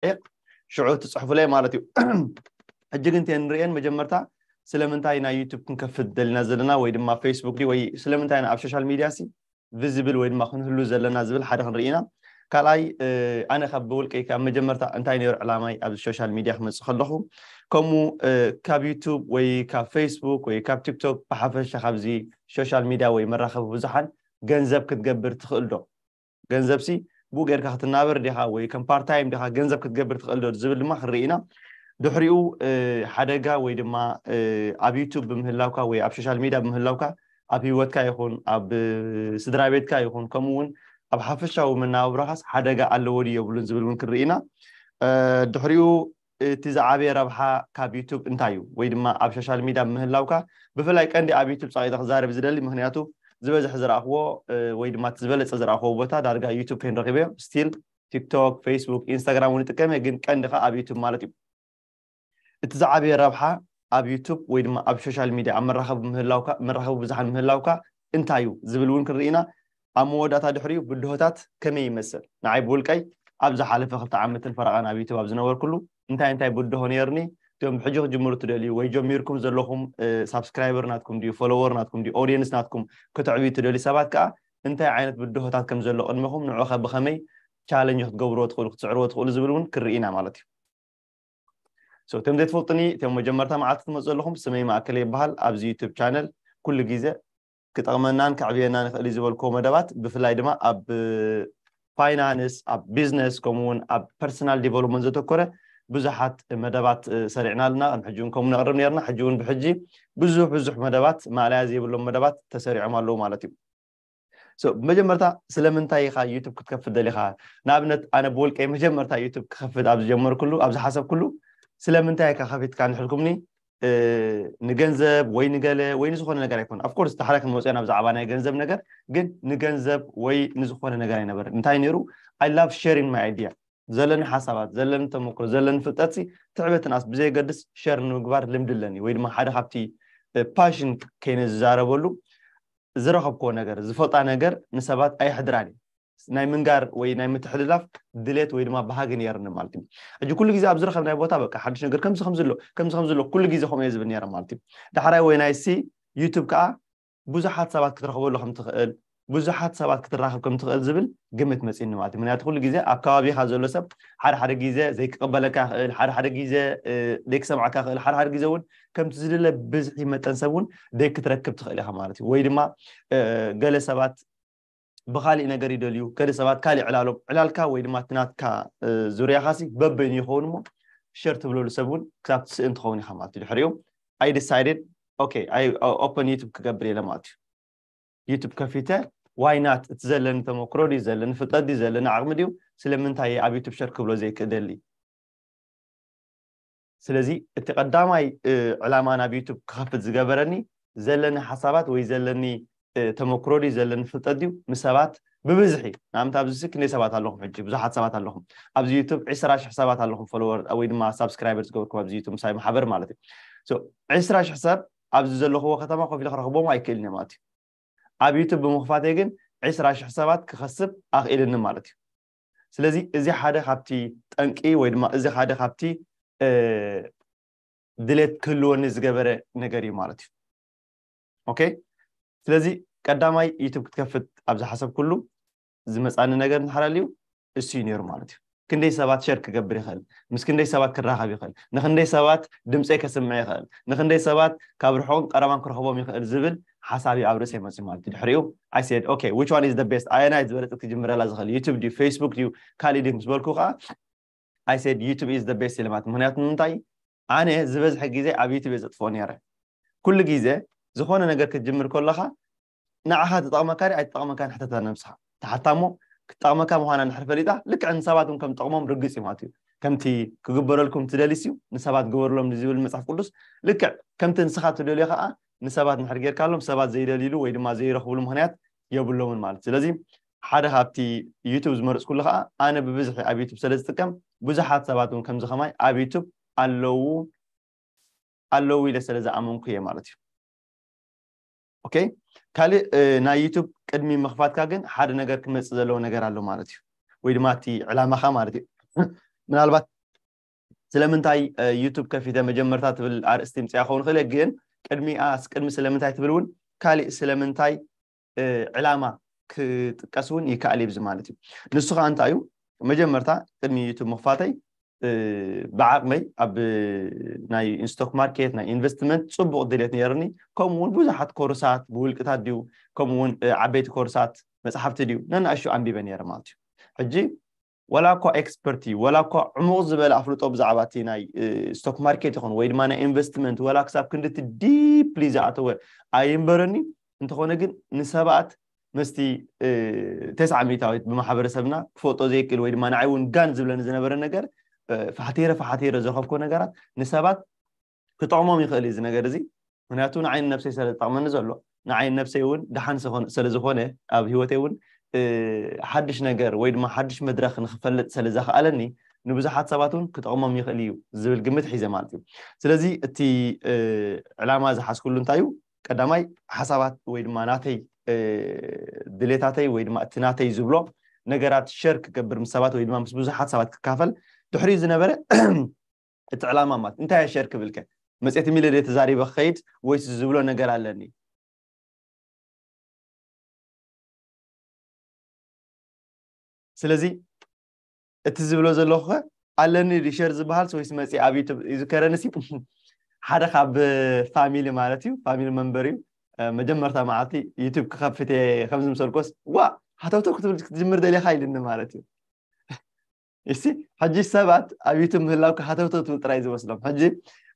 ደቂቕ ሽዑ ትፅሕፉለይ ማለት እዩ። ሕጂ ግን እንተ ንርእየን መጀመርታ ስለምንታይ ናይ ዩቱብ ክንከፍት ደሊና ዘለና ወይ ድማ ፌስቡክ ድዩ ወይ ስለምንታይ ኣብ ሶሻል ሚድያ ሲ ቪዚብል ወይ ድማ ክንህሉ ዘለና ዝብል ሓደ ክንርኢ ኢና። ካልኣይ ኣነ ካብ ብውልቀይ ካብ መጀመርታ እንታይ ነይሩ ዕላማይ ኣብዚ ሶሻል ሚድያ ክመፅእ ከለኹ ከምኡ ካብ ዩቱብ ወይ ካብ ፌስቡክ ወይ ካብ ቲክቶክ ብሓፈሻ ካብዚ ሶሻል ሚድያ ወይ መራኸቢ ብዙሓን ገንዘብ ክትገብር ትኽእል ዶ? ገንዘብ ሲ ብኡ ጌርካ ክትናበር ዲኻ ወይ ከም ፓርታይም ዲኻ ገንዘብ ክትገብር ትኽእል ዶ ዝብል ድማ ክንርኢ ኢና። ድሕሪኡ ሓደጋ ወይ ድማ ኣብ ዩቱብ ብምህላውካ ወይ ኣብ ሶሻል ሚድያ ብምህላውካ ኣብ ህይወትካ ይኹን ኣብ ስድራ ቤትካ ይኹን ከምኡ እውን ኣብ ሓፈሻዊ መናባብሮኻስ ሓደጋ ኣለዎ ድዩ የብሉን ዝብል እውን ክንርኢ ኢና። ድሕሪኡ እቲ ዝዓበየ ረብሓ ካብ ዩቱብ እንታይ እዩ ወይ ድማ ኣብ ሶሻል ሚድያ ምህላውካ ብፍላይ ቀንዲ ኣብ ዩቱብ ፀቂጠ ክዛረብ ዝደሊ ምክንያቱ ዝበዝሕ ዝረእኽዎ ወይ ድማ እቲ ዝበለፀ ዝረእኽዎ ቦታ ዳርጋ ዩቱብ ከይንረኪበዮ ስቲል ቲክቶክ ፌስቡክ ኢንስታግራም እውን ይጥቀም ግን ቀንዲ ከዓ ኣብ ዩቱብ ማለት እዩ። እቲ ዝዓበየ ረብሓ ኣብ ዩቱብ ወይ ድማ ኣብ ሶሻል ሚድያ ኣብ መራኸቢ ምህላውካ መራኸቢ ብዙሓን ምህላውካ እንታይ እዩ ዝብል እውን ክንርኢ ኢና። ኣብ መወዳእታ ድሕሪኡ ብድሆታት ከመይ ይመስል ንዓይ ብውልቀይ ኣብ ዝሓለፈ ክልተ ዓመትን ፈረቓን ኣብ ዩቱብ ኣብ ዝነበርኩሉ እንታይ እንታይ ብድሆ ነይርኒ እቶም ብሕጂ ክጅምሩ ትደልዩ ወይ ጀሚርኩም ዘለኹም ሳብስክራይበር ናትኩም ድዩ ፎሎወር ናትኩም ድዩ ኦዲየንስ ናትኩም ክትዕብዩ ትደልዩ ሰባት ከዓ እንታይ ዓይነት ብድሆታት ከም ዘሎ ቅድመኹም ንዑኸ ብኸመይ ቻለንጅ ክትገብርዎ ትኽእሉ ክትስዕርዎ ትኽእሉ ዝብል እውን ክርኢና ማለት እዩ። እቶም ዘይትፈልጡኒ እቶም መጀመርታ መዓልቲ ትመፁ ዘለኹም ስመይ ማእከለ ይበሃል ኣብዚ ዩቱብ ቻነል ኩሉ ግዜ ክጠቕመናን ከዕብየናን ይኽእል እዩ ዝበልክዎ መደባት ብፍላይ ድማ ኣብ ፋይናንስ ኣብ ቢዝነስ ከምኡውን ኣብ ፐርሰናል ዲቨሎፕመንት ዘተኮረ ብዙሓት መደባት ሰሪዕና ኣለና ከም ሕጂ እውን ከምኡ ነቕርብ ነርና ሕጂ እውን ብሕጂ ብዙሕ ብዙሕ መደባት ማእለያ ዘይብሎም መደባት ተሰሪዖም ኣለዉ ማለት እዩ። ብመጀመርታ ስለምንታይ ኢኻ ዩቱብ ክትከፍት ደሊኻ? ንኣብነት ኣነ ብውልቀይ መጀመርታ ዩቱብ ክኸፍት ኣብ ዝጀመርኩሉ ኣብ ዝሓሰብኩሉ ስለምንታይ ኢካ ከፊትካ ንሕልኩምኒ ንገንዘብ ወይ ንገለ ወይ ንዝኾነ ነገር ኣይኮነ ኣፍኮርስ ዳሕራ ክንመፅኦ ናብ ዛዕባ ናይ ገንዘብ ነገር ግን ንገንዘብ ወይ ንዝኾነ ነገር ኣይነበረ እንታይ ነይሩ I love sharing my idea ዘለኒ ሓሳባት ዘለኒ ተመክሮ ዘለኒ ፍልጠት ትዕበትናስ ብዘየገድስ ሸር ንምግባር ልምዲ ኣለኒ ወይ ድማ ሓደ ካብቲ ፓሽን ከይነ ዝዛረበሉ ዝረኸብክዎ ነገር ዝፈልጣ ነገር ንሰባት ኣየሕድራን እዩ ናይ ምንጋር ወይ ናይ ምትሕልላፍ ድሌት ወይ ድማ ባህጊ ነይርኒ ማለት እዩ። ሕጂ ኩሉ ግዜ ኣብ ዝረኸብናይ ቦታ በቃ ሓድሽ ነገር ከምዚ ከምዚ ኣሎ ከምዚ ከምዚ ኣሎ ኩሉ ግዜ ከምኡ እየ ዝብል ነይረ ማለት እዩ። ዳሕራይ ወይ ናይ ሲ ዩቱብ ከዓ ብዙሓት ሰባት ክትረኽበሉ ከም ትኽእል ብዙሓት ሰባት ክትራኸብ ከም ትኽእል ዝብል ግምት መፂኒ ማለት እዩ። ምክንያቱ ኩሉ ግዜ ኣብ ከባቢኻ ዘሎ ሰብ ሓደ ሓደ ግዜ ዘይክቕበለካ ይኽእል ሓደ ሓደ ግዜ ዘይክሰምዓካ ይኽእል ሓደ ሓደ ግዜ እውን ከምቲ ዝድለ ብዝሒ መጠን ሰብ እውን ደይ ክትረክብ ትኽእል ኢኻ ማለት እዩ። ወይ ድማ ገለ ሰባት ብካሊእ ነገር ይደልዩ ገለ ሰባት ካሊእ ዕላሎም ዕላልካ ወይ ድማ እቲ ናትካ ዙርያኻሲ በበይኑ ይኸውን እሞ ሸር ትብለሉ ሰብ እውን ክሳብ ትስእን ትኸውን ኢኻ ማለት እዩ። ድሕሪኡ I decided okay I open YouTube ክገብር ኢለ ማለት እዩ። ዩቱብ ከፊተ ዋይናት እቲ ዘለኒ ተመክሮ ድዩ ዘለኒ ፍልጠት ድዩ ዘለኒ ዓቕሚ ድዩ ስለምንታይ ኣብ ዩቱብ ሸር ክብሎ ዘይክእደሊ ስለዚ እቲ ቀዳማይ ዕላማ ናብ ዩቱብ ክኸፍት ዝገበረኒ ዘለኒ ሓሳባት ወይ ዘለኒ ተመክሮ ድዩ ዘለኒ ፍልጠት ድዩ ምስ ሰባት ብብዝሒ ንኣብነት ኣብዚ ክንደይ ሰባት ኣለኹም ሕጂ ብዙሓት ሰባት ኣለኹም ኣብዚ ዩቱብ ዕስራ ሽሕ ሰባት ኣለኹም ፎሎወር ወይ ድማ ሳብስክራይበር ዝገበርኩም ኣብዚ ዩቱብ ምሳይ ማሕበር ማለት እዩ ዕስራ ሽሕ ሰብ ኣብዚ ዘለኽዎ ከተማ ኮፍ ኢለ ክረኽቦም ኣይክእልን እየ ማለት እዩ ኣብ ዩቱብ ብምኽፋተይ ግን ዕስራ ሽሕ ሰባት ክኸስብ ኣኽኢልኒ ማለት እዩ ስለዚ እዚ ሓደ ካብቲ ጠንቂ ወይ ድማ እዚ ሓደ ካብቲ ድሌት ክህልወኒ ዝገበረ ነገር እዩ ማለት እዩ ኦኬ ስለዚ ቀዳማይ ዩቱብ ክትከፍት ኣብ ዝሓሰብኩሉ ዝመፃኒ ነገር እንተሓላልዩ እሱ እዩ ነይሩ ማለት እዩ ክንደይ ሰባት ሸር ክገብር ይኽእል ምስ ክንደይ ሰባት ክራኸብ ይኽእል ንክንደይ ሰባት ድምፀይ ከስምዕ ይኽእል ንክንደይ ሰባት ካብ ርሑቕን ቀረባን ክረኽቦም ይኽእል ዝብል ሓሳብ ኣብ ርእሰይ መፅእ ማለት እዩ ድሕሪኡ I said okay which one is the best ኣየናይ ዝበለፀት ክጅምረላ ዝኽእል ዩቱብ ድዩ ፌስቡክ ድዩ ካሊእ ድዩ ምስ በልኩ ከዓ I said YouTube is the best ኢለ ማለት ምክንያቱ ንምንታይ ኣነ ዝበዝሐ ግዜ ኣብ ዩቱብ እየ ዘጥፍኦ ነይረ ኩሉ ግዜ ዝኾነ ነገር ክትጅምር ከለኻ ንዓኻ ትጠቕመካ ዲ ኣይትጠቕመካ ንሕተታ ነብስኻ ትሓታ እሞ ክትጠቕመካ ምዃና እንድሕር ፈሊጣ ልክዕ ንሰባት እውን ከም ጠቕሞም ርግፅ እዩ ማለት እዩ ከምቲ ክግበረልኩም ትደሊስ እዩ ንሰባት ግበርሎም ዝብል መፅሓፍ ቅዱስ ልክዕ ከምቲ ንስኻ ትደልዮ ከዓ ንሰባት እንድሕር ጌርካሎም ሰባት ዘይደልይሉ ወይ ድማ ዘይረኽብሉ ምክንያት የብሎምን ማለት ስለዚ ሓደ ካብቲ ዩቱብ ዝመረፅኩሉ ከዓ ኣነ ብብዝሒ ኣብ ዩቱብ ስለ ዝጥቀም ብዙሓት ሰባት እውን ከምዚ ከማይ ኣብ ዩቱብ ኣለዉ ኣለዉ ኢለ ስለ ዝኣመንኩ እየ ማለት እዩ ኦኬ ካልእ ናይ ዩቱብ ቅድሚ ምኽፋትካ ግን ሓደ ነገር ክመፅእ ዘለዎ ነገር ኣሎ ማለት እዩ ወይ ድማ እቲ ዕላማኻ ማለት እዩ ምናልባት ስለምንታይ ዩቱብ ከፊተ መጀመርታ ትብል ኣርእስቲ ምፅያ ክኸውን ክእል፣ ግን ቅድሚኣ ቅድሚ ስለምንታይ ትብል እውን ካሊእ ስለምንታይ ዕላማ ክጥቀስ እውን ይከኣል እዩ ማለት እዩ። ንሱ ከዓ እንታይ እዩ? መጀመርታ ቅድሚ ዩቱብ ምኽፋተይ ብዓቕመይ ኣብ ናይ ስቶክ ማርኬት ናይ ኢንቨስትመንት ፅቡቕ ድሌት ነይርኒ። ከምኡ እውን ብዙሓት ኮርሳት ብውልቅታት ድዩ፣ ከምኡ እውን ዓበይቲ ኮርሳት መፅሓፍቲ ድዩ ነናእሹ ኣንቢበ ነይረ ማለት እዩ። ሕጂ ወላ እኳ ኤክስፐርት እዩ፣ ወላ እኳ ዕሙቕ ዝበለ ኣፍልጦ ብዛዕባ እቲ ናይ ስቶክ ማርኬት ይኹን ወይ ድማ ናይ ኢንቨስትመንት ወላ ክሳብ ክንድቲ ዲፕሊ ዝኣተወ ኣይንበረኒ። እንተኾነ ግን ንሰባት መስቲ ተስዓ ሚእታዊት ብማሕበረሰብና ክፈልጦ ዘይክእል ወይ ድማ ንዓይ እውን ጋን ዝብለኒ ዝነበረ ነገር ፋሕቴረ ፋሕቴረ ዝረኸብኮ ነገራት ንሰባት ክጠቕሞም ይኽእል እዩ እዚ ነገር እዚ። ምክንያቱ ንዓይን ነብሰይ ስለ ዝጠቕመኒ ዘሎ፣ ንዓይን ነብሰይ እውን ደሓን ስለ ዝኾነ ኣብ ህይወተይ እውን ሓድሽ ነገር ወይ ድማ ሓድሽ መድረክ ንክፈልጥ ስለ ዘኽኣለኒ ንብዙሓት ሰባት እውን ክጠቕሞም ይኽእል እዩ ዝብል ግምት ሒዘ ማለት እዩ። ስለዚ እቲ ዕላማ ዝሓዝኩሉ እንታይ እዩ? ቀዳማይ ሓሳባት ወይ ድማ ናተይ ድሌታተይ ወይ ድማ እቲ ናተይ ዝብሎ ነገራት ሸር ክገብር ምስ ሰባት ወይ ድማ ምስ ብዙሓት ሰባት ክካፈል ድሕሪኡ ዝነበረ እቲ ዕላማ ማለት እንታይ እየ ሸር ክብልከ መፅት ሚለ ደ ተዛሪበ ክኸይድ ወይስ ዝብሎ ነገር ኣለኒ? ስለዚ እቲ ዝብሎ ዘለኹ ኣለኒ ሸር ዝበሃል ወይስ መፂ ኣብ ዩቱብ ይዝከረኒ ሲ ሓደ ካብ ፋሚሊ ማለት እዩ ፋሚሊ መንበር እዩ መጀመርታ መዓልቲ ዩቱብ ክኸፍት እየ ከምዚ ምሰልኮስ ዋ ሃተውተው ክትብል ክትጅምር ደሊኻ ኢልኒ ማለት እዩ። እሲ ሕጂ ሰባት ኣብ ዩቱብ ምህላው ሃተውተው ትብል ጥራይ ዝመስሎም ሕጂ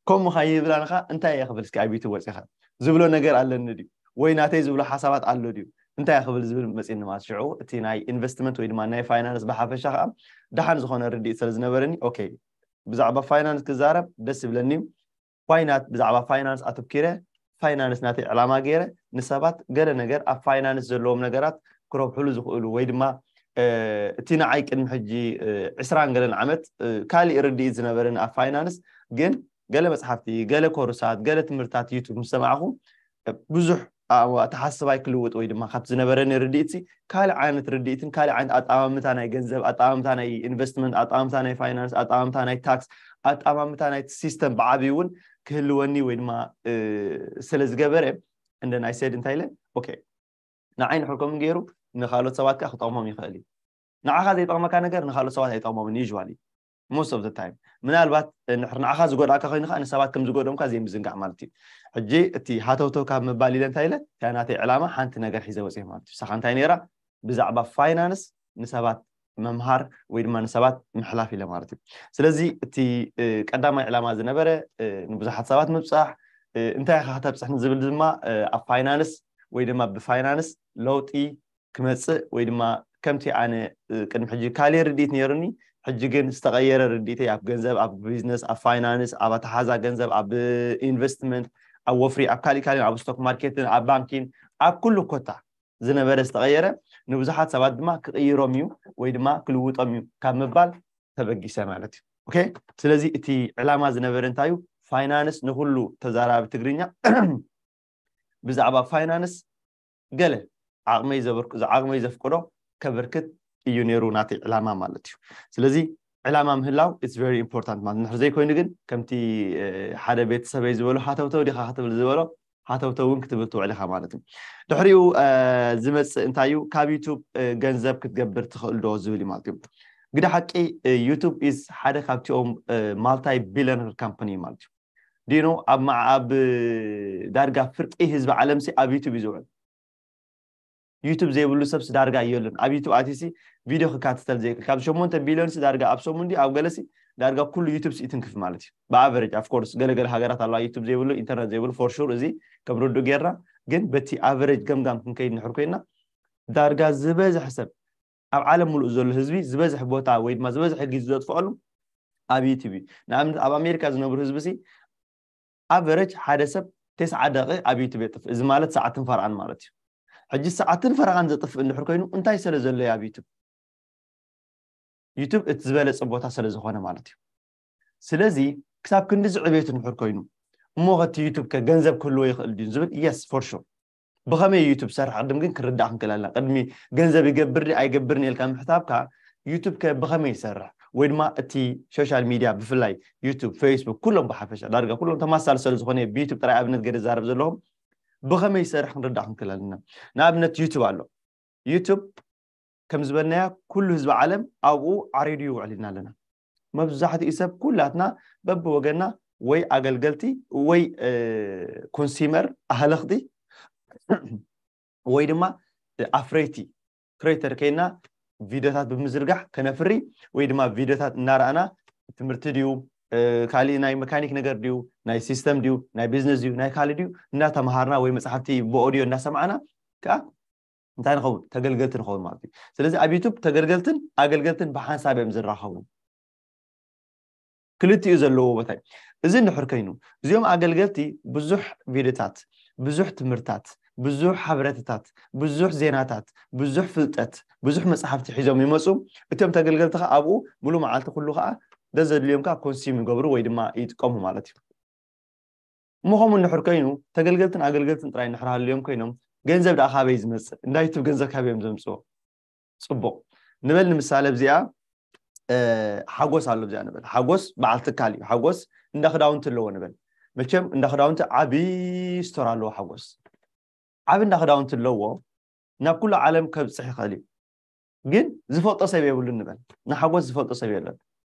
ከምኡ ካ ይብላንካ እንታይ እየ ክብል እስኪ ኣብ ዩቱብ ወፂኻ ዝብሎ ነገር ኣለኒ ድዩ ወይ ናተይ ዝብሎ ሓሳባት ኣሎ ድዩ እንታይ ክብል ዝብል መፅኒ ማለት ሽዑ እቲ ናይ ኢንቨስትመንት ወይ ድማ ናይ ፋይናንስ ብሓፈሻ ከዓ ደሓን ዝኾነ ርድኢት ስለ ዝነበረኒ ኦኬ ብዛዕባ ፋይናንስ ክዛረብ ደስ ይብለኒ ዋይናት ብዛዕባ ፋይናንስ ኣተኪረ ፋይናንስ ናተይ ዕላማ ገይረ ንሰባት ገለ ነገር ኣብ ፋይናንስ ዘለዎም ነገራት ክረብሕሉ ዝኽእሉ ወይ ድማ እቲ ንዓይ ቅድሚ ሕጂ ዕስራን ገለን ዓመት ካሊእ ርድኢት ዝነበረኒ ኣብ ፋይናንስ ግን ገለ መፅሓፍቲ ገለ ኮርሳት ገለ ትምህርታት ዩቱብ ምስ ሰማዕኹ ብዙሕ ተሓስባይ ክልውጥ ወይ ድማ ካብቲ ዝነበረኒ ርድኢት ካልእ ዓይነት ርድኢትን ካልእ ዓይነት ኣጠማምታ ናይ ገንዘብ ኣጠማምታ ናይ ኢንቨስትመንት ኣጠማምታ ናይ ፋይናንስ ኣጠማምታ ናይ ታክስ ኣጠማምታ ናይ ሲስተም ብዓብዩ እውን ክህልወኒ ወይ ድማ ስለ ዝገበረ እንደ ናይ ሰድ እንታይ ኢለ ኦኬ ንዓይ ንሕር ከም ገይሩ ንካልኦት ሰባት ከዓ ክጠቕሞም ይኽእል እዩ ንዓኻ ዘይጠቕመካ ነገር ንካልኦት ሰባት ኣይጠቕሞምን usually most of the time ምናልባት ንሕር ንዓኻ ዝጎድኣካ ኮይኑ ከዓ ንሰባት ከም ዝጎድኦም ከዓ ዘይምዝንጋዕ ማለት እዩ ሕጂ እቲ ሃተውተው ካብ ምባል ኢለ እንታይ ኢለ እታ ናተይ ዕላማ ሓንቲ ነገር ሒዘ ወፅየ ማለት እዩ ሳኻ እንታይ ነይራ ብዛዕባ ፋይናንስ ንሰባት ምምሃር ወይ ድማ ንሰባት ምሕላፍ ኢለ ማለት እዩ ስለዚ እቲ ቀዳማይ ዕላማ ዝነበረ ንብዙሓት ሰባት ምብፃሕ እንታይ ኢኻ ከተብፅሕ ንዝብል ድማ ኣብ ፋይናንስ ወይ ድማ ብፋይናንስ ለውጢ ክመፅእ ወይ ድማ ከምቲ ኣነ ቅድሚ ሕጂ ካልእ ርድኢት ነይሩኒ ሕጂ ግን ዝተቐየረ ርድኢተይ ኣብ ገንዘብ ኣብ ቢዝነስ ኣብ ፋይናንስ ኣብ ኣተሓዛ ገንዘብ ኣብ ኢንቨስትመንት ኣብ ወፍሪ ኣብ ካሊእ ካሊእ ኣብ ስቶክ ማርኬትን ኣብ ባንኪን ኣብ ኩሉ ኮታ ዝነበረ ዝተቐየረ ንብዙሓት ሰባት ድማ ክቕይሮም እዩ ወይ ድማ ክልውጦም እዩ ካብ ምባል ተበጊሰ ማለት እዩ ኦኬ ስለዚ እቲ ዕላማ ዝነበረ እንታይ እዩ ፋይናንስ ንኩሉ ተዛራቢ ትግርኛ ብዛዕባ ፋይናንስ ገለ ዓቕመይ ዘበርኩ ዓቕመይ ዘፍቅዶ ከበርክት እዩ ነይሩ ናተይ ዕላማ ማለት እዩ ስለዚ ዕላማ ምህላው it's very important ማለት ንሕር ዘይኮይኑ ግን ከምቲ ሓደ ቤተሰበይ ዝበሎ ሃተውተው ዲኻ ክትብል ዝበሎ ሃተውተው እውን ክትብል ትውዕል ኢኻ ማለት እዩ ድሕሪኡ ዝመፅእ እንታይ እዩ ካብ ዩቱብ ገንዘብ ክትገብር ትኽእል ዶ ዝብል እዩ ማለት እዩ ግዳ ሓቂ ዩቱብ is ሓደ ካብቲኦም multi billionaire company ማለት እዩ ዲኖ ኣብ ኣብ ዳርጋ ፍርቂ ህዝቢ ዓለምሲ ኣብ ዩቱብ እዩ ዝውዕል ዩቱብ ዘይብሉ ሰብስ ዳርጋ የሉን ኣብ ዩቱብ ኣትሲ ቪድዮ ክካትተል ዘይክእል ካብ ሸሞንተ ቢልዮንስ ዳርጋ ኣብ ሰሙን ድዩ ኣብ ገለሲ ዳርጋ ኩሉ ዩቱብ ይትንክፍ ማለት እዩ ብኣቨሬጅ ኣፍኮርስ ገለገለ ሃገራት ኣለዋ ዩቱብ ዘይብሉ ኢንተርነት ዘይብሉ for sure እዚ ከም ርዱእ ጌርና ግን በቲ ኣቨሬጅ ገምጋም ክንከይድ ንሕር ኮይና ዳርጋ ዝበዝሐ ሰብ ኣብ ዓለም ሙሉእ ዘሎ ህዝቢ ዝበዝሐ ቦታ ወይ ድማ ዝበዝሐ ግዜ ዘጥፍኣሉ ኣብ ዩቱብ እዩ ንኣብነት ኣብ ኣሜሪካ ዝነብሩ ህዝቢ ሲ ኣቨረጅ ሓደ ሰብ ተስዓ ደቂ ኣብ ዩቱብ የጥፍእ እዚ ማለት ሰዓትን ፈረቓን ማለት እዩ ሕጂ ሰዓትን ፈረቓን ዘጥፍእ እንድሕር ኮይኑ እንታይ ስለ ዘሎ ኣብ ዩቱብ ዩቱብ እቲ ዝበለፀ ቦታ ስለ ዝኾነ ማለት እዩ ስለዚ ክሳብ ክንዲ ዝዕቤቱ እንድሕር ኮይኑ እሞ ከቲ ዩቱብ ከ ገንዘብ ክህልዎ ይኽእል ድዩ ዝብል yes for sure ብኸመይ ዩቱብ ሰርሕ ቅድም ግን ክርዳእ ክንክእል ኣለና ቅድሚ ገንዘብ ይገብር ዲ ኣይገብርን ኢልካ ምሕሳብካ ዩቱብ ከ ብኸመይ ይሰርሕ ወይ ድማ እቲ ሶሻል ሚድያ ብፍላይ ዩቱብ፣ ፌስቡክ፣ ኩሎም ብሓፈሻ ዳርጋ ኩሎም ተማሳሳሊ ስለ ዝኾነ ብዩቱብ ጥራይ ኣብነት ገይረ ዝዛረብ ዘለኹም ብኸመይ ይሰርሕ ክንርዳእ ክንክእል ኣለና። ንኣብነት ዩቱብ ኣሎ። ዩቱብ ከም ዝበልናያ ኩሉ ህዝቢ ዓለም ኣብኡ ዓሪዱ ይውዕል ኢና ኣለና። መብዛሕትኡ ሰብ ኩላትና በብወገና ወይ ኣገልገልቲ ወይ ኮንሲመር ኣህለኽቲ ወይ ድማ ኣፍረይቲ ክሬተር ከይና ቪዲዮታት ብምዝርጋሕ ከነፍሪ ወይ ድማ ቪዲዮታት እናረኣና ትምህርቲ ድዩ ካልእ ናይ መካኒክ ነገር ድዩ ናይ ሲስተም ድዩ ናይ ቢዝነስ ድዩ ናይ ካልእ ድዩ እናተምሃርና ወይ መፅሓፍቲ ብኦዲዮ እናሰማዕና ከዓ እንታይ ንኸውን ተገልገልቲ ንኸውን ማለት እዩ። ስለዚ ኣብ ዩቱብ ተገልገልትን ኣገልገልትን ብሓንሳብ እዮም ዝራኸቡ። ክልቲኡ ዘለዎ ቦታ እዩ። እዚ እንድሕር ኮይኑ እዚኦም ኣገልገልቲ ብዙሕ ቪድዮታት፣ ብዙሕ ትምህርታት፣ ብዙሕ ሓበሬታታት፣ ብዙሕ ዜናታት፣ ብዙሕ ፍልጠት፣ ብዙሕ መፅሓፍቲ ሒዞም ይመፁ። እቶም ተገልገልቲ ከዓ ኣብኡ ሙሉ መዓልቲ ኩሉ ከዓ ደዘድልዮም ከዓ ኮንሲም ይገብሩ ወይ ድማ ይጥቀሙ ማለት እዩ። እሞ ከምኡ እንድሕር ኮይኑ ተገልገልትን ኣገልገልትን ጥራይ እንድሕር ሃልዮም ኮይኖም ገንዘብ ደኣ ካበይ ዝመፅእ? እንዳ ዩቱብ ገንዘብ ካበይ እዮም ዘምፅዎ? ፅቡቕ ንበል ንምሳሌ ኣብዚኣ ሓጎስ ኣሎ ኣብዚኣ ንበል ሓጎስ በዓል ትካል እዩ ሓጎስ እንዳ ክዳውንቲ ኣለዎ ንበል መቸም እንዳ ክዳውንቲ ዓብዪ ስቶር ኣለዎ ሓጎስ ዓብ እንዳ ክዳውንቲ ኣለዎ ናብ ኩሉ ዓለም ከብፅሕ ይኽእል እዩ ግን ዝፈልጦ ሰብ የብሉን ንበል ንሓጎስ ዝፈልጦ ሰብ የለን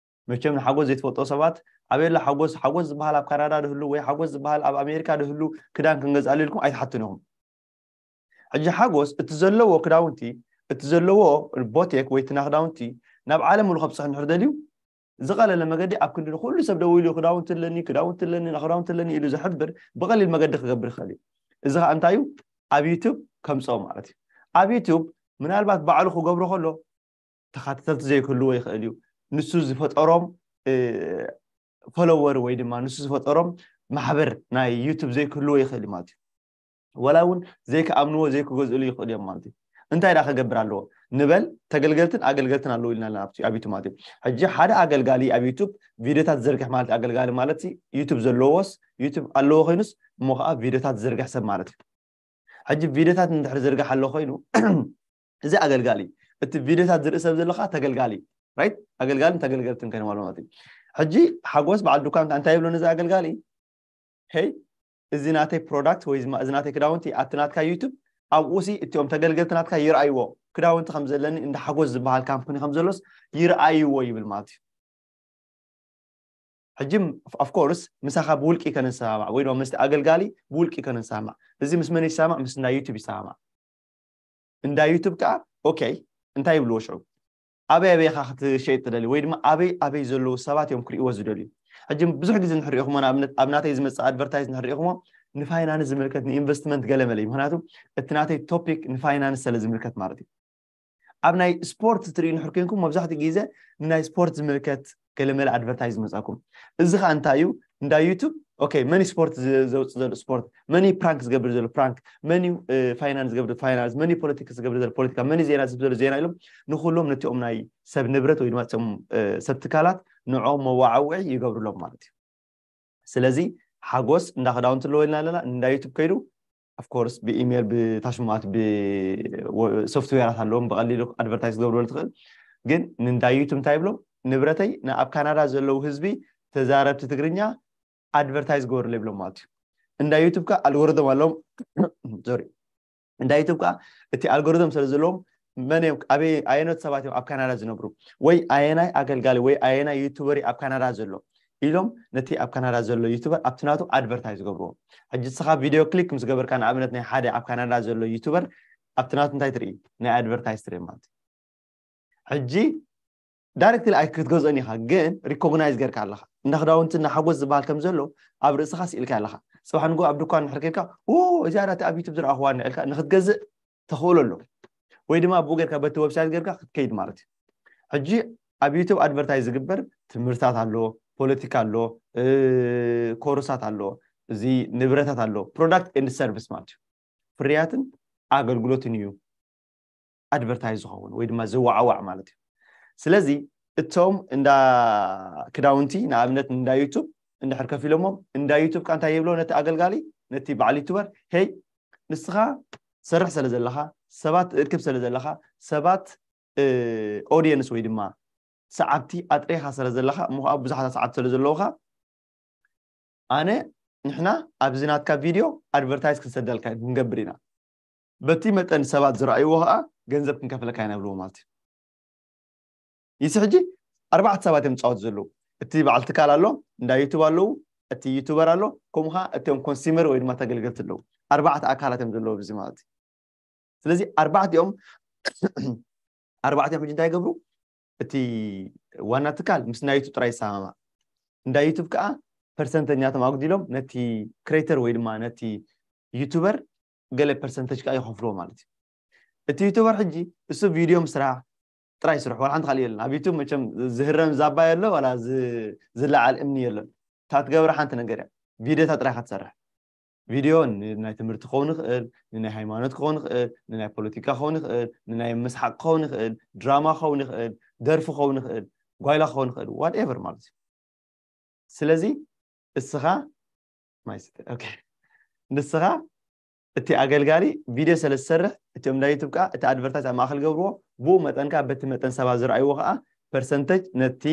መቸም ንሓጎስ ዘይትፈልጦ ሰባት ኣበየላ ሓጎስ ሓጎስ ዝበሃል ኣብ ካናዳ ድህሉ ወይ ሓጎስ ዝበሃል ኣብ ኣሜሪካ ድህሉ ክዳን ክንገዝኣሉ ኢልኩም ኣይትሓቱን ኢኹም ሕጂ ሓጎስ እቲ ዘለዎ ክዳውንቲ እቲ ዘለዎ ቦቴክ ወይ ትና ክዳውንቲ ናብ ዓለም ሙሉ ከብፅሕ እንድሕር ደልዩ ዝቐለለ መገዲ ኣብ ክንዲ ንኩሉ ሰብ ደው ኢሉ ክዳውንቲ ኣለኒ ክዳውንቲ ኣለኒ ክዳውንቲ ኣለኒ ኢሉ ዝሕብር ብቐሊል መገዲ ክገብር ይኽእል እዩ እዚ ከዓ እንታይ እዩ ኣብ ዩቱብ ከምፅኦ ማለት እዩ ኣብ ዩቱብ ምናልባት ባዕሉ ክገብሮ ከሎ ተኻተልቲ ዘይክህልዎ ይኽእል እዩ ንሱ ዝፈጠሮም ፎሎወር ወይ ድማ ንሱ ዝፈጠሮም ማሕበር ናይ ዩቱብ ዘይክህልዎ ይኽእል ማለት እዩ ወላ እውን ዘይክኣምንዎ ዘይክገዝእሉ ይኽእል እዮም ማለት እዩ እንታይ ዳ ክገብር ኣለዎ ንበል ተገልገልትን ኣገልገልትን ኣለዎ ኢልና ኣለና ኣብ ዩቱብ ማለት እዩ ሕጂ ሓደ ኣገልጋሊ ኣብ ዩቱብ ቪዲዮታት ዝዘርግሕ ማለት ኣገልጋሊ ማለት ዩቱብ ዘለዎስ ዩቱብ ኣለዎ ኮይኑስ እሞ ከዓ ቪዲዮታት ዝዘርግሕ ሰብ ማለት እዩ ሕጂ ቪዲዮታት እንድሕር ዝርግሕ ኣሎ ኮይኑ እዚ ኣገልጋሊ እቲ ቪዲዮታት ዝርኢ ሰብ ዘለካ ተገልጋሊ ራይት ኣገልጋልን ተገልገልትን ከይኖም ኣሎ ማለት እዩ ሕጂ ሓጎስ በዓል ዱካን እንታይ ይብሎ ነዚ ኣገልጋሊ ሄይ እዚ ናተይ ፕሮዳክት ወይ እዚ ናተይ ክዳውንቲ ኣብቲ ናትካ ዩቱብ ኣብኡ ሲ እቲኦም ተገልገልቲ ናትካ ይርኣይዎ ክዳውንቲ ከም ዘለኒ እንዳ ሓጎስ ዝበሃል ካምፕኒ ከም ዘሎስ ይርኣይዎ ይብል ማለት እዩ ሕጂ of course ምሳኻ ብውልቂ ከነሰማማዕ ወይ ድማ ምስቲ ኣገልጋሊ ብውልቂ ከነሰማማዕ እዚ ምስ መን ይሰማማዕ ምስ እንዳ ዩቱብ ይሰማማዕ እንዳ ዩቱብ ከዓ okay እንታይ ይብልዎ ሽዑ ኣበይ ኣበይ ኢኻ ክትሸይጥ ትደሊ ወይ ድማ ኣበይ ኣበይ ዘለዉ ሰባት እዮም ክርእይዎ ዝደልዩ ሕጂ ብዙሕ ግዜ ንሕሪኢኹሞ ንኣብነት ኣብ ናተይ ዝመፅእ ኣድቨርታይዝ ንሕሪኢኹሞ ንፋይናንስ ዝምልከት ንኢንቨስትመንት ገለ መለ እዩ ምክንያቱ እቲ ናተይ ቶፒክ ንፋይናንስ ስለ ዝምልከት ማለት እዩ ኣብ ናይ ስፖርት ትርእዩ ንሕር ኮንኩም መብዛሕትኡ ግዜ ንናይ ስፖርት ዝምልከት ገለመለ ኣድቨርታይዝ ዝመፃኩም እዚ ከዓ እንታይ እዩ እንዳ ዩቱብ okay መን ስፖርት ዘውፅእ ዘሎ ስፖርት መን ፕራንክ ዝገብር ዘሎ ፕራንክ መን ፋይናንስ ዝገብር ፋይናንስ መን ፖለቲክስ ዝገብር ዘሎ ፖለቲካ መን ዜና ዝብ ዘሎ ዜና ኢሎም ንኩሎም ነቲኦም ናይ ሰብ ንብረት ወይ ድማ ም ሰብ ትካላት ንዖም መዋዓውዒ ይገብርሎም ማለት እዩ ስለዚ ሓጎስ እንዳ ክዳውንቲ ኣለዎ ኢልና ኣለና እንዳ ዩቱብ ከይዱ of course ብኢሜል ብታሽማት ብሶፍትዌራት ኣለዎም ብቀሊሉ ኣድቨርታይዝ ክገብርበሉ ትኽእል ግን ንእንዳ ዩቱብ እንታይ ይብሎም ንብረተይ ንኣብ ካናዳ ዘለዉ ህዝቢ ተዛረብቲ ትግርኛ ኣድቨርታይዝ ግበሩለ ይብሎም ማለት እዩ እንዳ ዩቱብ ከ ኣልጎሪቶም ኣለዎም ሶሪ እንዳ ዩቱብ ከ እቲ ኣልጎሪቶም ስለ ዘለዎም መን እዮም ኣበይ ኣየኖት ሰባት እዮም ኣብ ካናዳ ዝነብሩ ወይ ኣየናይ ኣገልጋሊ ወይ ኣየናይ ዩቱበር ኣብ ካናዳ ዘሎ ኢሎም ነቲ ኣብ ካናዳ ዘሎ ዩቱበር ኣብቲ ናቱ ኣድቨርታይዝ ገብርዎ ሕጂ ንስኻ ቪድዮ ክሊክ ምስ ገበርካ ንኣብነት ናይ ሓደ ኣብ ካናዳ ዘሎ ዩቱበር ኣብቲ ናቱ እንታይ ትርኢ ናይ ኣድቨርታይዝ ትርኢ ማለት እዩ ሕጂ ዳይሬክትሊ ኣይ ክትገዝኦን ኢኻ ግን ሪኮግናይዝ ጌርካ ኣለኻ እንዳ ክዳውንቲ እና ሓጎስ ዝበሃል ከም ዘሎ ኣብ ርእስኻ ስኢልካ ኣለኻ ፅባሕ ንጎ ኣብ ድኳን ንሕር ኬድካ እዚኣ ናቲ ኣብ ዩቱብ ዝረኣኽዋ ንዕልካ ንክትገዝእ ተኽእሎ ኣሎ ወይ ድማ ብኡ ጌርካ በቲ ዌብሳይት ጌርካ ክትከይድ ማለት እዩ ሕጂ ኣብ ዩቱብ ኣድቨርታይዝ ዝግበር ትምህርታት ኣሎ ፖለቲካ ኣሎ ኮርሳት ኣሎ እዚ ንብረታት ኣሎ ፕሮዳክት ኤንድ ሰርቪስ ማለት እዩ ፍርያትን ኣገልግሎትን እዩ ኣድቨርታይዝ ዝኸውን ወይ ድማ ዝወዓዋዕ ማለት እዩ ስለዚ እቶም እንዳ ክዳውንቲ ንኣብነት እንዳ ዩቱብ እንድሕር ከፊሎሞም እንዳ ዩቱብ ካ እንታይ ይብሎ ነቲ ኣገልጋሊ ነቲ በዓል ዩቱበር ሄይ ንስኻ ትሰርሕ ስለ ዘለኻ ሰባት ትእክብ ስለ ዘለኻ ሰባት ኦዲየንስ ወይ ድማ ሰዓብቲ ኣጥሬኻ ስለ ዘለኻ፣ እሞ ከዓ ብዙሓት ሰዓብቲ ስለ ዘለውኻ፣ ኣነ፣ ንሕና ኣብዚ ናትካ ቪድዮ ኣድቨርታይዝ ክንሰደልካ ክንገብር ኢና። በቲ መጠን ሰባት ዝረኣይዎ ከዓ ገንዘብ ክንከፍለካ ኢና ይብልዎ ማለት እዩ። ይሲ ሕጂ ኣርባዕተ ሰባት እዮም ዝፃወቱ ዘለዉ። እቲ በዓል ትካል ኣሎ፣ እንዳ ዩቱብ ኣለዉ፣ እቲ ዩቱበር ኣሎ፣ ከምኡ ከዓ እቶም ኮንሱመር ወይ ድማ ተገልገልቲ ኣለዉ። ኣርባዕተ ኣካላት እዮም ዘለዉ ኣብዚ ማለት እዩ። ስለዚ ኣርባዕቲኦም ኣርባዕቲኦም ሕጂ እንታይ ይገብሩ? እቲ ዋና ትካል ምስ ናይ ዩቱብ ጥራይ ይሰማማዕ። እንዳ ዩቱብ ከዓ ፐርሰንተኛቶም ኣጉዲሎም ነቲ ክሬተር ወይ ድማ ነቲ ዩቱበር ገለ ፐርሰንተጅ ከዓ ይኸፍልዎ ማለት እዩ። እቲ ዩቱበር ሕጂ እሱ ቪድዮ ምስራሕ ጥራይ ይስርሑ፣ ዋላ ሓንቲ ካልእ የለን። ኣብ ዩቱብ መቸም ዝህረም ዛባ የሎ፣ ዋላ ዝ- ዝለዓል እምኒ የለን። እታ ትገብራ ሓንቲ ነገር እያ፣ ቪድዮታት ጥራይ ክትሰርሕ። ቪድዮ ን- ናይ ትምህርቲ ክኸውን ይኽእል፣ ንናይ ሃይማኖት ክኸውን ይኽእል፣ ንናይ ፖለቲካ ክኸውን ይኽእል፣ ንናይ ምስሓቅ ክኸውን ይኽእል፣ ድራማ ክኸውን ይኽእል፣ ደርፊ ክኸውን ይኽእል፣ ጓይላ ክኸውን ይኽእል፣ ዋትኤቨር ማለት እዩ። ስለዚ እስኻ ማይ ስተ- ኦኬ፣ ንስኻ እቲ ኣገልጋሊ ቪድዮ ስለ ዝሰርሕ፣ እቲኦም ናይ ዩቱብ ከዓ እቲ ኣድቨርታይዝ ኣብ ማእከል ገብርዎ፣ ብኡ መጠን ከዓ በቲ መጠን ሰባት ዝረኣይዎ ከዓ ፐርሰንተጅ ነቲ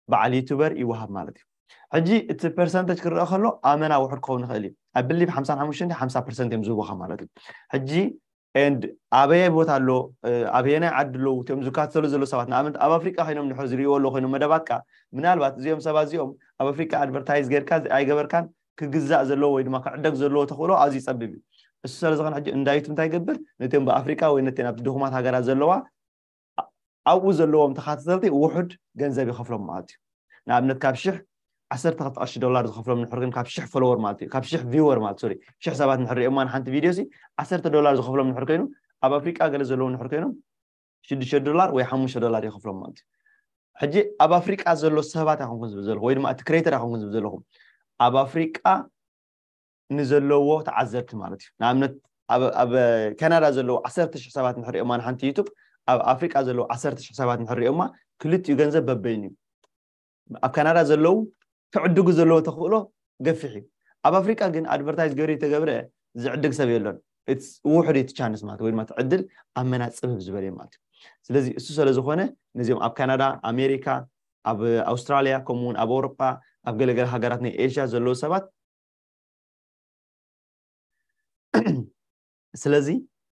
በዓል ዩቱበር ይወሃብ ማለት እዩ። ሕጂ እቲ ፐርሰንተጅ ክረአ ከሎ ኣመና ውሑድ ክኸውን ይኽእል እዩ። ኣብ ብሊብ ሓምሳን ሓሙሽተን ሓምሳ ፐርሰንት እዮም ዝህቡኻ ማለት እዩ። ሕጂ ኤንድ ኣበየ ቦታ ኣሎ፣ ኣበየናይ ዓዲ ኣለዉ እቲኦም ዝካተሉ ዘለዉ ሰባት? ንኣብነት ኣብ ኣፍሪቃ ኮይኖም ንሕር ዝሪእዎ ኣለዉ ኮይኖም መደባትካ፣ ምናልባት እዚኦም ሰባት እዚኦም ኣብ ኣፍሪቃ ኣድቨርታይዝ ጌርካ ኣይገበርካን፣ ክግዛእ ዘለዎ ወይ ድማ ክዕደግ ዘለዎ ተኽእሎ ኣዝዩ ጸቢብ እዩ። እሱ ስለ ዝኾነ ሕጂ እንዳ ዩቱብ እንታይ ይገብር? ነቲኦም ብኣፍሪቃ ወይ ነቲ ኣብቲ ድኹማት ሃገራት ዘለዋ ኣብኡ ዘለዎም ተኻታተልቲ ውሑድ ገንዘብ ይኸፍሎም ማለት እዩ። ንኣብነት ካብ ሽሕ ዓሰርተ ክልተ ቅርሺ ዶላር ዝኸፍሎም ንሕር ግን ካብ ሽሕ ፎሎወር ማለት እዩ፣ ካብ ሽሕ ቪወር ማለት ሶሪ ሽሕ ሰባት ንሕር ሪኦማ ንሓንቲ ቪድዮ ሲ ዓሰርተ ዶላር ዝኸፍሎም ንሕር ኮይኑ ኣብ ኣፍሪቃ ገለ ዘለዉ ንሕር ኮይኖም ሽዱሽተ ዶላር ወይ ሓሙሽተ ዶላር ይኸፍሎም ማለት እዩ። ሕጂ ኣብ ኣፍሪቃ ዘሎ ሰባት ኣይኮንኩን ዝብል ዘለኹ ወይ ድማ እቲ ክሬተር ኣይኮንኩን ዝብል ዘለኹ ኣብ ኣፍሪቃ ንዘለዎ ተዓዘብቲ ማለት እዩ። ንኣብነት ኣብ ኣብ ካናዳ ዘለዉ ዓሰርተ ሽሕ ሰባት ንሕሪኦማ ንሓንቲ ዩቱብ ኣብ ኣፍሪቃ ዘለዉ ዓሰርተ ሽሕ ሰባት ንሕሪኦማ ክልቲኡ ገንዘብ በበይኑ እዩ። ኣብ ካናዳ ዘለዉ ክዕድጉ ዘለዎ ተኽእሎ ገፊሕ እዩ። ኣብ ኣፍሪቃ ግን ኣድቨርታይዝ ገይሩ ይተገብረ ዝዕድግ ሰብ የሎን። It's ውሑድ እቲ ቻንስ ማለት ወይ ድማ እቲ ዕድል ኣብ መና ጽብብ ዝበለ እዩ ማለት እዩ። ስለዚ እሱ ስለ ዝኾነ ነዚኦም ኣብ ካናዳ፣ ኣሜሪካ፣ ኣብ ኣውስትራልያ ከምኡ እውን ኣብ ኣውሮጳ ኣብ ገለገለ ሃገራት ናይ ኤሽያ ዘለዉ ሰባት ስለዚ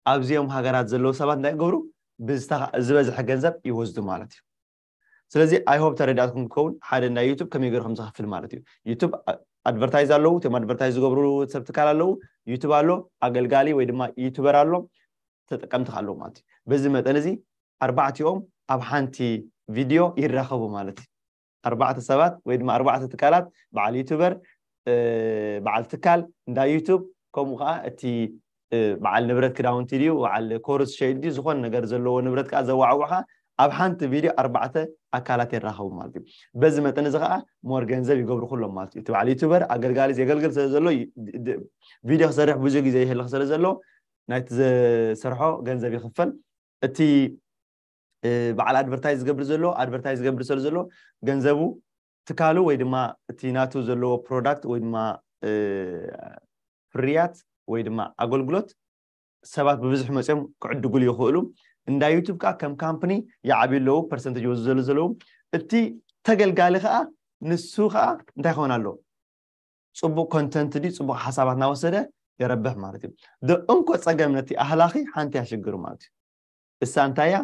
ኣብዚኦም ሃገራት ዘለዉ ሰባት እንታይ ክገብሩ ብዝተኻ- ዝበዝሐ ገንዘብ ይወስዱ ማለት እዩ። ስለዚ ኣይሆፕ ተረዳእትኩም ክኸውን ሓደ ናይ ዩቱብ ከመይ ገይሩ ከም ዝኸፍል ማለት እዩ። ዩቱብ ኣ- ኣድቨርታይዝ ኣለዉ፣ እቶም ኣድቨርታይዝ ዝገብሩ ሰብ ትካል ኣለዉ፣ ዩቱብ ኣሎ፣ ኣገልጋሊ ወይ ድማ ዩቱበር ኣሎ፣ ተጠቀምቲ ኣለዉ ማለት እዩ። በዚ መጠን እዚ ኣርባዕቲኦም ኣብ ሓንቲ ቪድዮ ይራኸቡ ማለት እዩ። ኣርባዕተ ሰባት ወይ ድማ ኣርባዕተ ትካላት በዓል ዩቱበር በዓል ትካል እንዳ ዩቱብ ከምኡ ከዓ እቲ በዓል ንብረት ክዳውንቲ ድዩ በዓል ኮርስ ሸይድ ድዩ ዝኾነ ነገር ዘለዎ ንብረት ከዓ ዘዋዕውዕ ከዓ ኣብ ሓንቲ ቪድዮ ኣርባዕተ ኣካላት ይራኸቡ ማለት እዩ። በዚ መጠን እዚ ከዓ ሞር ገንዘብ ይገብሩ ኩሎም ማለት እዩ። እቲ በዓል ዩቱበር ኣገልጋሊ የገልግል ስለ ዘሎ ቪድዮ ክሰርሕ ብዙ ግዜ ይህልኽ ስለ ዘሎ ናይቲ ዝሰርሖ ገንዘብ ይኽፈል። እቲ በዓል ኣድቨርታይዝ ዝገብር ዘሎ ኣድቨርታይዝ ዝገብር ስለ ዘሎ ገንዘቡ ትካሉ ወይ ድማ እቲ ናቱ ዘለዎ ፕሮዳክት ወይ ድማ ፍርያት ወይ ድማ ኣገልግሎት ሰባት ብብዝሒ መፅኦም ክዕድጉሉ ይኽእሉ። እንዳ ዩቱብ ከዓ ከም ካምፕኒ ይዓብዩ ኣለዉ፣ ፐርሰንተጅ ይወስዱ ዘሉ ዘለዉ። እቲ ተገልጋሊ ከዓ ንሱ ከዓ እንታይ ክኸውን ኣለዎ? ፅቡቅ ኮንተንት ድዩ ፅቡቅ ሓሳባት እናወሰደ የረብሕ ማለት እዩ። እንኮ ፀገም ነቲ ኣህላኺ ሓንቲ እያ ሽግሩ ማለት እዩ። እሳ እንታይ እያ?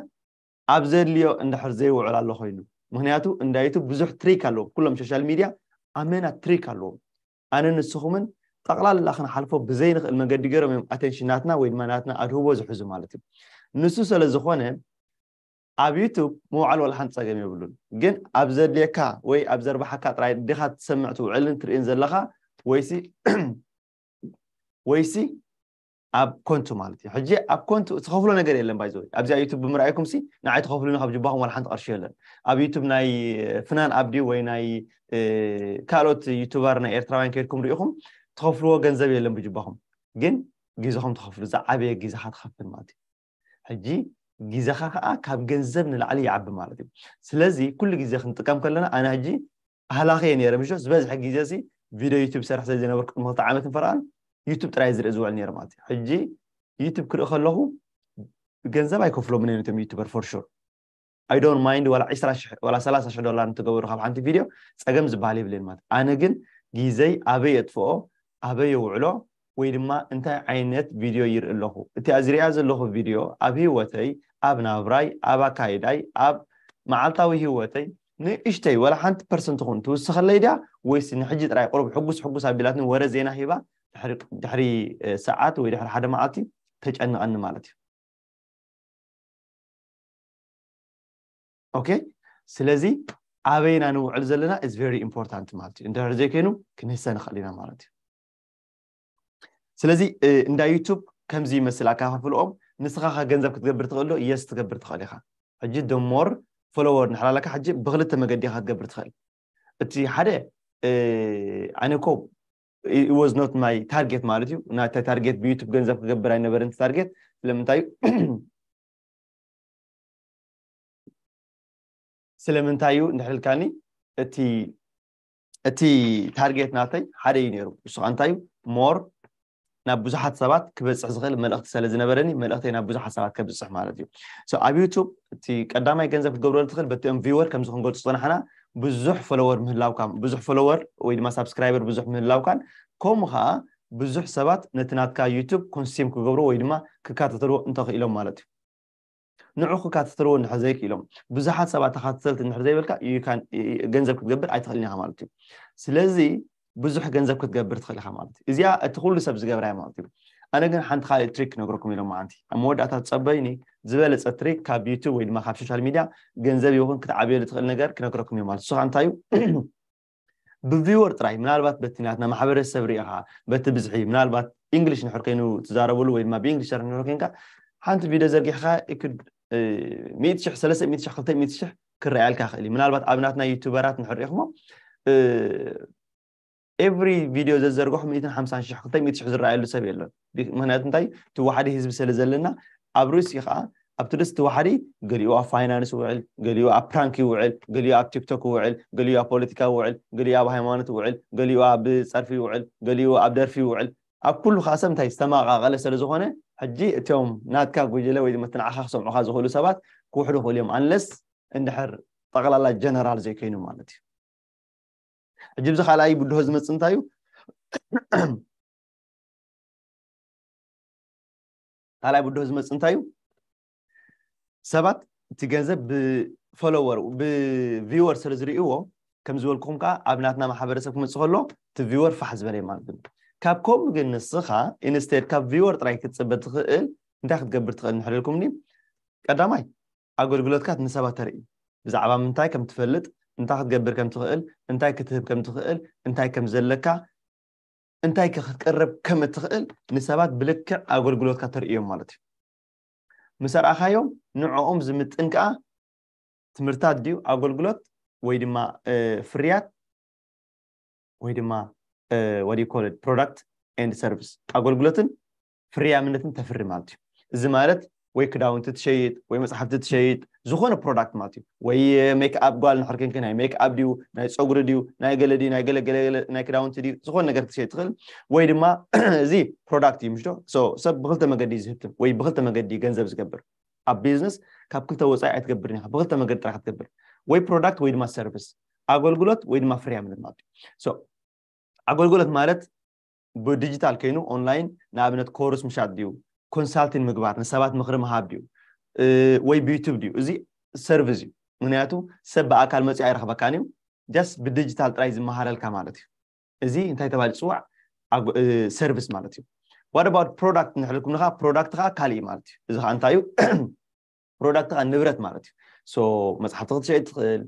ኣብ ዘድልዮ እንድሕር ዘይውዕል ኣሎ ኮይኑ፣ ምክንያቱ እንዳ ዩቱብ ብዙሕ ትሪክ ኣለዎም። ኩሎም ሶሻል ሚድያ ኣመና ትሪክ ኣለዎም። ኣነ ንስኹምን ጠቕላላ ክንሓልፎ ብዘይንኽእል መገዲ ገይሮም እዮም ኣቴንሽን ናትና ወይ ድማ ናትና ኣድህቦ ዝሕዙ ማለት እዩ። ንሱ ስለ ዝኾነ ኣብ ዩቱብ ምውዓል ወላ ሓንቲ ፀገም የብሉን። ግን ኣብ ዘድልየካ ወይ ኣብ ዘርባሓካ ጥራይ ዲኻ ትሰምዕ ትውዕልን ትርእን ዘለኻ ወይሲ ወይሲ ኣብ ኮንቱ ማለት እዩ። ሕጂ ኣብ ኮንቱ ትኸፍሎ ነገር የለን ባይዘወይ ኣብዚኣ ዩቱብ ብምርኣይኩም ሲ ንዓይ ትኸፍሉኒ ካብ ጅባኹም ዋላ ሓንቲ ቅርሺ የለን። ኣብ ዩቱብ ናይ ፍናን ኣብዲ ወይ ናይ ካልኦት ዩቱበር ናይ ኤርትራውያን ከይድኩም ሪኢኹም ትኸፍልዎ ገንዘብ የለን ብጅባኹም። ግን ግዜኹም ትኸፍሉ ዝዓበየ ግዜኻ ትኸፍል ማለት እዩ። ሕጂ ግዜኻ ከዓ ካብ ገንዘብ ንላዕሊ ይዓቢ ማለት እዩ። ስለዚ ኩሉ ግዜ ክንጥቀም ከለና ኣነ ሕጂ ኣህላኺ እየ ነይረ ምሽ ዝበዝሐ ግዜ ሲ ቪድዮ ዩቱብ ሰርሕ ስለ ዝነበርኩ ቅድሚ ክልተ ዓመት ንፈርኣን ዩቱብ ጥራይ ዝርኢ ዝውዕል ነይረ ማለት እዩ። ሕጂ ዩቱብ ክርኢ ከለኹ ገንዘብ ኣይከፍሎምን እዮም እቶም ዩቱበር ፎር ሹር። I don't mind ዋላ ዕስራ ሽሕ ዋላ ሰላሳ ሽሕ ዶላር እንትገበሩ ካብ ሓንቲ ቪድዮ ጸገም ዝበሃል የብልን ማለት። ኣነ ግን ግዜይ ኣበይ የጥፍኦ፣ ኣበይ የውዕሎ፣ ወይ ድማ እንታይ ዓይነት ቪድዮ ይርኢ ኣለኹ? እቲኣ ዝሪኣ ዘለኹ ቪድዮ ኣብ ህይወተይ፣ ኣብ ናብራይ፣ ኣብ ኣካይዳይ፣ ኣብ መዓልታዊ ህይወተይ ንእሽተይ ዋላ ሓንቲ ፐርሰንት ትኹን ትውስኸለይ ድያ፣ ወይስ ንሕጂ ጥራይ ቁሩብ ሕጉስ ሕጉስ ኣቢላትኒ ወረ ዜና ሂባ ድሕሪ ድሕሪ ሰዓት ወይ ድሕሪ ሓደ መዓልቲ ተጨንቐኒ ማለት እዩ? ኦኬ። ስለዚ ኣበይና ንውዕል ዘለና is very important ማለት እዩ። እንድሕር ዘይኮይኑ ክንህሰ ንኽእል ኢና ማለት እዩ። ስለዚ እንዳ ዩቱብ ከምዚ ይመስል ኣካፋፍልኦም። ንስኻ ከ ገንዘብ ክትገብር ትኽእል ዶ? የስ ትገብር ትኽእል ኢኻ። ሕጂ ደሞር ፎሎወር ንሕላለካ ሕጂ ብክልተ መገዲ ኢኻ ክትገብር ትኽእል። እቲ ሓደ ኣነ ኮ was not my target ማለት እዩ። ናተይ ታርጌት ብዩቱብ ገንዘብ ክገብር ኣይነበረን ታርጌት። ስለምንታይ እዩ ስለምንታይ እዩ እንድሕልካኒ እቲ እቲ ታርጌት ናተይ ሓደ እዩ ነይሩ። እሱ ከዓ እንታይ እዩ? ሞር ናብ ብዙሓት ሰባት ክበፅሕ ዝኽእል መልእኽቲ ስለ ዝነበረኒ መልእኽተይ ናብ ብዙሓት ሰባት ከብፅሕ ማለት እዩ። ኣብ ዩቱብ እቲ ቀዳማይ ገንዘብ ክትገብረሉ ትኽእል በቲኦም ቪወር ከምዚ ክንገልፁ ዝፀናሕና ብዙሕ ፎሎወር ምህላውካ፣ ብዙሕ ፎሎወር ወይ ድማ ሳብስክራይበር ብዙሕ ምህላውካን ከምኡ ከዓ ብዙሕ ሰባት ነቲ ናትካ ዩቱብ ኮንሲም ክገብሩ ወይ ድማ ክካተተልዎ እንተኽኢሎም ማለት እዩ። ንዑ ክካተተልዎ እንድሕር ዘይክኢሎም ብዙሓት ሰባት ተካተልቲ እንድሕር ዘይበልካ ገንዘብ ክትገብር ኣይትኽእልን ኢኻ ማለት እዩ። ስለዚ ብዙሕ ገንዘብ ክትገብር ትኽእል ኢኻ ማለት እዩ። እዚኣ እቲ ኩሉ ሰብ ዝገብራ ማለት እዩ። ኣነ ግን ሓንቲ ካልእ ትሪክ ክነግረኩም ኢሎም ማዓንቲ ኣብ መወዳእታ ትፀበይኒ ዝበለፀ ትሪክ ካብ ዩቱብ ወይ ድማ ካብ ሶሻል ሚድያ ገንዘብ ይኹን ክትዓብየሉ ትኽእል ነገር ክነግረኩም እዮም ማለት እሱ እንታይ እዩ? ብቪወር ጥራይ ምናልባት በቲ ናትና ማሕበረሰብ ሪኢኻ በቲ ብዝሒ ምናልባት ኢንግሊሽ ንሕር ከይኑ ትዛረብሉ ወይ ድማ ብኢንግሊሽ ሰርሕ ንሕር ኮይንካ ሓንቲ ቪድዮ ዘርጊሕካ ይክድ ሚእቲ ሽሕ ሰለስተ ሚእቲ ሽሕ ክልተ ሚእቲ ሽሕ ክረኣየልካ ክእል እዩ። ምናልባት ኣብ ናትና ዩቱበራት ንሕር ኢኹሞ ኤቭሪ ቪድዮ ዘዘርግሑ ሚእትን ሓምሳን ሽሕ ክልተ ሚእቲ ሽሕ ዝረኣየሉ ሰብ የለን። ምክንያቱ እንታይ እቲ ዋሕዲ ህዝቢ ስለ ዘለና ኣብ ርእሲ ከዓ ኣብቲ ደስ እቲ ዋሕዲ ገሊኡ ኣብ ፋይናንስ ይውዕል፣ ገሊኡ ኣብ ፕራንክ ይውዕል፣ ገሊኡ ኣብ ቲክቶክ ይውዕል፣ ገሊኡ ኣብ ፖለቲካ ይውዕል፣ ገሊኡ ኣብ ሃይማኖት ይውዕል፣ ገሊኡ ኣብ ፀርፊ ይውዕል፣ ገሊኡ ኣብ ደርፊ ይውዕል። ኣብ ኩሉ ከዓ ሰብ እንታይ ዝተመቃቀለ ስለ ዝኾነ ሕጂ እቶም ናትካ ጉጅለ ወይ ድማ እቲ ንዓኻ ክሰምዑኻ ዝኽእሉ ሰባት ክውሕዱ ክኽእሉ እዮም ኣንለስ እንድሕር ጠቕላላ ጀነራል ዘይኮይኑ ማለት እዩ። ሕጂ ብዚ ካልኣይ ብድሆ ዝመፅእ እንታይ እዩ? ካልኣይ ብድሆ ዝመፅእ እንታይ እዩ? ሰባት እቲ ገንዘብ ብፎሎወር ብቪወር ስለ ዝርእይዎ ከም ዝበልኩኹም ከዓ ኣብ ናትና ማሕበረሰብ ክመፅእ ከሎ እቲ ቪወር ፋሕ ዝበለ እዩ ማለት እዩ። ካብ ከምኡ ግን ንስኻ ኢንስቴድ ካብ ቪወር ጥራይ ክትፅበ ትኽእል እንታይ ክትገብር ትኽእል ንሕደልኩምኒ ቀዳማይ ኣገልግሎትካ ንሰባት ተርኢ። ብዛዕባ ምንታይ ከም ትፈልጥ፣ እንታይ ክትገብር ከም ትኽእል፣ እንታይ ክትህብ ከም ትኽእል፣ እንታይ ከም ዘለካ፣ እንታይ ከ ክትቀርብ ከም እትኽእል ንሰባት ብልክዕ ኣገልግሎትካ ተርእዮም ማለት እዩ። ምስ ኣርኣኻዮም ንዕኦም ዝምጥን ከዓ ትምህርታት ድዩ ኣገልግሎት ወይ ድማ ፍርያት ወይ ድማ what you call it product and service ኣገልግሎትን ፍርያምነትን ተፍሪ ማለት እዩ። እዚ ማለት ወይ ክዳውንቲ ትሸይጥ ወይ መፅሓፍቲ ትሸይጥ ዝኾነ ፕሮዳክት ማለት እዩ። ወይ ሜክኣፕ ጓል ንሕር ኮንኪ ናይ ሜክኣፕ ድዩ ናይ ፀጉሪ ድዩ ናይ ገለ ድዩ ናይ ገለ ገለ ገለ ናይ ክዳውንቲ ድዩ ዝኾነ ነገር ክትሸይጥ ትኽእል ወይ ድማ እዚ ፕሮዳክት እዩ ምሽዶ። ሰብ ብክልተ መገዲ እዩ ዝህብትም ወይ ብክልተ መገዲ ገንዘብ ዝገብር። ኣብ ቢዝነስ ካብ ክልተ ወፃኢ ኣይትገብርን ኢኻ። ብክልተ መገዲ ጥራሕ ክትገብር ወይ ፕሮዳክት ወይ ድማ ሰርቪስ ኣገልግሎት ወይ ድማ ፍርያምነት ማለት እዩ። ኣገልግሎት ማለት ብዲጂታል ኮይኑ ኦንላይን ንኣብነት ኮርስ ምሻጥ ድዩ ኮንሳልቲን ምግባር ንሰባት ምክሪ ምሃብ ድዩ ወይ ብዩቱብ ድዩ እዚ ሰርቪስ እዩ። ምክንያቱ ሰብ ብኣካል መፅኡ ኣይረኽበካን እዩ። ጃስት ብዲጂታል ጥራይ ዝመሃረልካ ማለት እዩ። እዚ እንታይ ተባሂሉ ዝፅዋዕ ሰርቪስ ማለት እዩ። What about product ንሕልኩም ንካ ፕሮዳክት ከዓ ካሊእ ማለት እዩ። እዚ ከዓ እንታይ እዩ? ፕሮዳክት ከዓ ንብረት ማለት እዩ። መፅሓፍቲ ክትሸይጥ ትኽእል፣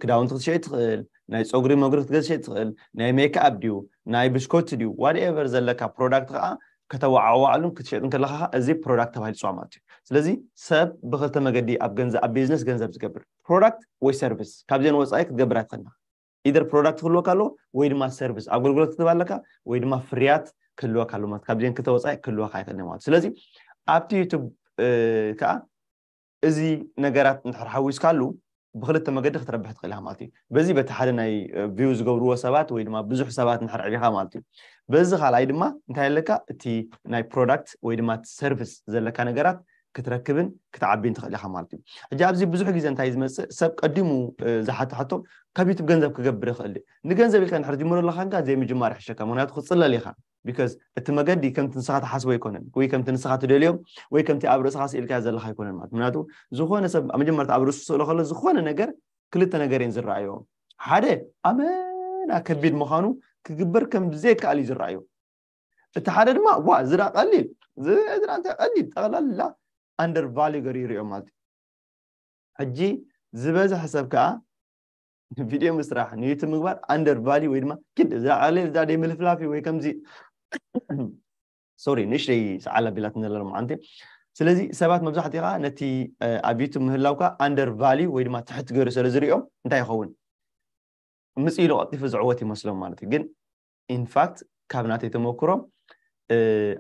ክዳውንቲ ክትሸይጥ ትኽእል፣ ናይ ፀጉሪ መጉሪ ክትገዝሸይ ትኽእል፣ ናይ ሜክኣፕ ድዩ ናይ ብሽኮቲ ድዩ ዋትኤቨር ዘለካ ፕሮዳክት ከዓ ከተዋዓዋዕሉን ክትሸጥ እንከለካ እዚ ፕሮዳክት ተባሂሉ ይፅዋዕ ማለት እዩ። ስለዚ ሰብ ብክልተ መገዲ ኣብ ገንዘብ ኣብ ቢዝነስ ገንዘብ ዝገብር ፕሮዳክት ወይ ሰርቪስ ካብዚአን ወፃኢ ክትገብር ኣይትኽእልና። ኢደር ፕሮዳክት ክህልወካ ኣለዎ ወይ ድማ ሰርቪስ ኣገልግሎት ክትህብ ኣለካ ወይ ድማ ፍርያት ክህልወካ ኣለዎ ማለት ካብዚአን ክልተ ወፃኢ ክህልወካ ኣይክእልን ማለት። ስለዚ ኣብቲ ዩቱብ ከዓ እዚ ነገራት እንድሕር ሓዊስካሉ ብክልተ መገዲ ክትረብሕ ትኽእል ኢኻ ማለት እዩ። በዚ በቲ ሓደ ናይ ቪው ዝገብርዎ ሰባት ወይ ድማ ብዙሕ ሰባት እንድሕር ዕቢኻ ማለት እዩ። በዚ ካልኣይ ድማ እንታይ ኣለካ እቲ ናይ ፕሮዳክት ወይ ድማ ሰርቪስ ዘለካ ነገራት ክትረክብን ክትዓብን ትኽእል ኢኻ ማለት እዩ። ሕጂ ኣብዚ ብዙሕ ግዜ እንታይ ዝመፅእ፣ ሰብ ቀዲሙ ዝሓትሓቶ ካብ ዩቱብ ገንዘብ ክገብር ይኽእል። ንገንዘብ ኢልካ ንድሕር ጅምሮ ኣለካ እንካ ዘይምጅማር ይሕሸካ፣ ምክንያቱ ክፅለል ኢኻ። ቢካዝ እቲ መገዲ ከምቲ ንስኻ ትሓስቦ ኣይኮነን፣ ወይ ከምቲ ንስኻ ትደልዮ፣ ወይ ከምቲ ኣብ ርእስኻ ስኢልካ ዘለካ ኣይኮነን ማለት። ምክንያቱ ዝኾነ ሰብ ኣብ መጀመርታ ኣብ ርእሱ ስእሎ ከሎ ዝኾነ ነገር ክልተ ነገር እየን ዝረኣዮ። ሓደ ኣመና ከቢድ ምዃኑ ክግበር ከም ዘይከኣል እዩ ዝረኣዮ። እቲ ሓደ ድማ ዋ ዝራ ቀሊል ዝራ እንታይ ቀሊል ጠቕላላ ኣንደር ቫልዩ ገሩ ይሪኦ ማለት እዩ። ሕጂ ዝበዝሐ ሰብ ከዓ ቪድዮ ምስራሕ ንዩቱብ ምግባር ኣንደር ቫልዩ ወይ ድማ ግድ እዛ ቀሊል እዛ ደይ ምልፍላፊ ወይ ከምዚ ሶሪ ንእሽተይ ሰዓል ኣቢላትኒ ዘላ ሎማዓንቲ። ስለዚ ሰባት መብዛሕትኡ ከዓ ነቲ ኣብ ዩቱብ ምህላውካ ኣንደር ቫልዩ ወይ ድማ ትሕት ገይሩ ስለ ዝሪኦም እንታይ ይኸውን? ምፅ ኢሉ ቀልጢፉ ዝዕወት ይመስሎም ማለት እዩ። ግን ኢንፋክት ካብ ናተይ ተመክሮ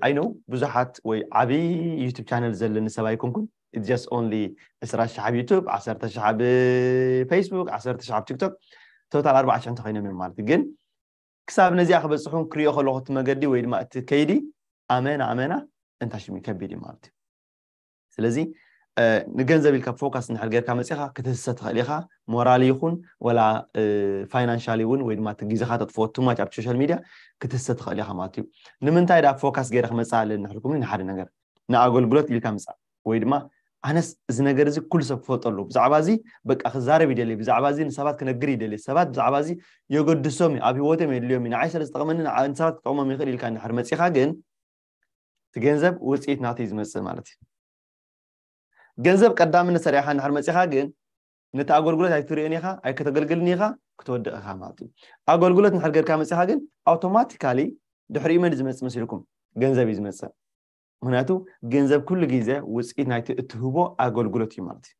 ኣይነው ብዙሓት ወይ ዓብዪ ዩቱብ ቻነል ዘለኒ ሰብ ኣይኮንኩን። ጀስት ኦንሊ ዕስራ ሺሕ ኣብ ዩቱብ፣ ዓሰርተ ሺሕ ኣብ ፌስቡክ፣ ዓሰርተ ሺሕ ኣብ ቲክቶክ፣ ቶታል ኣርባዕተ ሺሕ እንተኮይኖም እዮም ማለት እዩ። ግን ክሳብ ነዚኣ ክበፅሑን ክሪኦ ከለኹ እቲ መገዲ ወይ ድማ እቲ ከይዲ ኣመና ኣመና እንታይ ሽም ከቢድ እዩ ማለት እዩ። ስለዚ ንገንዘብ ኢልካ ፎካስ እንድሕር ጌርካ መፂኻ ክትህሰ ትኽእል ኢኻ። ሞራል ይኹን ወላ ፋይናንሻሊ እውን ወይ ድማ እቲ ግዜኻ ተጥፍኦ ቱማች ኣብ ሶሻል ሚድያ ክትህሰ ትኽእል ኢኻ ማለት እዩ። ንምንታይ ዳ ፎካስ ገይረ ክመፅእ ኣለኒ ንሕልኩም ንሓደ ነገር ንኣገልግሎት ኢልካ ምፃእ ወይ ድማ ኣነስ እዚ ነገር እዚ ኩሉ ሰብ ክፈልጠሉ ብዛዕባ እዚ በቃ ክዛረብ ይደሊ ብዛዕባ እዚ ንሰባት ክነግር ይደሊ ሰባት ብዛዕባ እዚ የገድሶም እዩ ኣብ ህይወቶም የድልዮም እዩ ንዓይ ስለ ዝጠቕመኒ ንሰባት ክጠቕሞም ይኽእል ኢልካ እንድሕር መፂኻ ግን እቲ ገንዘብ ውፅኢት ናቱ እዩ ዝመፅእ ማለት እዩ። ገንዘብ ቀዳምነት ሰሪዕኻ እንድሕር መፂኻ ግን ነቲ ኣገልግሎት ኣይትሪኦን ኢኻ ኣይከተገልግልን ኢኻ ክትወድቕ ኢኻ ማለት እዩ። ኣገልግሎት እንድሕር ጌርካ መፂኻ ግን ኣውቶማቲካሊ ድሕሪኡ መን ዝመፅእ መሲልኩም ገንዘብ እዩ ዝመፅእ። ምክንያቱ ገንዘብ ኩሉ ግዜ ውፅኢት ናይቲ እትህቦ ኣገልግሎት እዩ ማለት እዩ።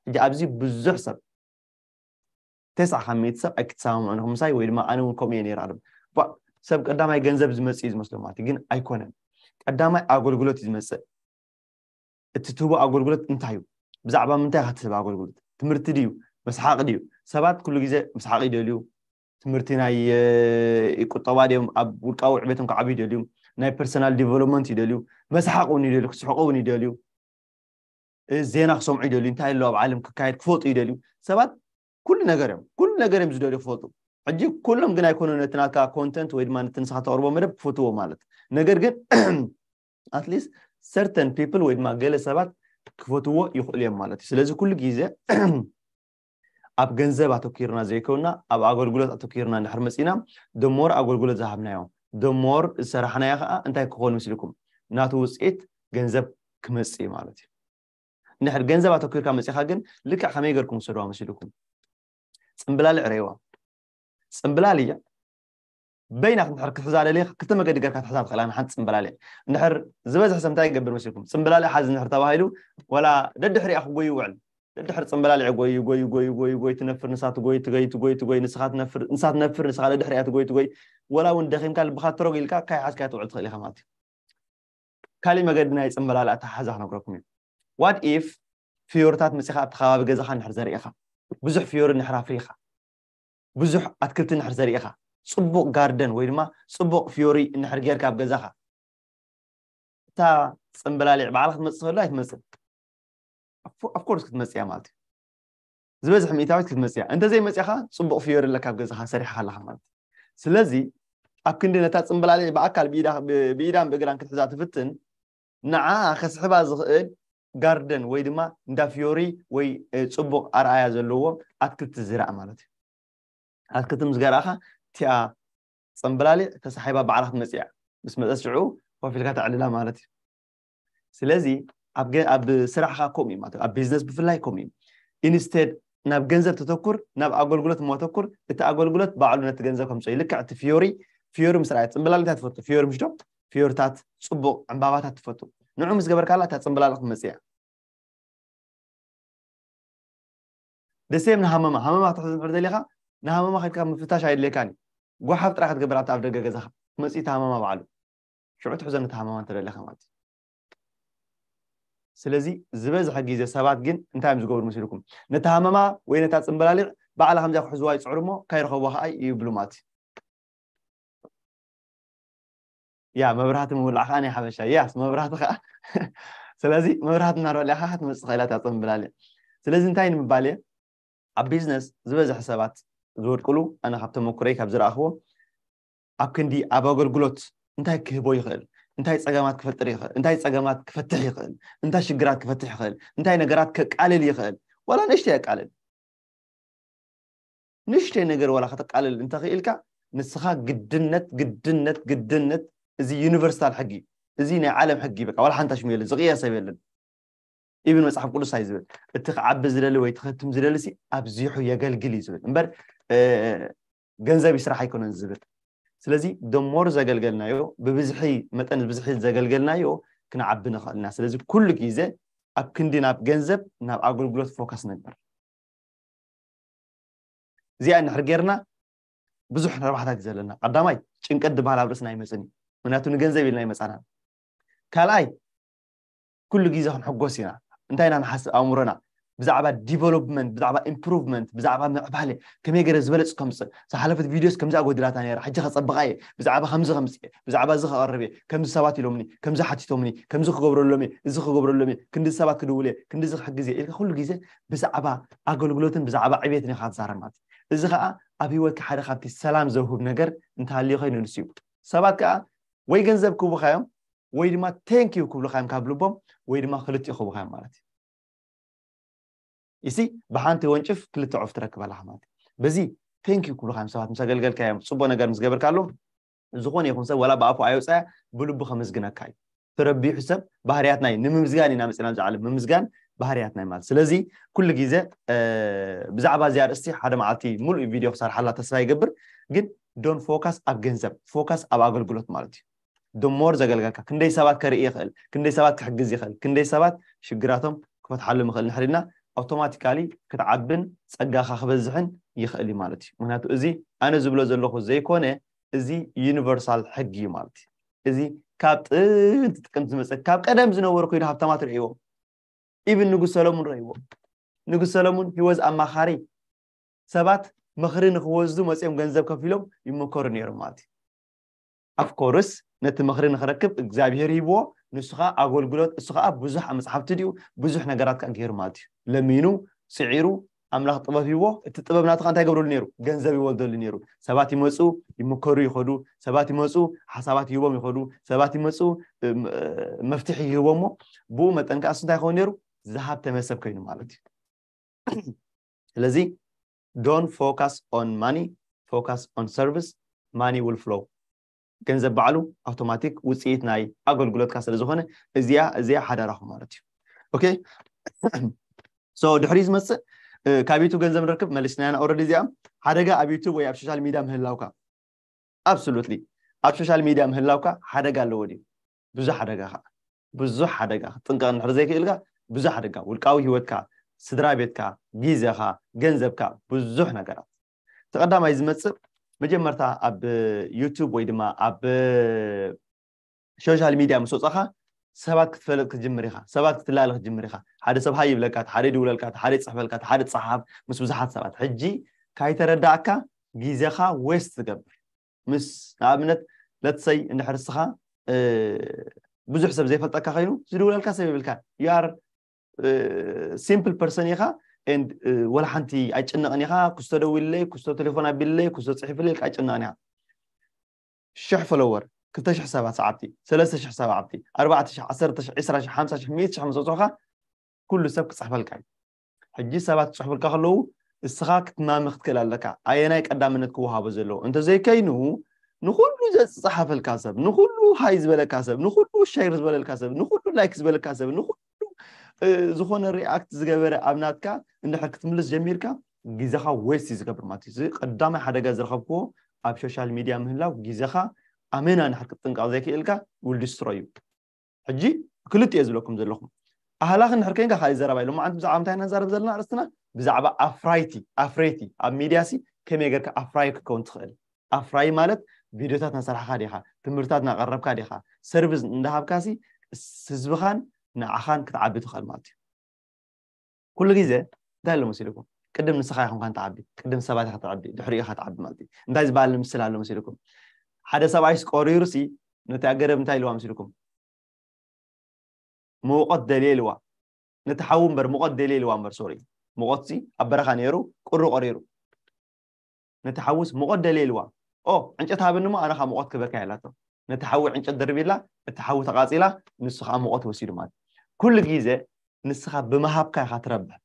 ሕጂ ኣብዚ ብዙሕ ሰብ ተስዓ ካብ ሚእቲ ሰብ ኣይክትሰማምዑ ንኹም ምሳይ ወይ ድማ ኣነ እውን ከምኡ እየ ነይረ ኣለም ሰብ ቀዳማይ ገንዘብ ዝመፅእ እዩ ዝመስሎ ማለት እዩ። ግን ኣይኮነን። ቀዳማይ ኣገልግሎት እዩ ዝመፅእ። እቲ ትህቦ ኣገልግሎት እንታይ እዩ? ብዛዕባ ምንታይ ኢኻ ትህብ ኣገልግሎት? ትምህርቲ ድዩ? መስሓቕ ድዩ? ሰባት ኩሉ ግዜ ምስሓቕ ይደልዩ። ትምህርቲ ናይ ቁጠባ ድዮም ኣብ ውልቃዊ ዕቤቶም ክዓብዩ ይደልዩ። ናይ ፐርሰናል ዲቨሎፕመንት ይደልዩ። መስሓቕ እውን ይደልዩ፣ ክስሕቑ እውን ይደልዩ። ዜና ክሰምዑ ይደልዩ፣ እንታይ ኣሎ ኣብ ዓለም ክካየድ ክፈልጡ ይደልዩ። ሰባት ኩሉ ነገር እዮም ኩሉ ነገር እዮም ዝደልዩ ክፈልጡ። ሕጂ ኩሎም ግን ኣይኮኑ ነቲ ናትካ ኮንተንት ወይ ድማ ነቲ ንስኻ ተቕርቦ መደብ ክፈትዎ ማለት ነገር ግን ኣትሊስት ሰርተን ፒፕል ወይ ድማ ገለ ሰባት ክፈትዎ ይኽእሉ እዮም ማለት እዩ። ስለዚ ኩሉ ግዜ ኣብ ገንዘብ ኣተኪርና ዘይኮንና ኣብ ኣገልግሎት ኣተኪርና እንድሕር መፂና ደሞር ኣገልግሎት ዝሃብናዮ ደሞር ዝሰራሕናዮ ከዓ እንታይ ክኾን ምስልኩም ናቱ ውፅኢት ገንዘብ ክመፅእ ማለት እዩ። እንድሕር ገንዘብ ኣተኪርካ መፂኻ ግን ልክዕ ከመይ ገርኩም ውሰድዋ መሲልኩም? ፅምብላሊዕ ረይዋ። ፅምብላሊዕ በይና እንድሕር ክትሕዛ ደልኻ ክልተ መገዲ ገርካ ትሕዛ ትኽእላ ንሓንቲ ፅምብላሊዕ። እንድሕር ዝበዝሕ ሰብ እንታይ ይገብር መሲልኩም? ፅምብላሊዕ ሓዚ እንድሕር ተባሂሉ ወላ ደድሕሪኣ ክጎይ ይውዕል። ደድሕር ፅምብላሊዕ ጎይ ጎይ ጎይ ጎይ ጎይ ትነፍር ንሳ ትጎይ ትገይ ትጎይ ትጎይ ንስኻ ትነፍር ንሳ ትነፍር ንስኻ ደድሕሪኣ ትጎይ ትጎይ ወላ እውን ደኺምካ ልብኻ ትረጉ ኢልካ ካይሓዝካያ ትውዕል ትኽእል ኢኻ ማለት እዩ። ካሊእ መገዲ ናይ ፅምበላል ኣተሓሕዛ ክነግረኩም እዩ። ዋት ኢፍ ፍዮርታት መፂኻ ኣብቲ ከባቢ ገዛኻ እንድሕር ዘርኢኻ ብዙሕ ፍዮሪ እንድሕር ኣፍሪኻ ብዙሕ ኣትክልቲ እንድሕር ዘርኢኻ ፅቡቕ ጋርደን ወይ ድማ ፅቡቕ ፍዮሪ እንድሕር ጌርካ ኣብ ገዛኻ እታ ፅምበላሊዕ ባዕላ ክትመፅእ ከሎ ኣይትመፅእ ኣፍኮርስ ክትመፅእ እያ ማለት እዩ። ዝበዝሕ ሚእታዊት ክትመፅእ እያ። እንተዘይመፅእኻ ፅቡቕ ፍዮሪ ኣለካ ኣብ ገዛኻ ሰሪሕኻ ኣለኻ ማለት እዩ። ስለዚ ኣብ ክንዲ ነታ ፅምበላሊዕ ብኣካል ብኢዳን ብእግራን ክትሕዛ ትፍትን ንዓ ከስሕባ ዝኽእል ጋርደን ወይ ድማ እንዳ ፍዮሪ ወይ ፅቡቕ ኣርኣያ ዘለዎ ኣትክልቲ ዝራእ ማለት እዩ። ኣትክልቲ ምስ ገራእኻ እቲኣ ፅምብላሊዕ ተሳሒባ ባዕላ ክትመፅእ እያ። ምስ መፀት ሽዑ ኮፍ ኢልካ ተዕልላ ማለት እዩ። ስለዚ ኣብ ስራሕኻ ከምኡ እዩ ማለት ኣብ ቢዝነስ ብፍላይ ከምኡ እዩ። ኢንስቴድ ናብ ገንዘብ ተተኩር ናብ ኣገልግሎት እሞ ተኩር እቲ ኣገልግሎት ባዕሉ ነቲ ገንዘብ ከምፅኦ እዩ። ልክዕ እቲ ፍዮሪ ፍዮሪ ምስ ረኣየት ፅምብላል እንታይ ትፈቱ ፍዮሪ ምሽ ዶ ፍዮርታት ፅቡቕ ዕምባባታት ትፈቱ ንዑ ምስ ገበርካላ እታ ፅምብላል ክትመፅእ እያ። ደሴም ንሃመማ ሃመማ ክትሕዝ እንድሕር ደሊኻ ንሃመማ ከድካ ምፍታሽ ኣየድልየካን እዩ። ጓሓፍ ጥራይ ክትገብር ኣብቲ ኣብ ደገ ገዛኻ ክትመፅእ እቲ ሃመማ ባዕሉ ሽዑ ትሕዞ ነቲ ሃመማ እንተደሊኻ ማለት እዩ። ስለዚ ዝበዝሐ ግዜ ሰባት ግን እንታይ እዮም ዝገብሩ መሲልኩም ነቲ ሃመማ ወይ ነታ ፅምበላሊዕ ባዕላ ከምዚኣ ክሕዝዋ ይፅዕሩ እሞ ካይረኸብዋ ከዓ ይብሉ ማለት እዩ። ያ መብራህቲ ምውላዕ ከዓ ናይ ሓበሻ ያስ መብራህቲ ከዓ ስለዚ መብራህት እናረለካ ክትመፅእ ኽእላ እያ ፅምብላል እያ። ስለዚ እንታይ ንምባል እየ? ኣብ ቢዝነስ ዝበዝሐ ሰባት ዝወድቅሉ፣ ኣነ ካብ ተመኩረይ ካብ ዝረኣኽዎ፣ ኣብ ክንዲ ኣብ ኣገልግሎት እንታይ ክህቦ ይኽእል፣ እንታይ ፀገማት ክፈጥር ይኽእል፣ እንታይ ፀገማት ክፈትሕ ይኽእል፣ እንታይ ሽግራት ክፈትሕ ይኽእል፣ እንታይ ነገራት ከቃልል ይኽእል፣ ዋላ ንእሽተይ የቃልል፣ ንእሽተይ ነገር ዋላ ከተቃልል እንተኽኢልካ፣ ንስኻ ግድነት ግድነት ግድነት፣ እዚ ዩኒቨርሳል ሕጊ፣ እዚ ናይ ዓለም ሕጊ፣ በቃ ዋላ ሓንታ ሽሙ የለ ዝቕየር ሰብ የለን። ኢብን መፅሓፍ ቅዱስ እንታይ ዝብል? እቲ ክዓቢ ዝደሊ ወይ ትኸትም ዝደሊ ሲ ኣብዚሑ የገልግል እዩ ዝብል እምበር፣ ገንዘብ ይስራሕ ኣይኮነን ዝብል። ስለዚ ደሞር ዘገልገልናዮ፣ ብብዝሒ መጠን ብዝሒ ዘገልገልናዮ፣ ክንዓቢ ንኽእልና። ስለዚ ኩሉ ግዜ ኣብ ክንዲ ናብ ገንዘብ፣ ናብ ኣገልግሎት ፎካስ ነግበር። እዚኣ እንድሕር ጌርና ብዙሕ ረብሓታት እዩ ዘለና። ቀዳማይ፣ ጭንቀት ዝበሃል ኣብ ርእስና ኣይመፅን እዩ። ምክንያቱ ንገንዘብ ኢልና ኣይመፃናን። ካልኣይ፣ ኩሉ ግዜ ክንሕጎስ ኢና። እንታይ ኢና ንሓስብ? ኣእምሮና ብዛዕባ ዲቨሎፕመንት፣ ብዛዕባ ኢምፕሩቭመንት፣ ብዛዕባ ምዕባለ፣ ከመይ ገይረ ዝበለፅ ከምፅእ፣ ዝሓለፈት ቪዲዮስ ከምዚ ኣጎድላታ ነይራ፣ ሕጂ ከፀብቓ እየ፣ ብዛዕባ ከምዚ ከምፅእ እየ፣ ብዛዕባ እዚ ከቐርብ እየ፣ ከምዚ ሰባት ኢሎምኒ፣ ከምዚ ሓቲቶምኒ፣ ከምዚ ክገብረሎም እየ፣ እዚ ክገብረሎም እየ፣ ክንዲ ሰባት ክድውል እየ፣ ክንዲ እዚ ክሕግዝ እየ ኢልካ ኩሉ ግዜ ብዛዕባ ኣገልግሎትን ብዛዕባ ዕቤትን ኢኻ ትዛረብ ማለት እዩ። እዚ ከዓ ኣብ ህይወትካ ሓደ ካብቲ ሰላም ዘውህብ ነገር እንተሃልዩ ኮይኑ ንሱ እዩ። ሰባት ከዓ ወይ ገንዘብ ክህቡኻ እዮም፣ ወይ ድማ ቴንክ ዩ ክብሉኻ እዮም ካብ ልቦም፣ ወይ ድማ ክልቲኡ ክህቡኻ እዮም ማለት እዩ። እሲ ብሓንቲ ወንጭፍ ክልተ ዑፍ ትረክብ ኣለኻ ማለት እዩ። በዚ ቴንክ ዩ ክብሉኻ እዮም ሰባት፣ ምስ ኣገልገልካዮም፣ ፅቡቅ ነገር ምስ ገበርካሎም፣ ዝኾነ ይኹን ሰብ ዋላ ብኣፉ ኣየውፃያ፣ ብልቡ ከመስግነካ እዩ። ተረቢሑ ሰብ ባህርያትና እዩ። ንምምዝጋን ኢና መፂና ኣብዚ ዓለም፣ ምምዝጋን ባህርያትና እዩ ማለት። ስለዚ ኩሉ ግዜ ብዛዕባ እዚ ኣርእስቲ ሓደ መዓልቲ ሙሉእ ቪድዮ ክሰርሓላ ተስፋ ይገብር። ግን ዶን ፎካስ ኣብ ገንዘብ፣ ፎካስ ኣብ ኣገልግሎት ማለት እዩ። ደሞር ዘገልገልካ፣ ክንደይ ሰባት ከርኢ ይኽእል፣ ክንደይ ሰባት ክሕግዝ ይኽእል፣ ክንደይ ሰባት ሽግራቶም ክፈትሓሎም ይኽእል እንድሕር ኢልና፣ ኣውቶማቲካሊ ክትዓብን ጸጋኻ ክበዝሕን ይኽእል እዩ ማለት እዩ። ምክንያቱ እዚ ኣነ ዝብሎ ዘለኹ ዘይኮነ፣ እዚ ዩኒቨርሳል ሕጊ እዩ ማለት እዩ። እዚ ካብ ጥንቲ ጥቅምቲ ዝመፀ፣ ካብ ቀደም ዝነበሩ ኮይኑ ሃብታማት ርእይዎም። ኢብን ንጉስ ሰሎሙን ረእይዎ። ንጉስ ሰሎሙን ሂወዝ ኣማኻሪ፣ ሰባት ምኽሪ ንክወስዱ መፅኦም ገንዘብ ከፊሎም ይመከሩ ነይሮም ማለት እዩ። ኣፍኮርስ ነቲ ምኽሪ ንክረክብ እግዚኣብሔር ሂብዎ፣ ንሱ ከዓ ኣገልግሎት፣ እሱ ከዓ ብዙሕ መፅሓፍቲ ድዩ ብዙሕ ነገራት ከዓ ገይሩ ማለት እዩ። ለሚኑ፣ ስዒሩ፣ ኣምላኽ ጥበብ ሂብዎ። እቲ ጥበብ ናቱ ከዓ እንታይ ይገብረሉ ነይሩ? ገንዘብ ይወልደሉ ነይሩ። ሰባት ይመፁ፣ ይምከሩ ይኸዱ፣ ሰባት ይመፁ፣ ሓሳባት ይህቦም ይኸዱ፣ ሰባት ይመፁ፣ መፍትሒ ይህቦሞ። ብኡ መጠን ከዓ እሱ እንታይ ይኸውን ነይሩ? ዝሃብተመ ሰብ ኮይኑ ማለት እዩ። ስለዚ don't focus on money, focus on service, money will flow። ገንዘብ ባዕሉ ኣውቶማቲክ ውፅኢት ናይ ኣገልግሎትካ ስለ ዝኾነ እዚኣ እዚኣ ሓደራኹ ማለት እዩ። ኦኬ። So ድሕሪ ዝመፅእ ካብ ዩቱብ ገንዘብ ንረክብ መሊስናያና ኦረዲ። እዚኣ ሓደጋ ኣብ ዩቱብ ወይ ኣብ ሶሻል ሚድያ ምህላውካ፣ ኣብሶሉትሊ ኣብ ሶሻል ሚድያ ምህላውካ ሓደጋ ኣለዎ ድዩ? ብዙሕ ሓደጋ ከዓ፣ ብዙሕ ሓደጋ። ጥንቃቕ እንድሕር ዘይክእልካ ብዙሕ ሓደጋ፣ ውልቃዊ ህይወትካ፣ ስድራ ቤትካ፣ ግዜኻ፣ ገንዘብካ፣ ብዙሕ ነገራት። እቲ ቀዳማይ ዝመፅእ መጀመርታ ኣብ ዩቱብ ወይ ድማ ኣብ ሶሻል ሚድያ ምስ ወፃኻ ሰባት ክትፈልጥ ክትጅምር ኢኻ፣ ሰባት ክትላለ ክትጅምር ኢኻ። ሓደ ሰብ ሃይ ይብለካ፣ ሓደ ይድውለልካ፣ ሓደ ይፅሕፈልካ፣ ሓደ ይፀሓፍ ምስ ብዙሓት ሰባት። ሕጂ ካይተረዳእካ ግዜኻ ዌስት ትገብር። ምስ ንኣብነት ለትሰይ እንድሕር እስኻ ብዙሕ ሰብ ዘይፈልጠካ ኮይኑ ዝድውለልካ ሰብ ይብልካ፣ you are simple person ኢኻ፣ and ወላ ሓንቲ ኣይጨነቕን ኢኻ። ክስቶ ደዊልለይ፣ ክስቶ ቴሌፎን ኣቢልለይ፣ ክስቶ ፅሒፍለይ ኢልካ ኣይጨነቕን ኢኻ። ሽሕ ፎሎወር፣ ክልተ ሽሕ ሰባት ሰዓብቲ፣ ሰለስተ ሽሕ ሰዓብቲ፣ ኣርባዕተ ሽሕ፣ ዓሰርተ ሽሕ፣ ዕስራ ሽሕ፣ ሓምሳ ሽሕ፣ ሚእቲ ሽሕ ምስ ኣውፅእኻ ኩሉ ሰብ ክፅሕፈልካ እዩ። ሕጂ ሰባት ክፅሕፉልካ ከለዉ እስኻ ክትማሚ ክትክእል ኣለካ። ኣየናይ ቀዳምነት ክወሃቦ ዘለዎ እንተዘይከይኑ፣ ንኹሉ ዘፅሓፈልካ ሰብ፣ ንኹሉ ሃይ ዝበለካ ሰብ፣ ንኹሉ ሸር ዝበለልካ ሰብ፣ ንኹሉ ላይክ ዝበለካ ሰብ፣ ንኹሉ ዝኾነ ሪኣክት ዝገበረ ኣብ ናትካ እንድሕር ክትምልስ ጀሚርካ፣ ግዜኻ ዌስት እዩ ዝገብር ማለት እዩ። እዚ ቀዳማይ ሓደጋ ዝረኸብክዎ ኣብ ሶሻል ሚድያ ምህላው፣ ግዜኻ ኣመና እንድሕር ክትጥንቀቕ ዘይክእልካ ውል ዲስትሮይ እዩ። ሕጂ ክልቲኡ እየ ዝብለኩም ዘለኹ። ኣህላኺ እንድሕር ኮይንካ ካልእ ዘረባ ኢሎም መዓንቲ ብዛዕባ እንታይ ኢና ንዛረብ ዘለና? ኣርእስትና ብዛዕባ ኣፍራይቲ፣ ኣፍረይቲ ኣብ ሚድያ ሲ ከመይ ጌርካ ኣፍራይ ክትከውን ትኽእል። ኣፍራይ ማለት ቪድዮታት እናሰራሕካ ዲኻ፣ ትምህርትታት እናቐረብካ ዲኻ፣ ሰርቪስ እንዳሃብካ ሲ ህዝብኻን ንዓኻን ክትዓቢ ትኽእል ማለት እዩ። ኩሉ ግዜ እንታይ ኣሎ መሲልኩም? ቅድም ንስኻ ኢኹም ካን ትዓቢ፣ ቅድም ሰባት ኢኻ ትዓቢ፣ ድሕሪኡ ኢኻ ትዓቢ ማለት እዩ። እንታይ ዝበሃል ምስል ኣሎ መሲልኩም? ሓደ ሰብኣይስ ቆሪሩ ሲ ነቲ ኣገረብ እንታይ ኢልዋ መሲልኩም? መውቆት ደልየ ኢልዋ። ነቲ ሓዊ እምበር ሙቐት ደልየ ኢልዋ እምበር፣ ሶሪ፣ ሙቐት ሲ ኣብ በረኻ ነይሩ፣ ቁሪ ቆሪሩ። ነቲ ሓውስ ሙቐት ደልየ ኢልዋ። ኦ፣ ዕንጨት ሃበኒ እሞ ኣነ ኸዓ ሙቐት ክበካ ኢላቶ። ነቲ ሓዊ ዕንጨት ደርቢላ፣ እቲ ሓዊ ተቓጺላ፣ ንሱ ኸዓ ሙቐት ወሲዱ ማለት። ኩሉ ግዜ ንስኻ ብምሃብካ ኢኻ ትረብሕ።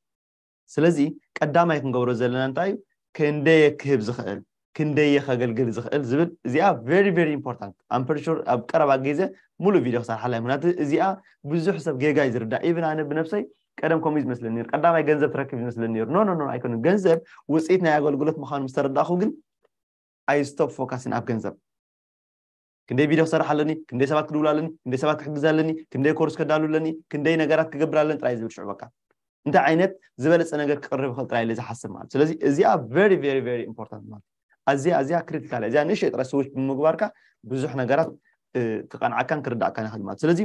ስለዚ ቀዳማይ ክንገብሮ ዘለና እንታይ እዩ? ክንደየ ክህብ ዝኽእል፣ ክንደየ ከገልግል ዝኽእል ዝብል፣ እዚኣ very very important። I'm pretty sure ኣብ ቀረባ ግዜ ሙሉእ ቪድዮ ክሰርሓላ እየ። ምክንያቱ እዚኣ ብዙሕ ሰብ ጌጋ እዩ ዝርዳእ። ኢቭን ኣነ ብነብሰይ ቀደም ከምኡ እዩ ዝመስለኒ ነይሩ። ቀዳማይ ገንዘብ ትረክብ ይመስለኒ ነይሩ። ኖ ኖ ኖ፣ ኣይኮነን። ገንዘብ ውፅኢት ናይ ኣገልግሎት ምዃኑ ምስ ተረዳእኹ ግን I stop focusing ኣብ ገንዘብ። ክንደይ ቪድዮ ክሰርሕ ኣለኒ፣ ክንደይ ሰባት ክድውል ኣለኒ፣ ክንደይ ሰባት ክሕግዝ ኣለኒ፣ ክንደይ ኮርስ ከዳሉ ኣለኒ፣ ክንደይ ነገራት ክገብር ኣለኒ ጥራይ ዝብል ሽዑ በቃ እንታይ ዓይነት ዝበለፀ ነገር ክቅርብ ይኽእል ጥራይ ኢለ ዝሓስብ ማለት። ስለዚ እዚኣ very very very important ማለት፣ ኣዝያ ኣዝያ ክሪቲካል፣ እዚኣ ንእሽተይ ጥራይ ስዊች ብምግባርካ ብዙሕ ነገራት ክቀንዓካን ክርዳእካን ይኽእል ማለት። ስለዚ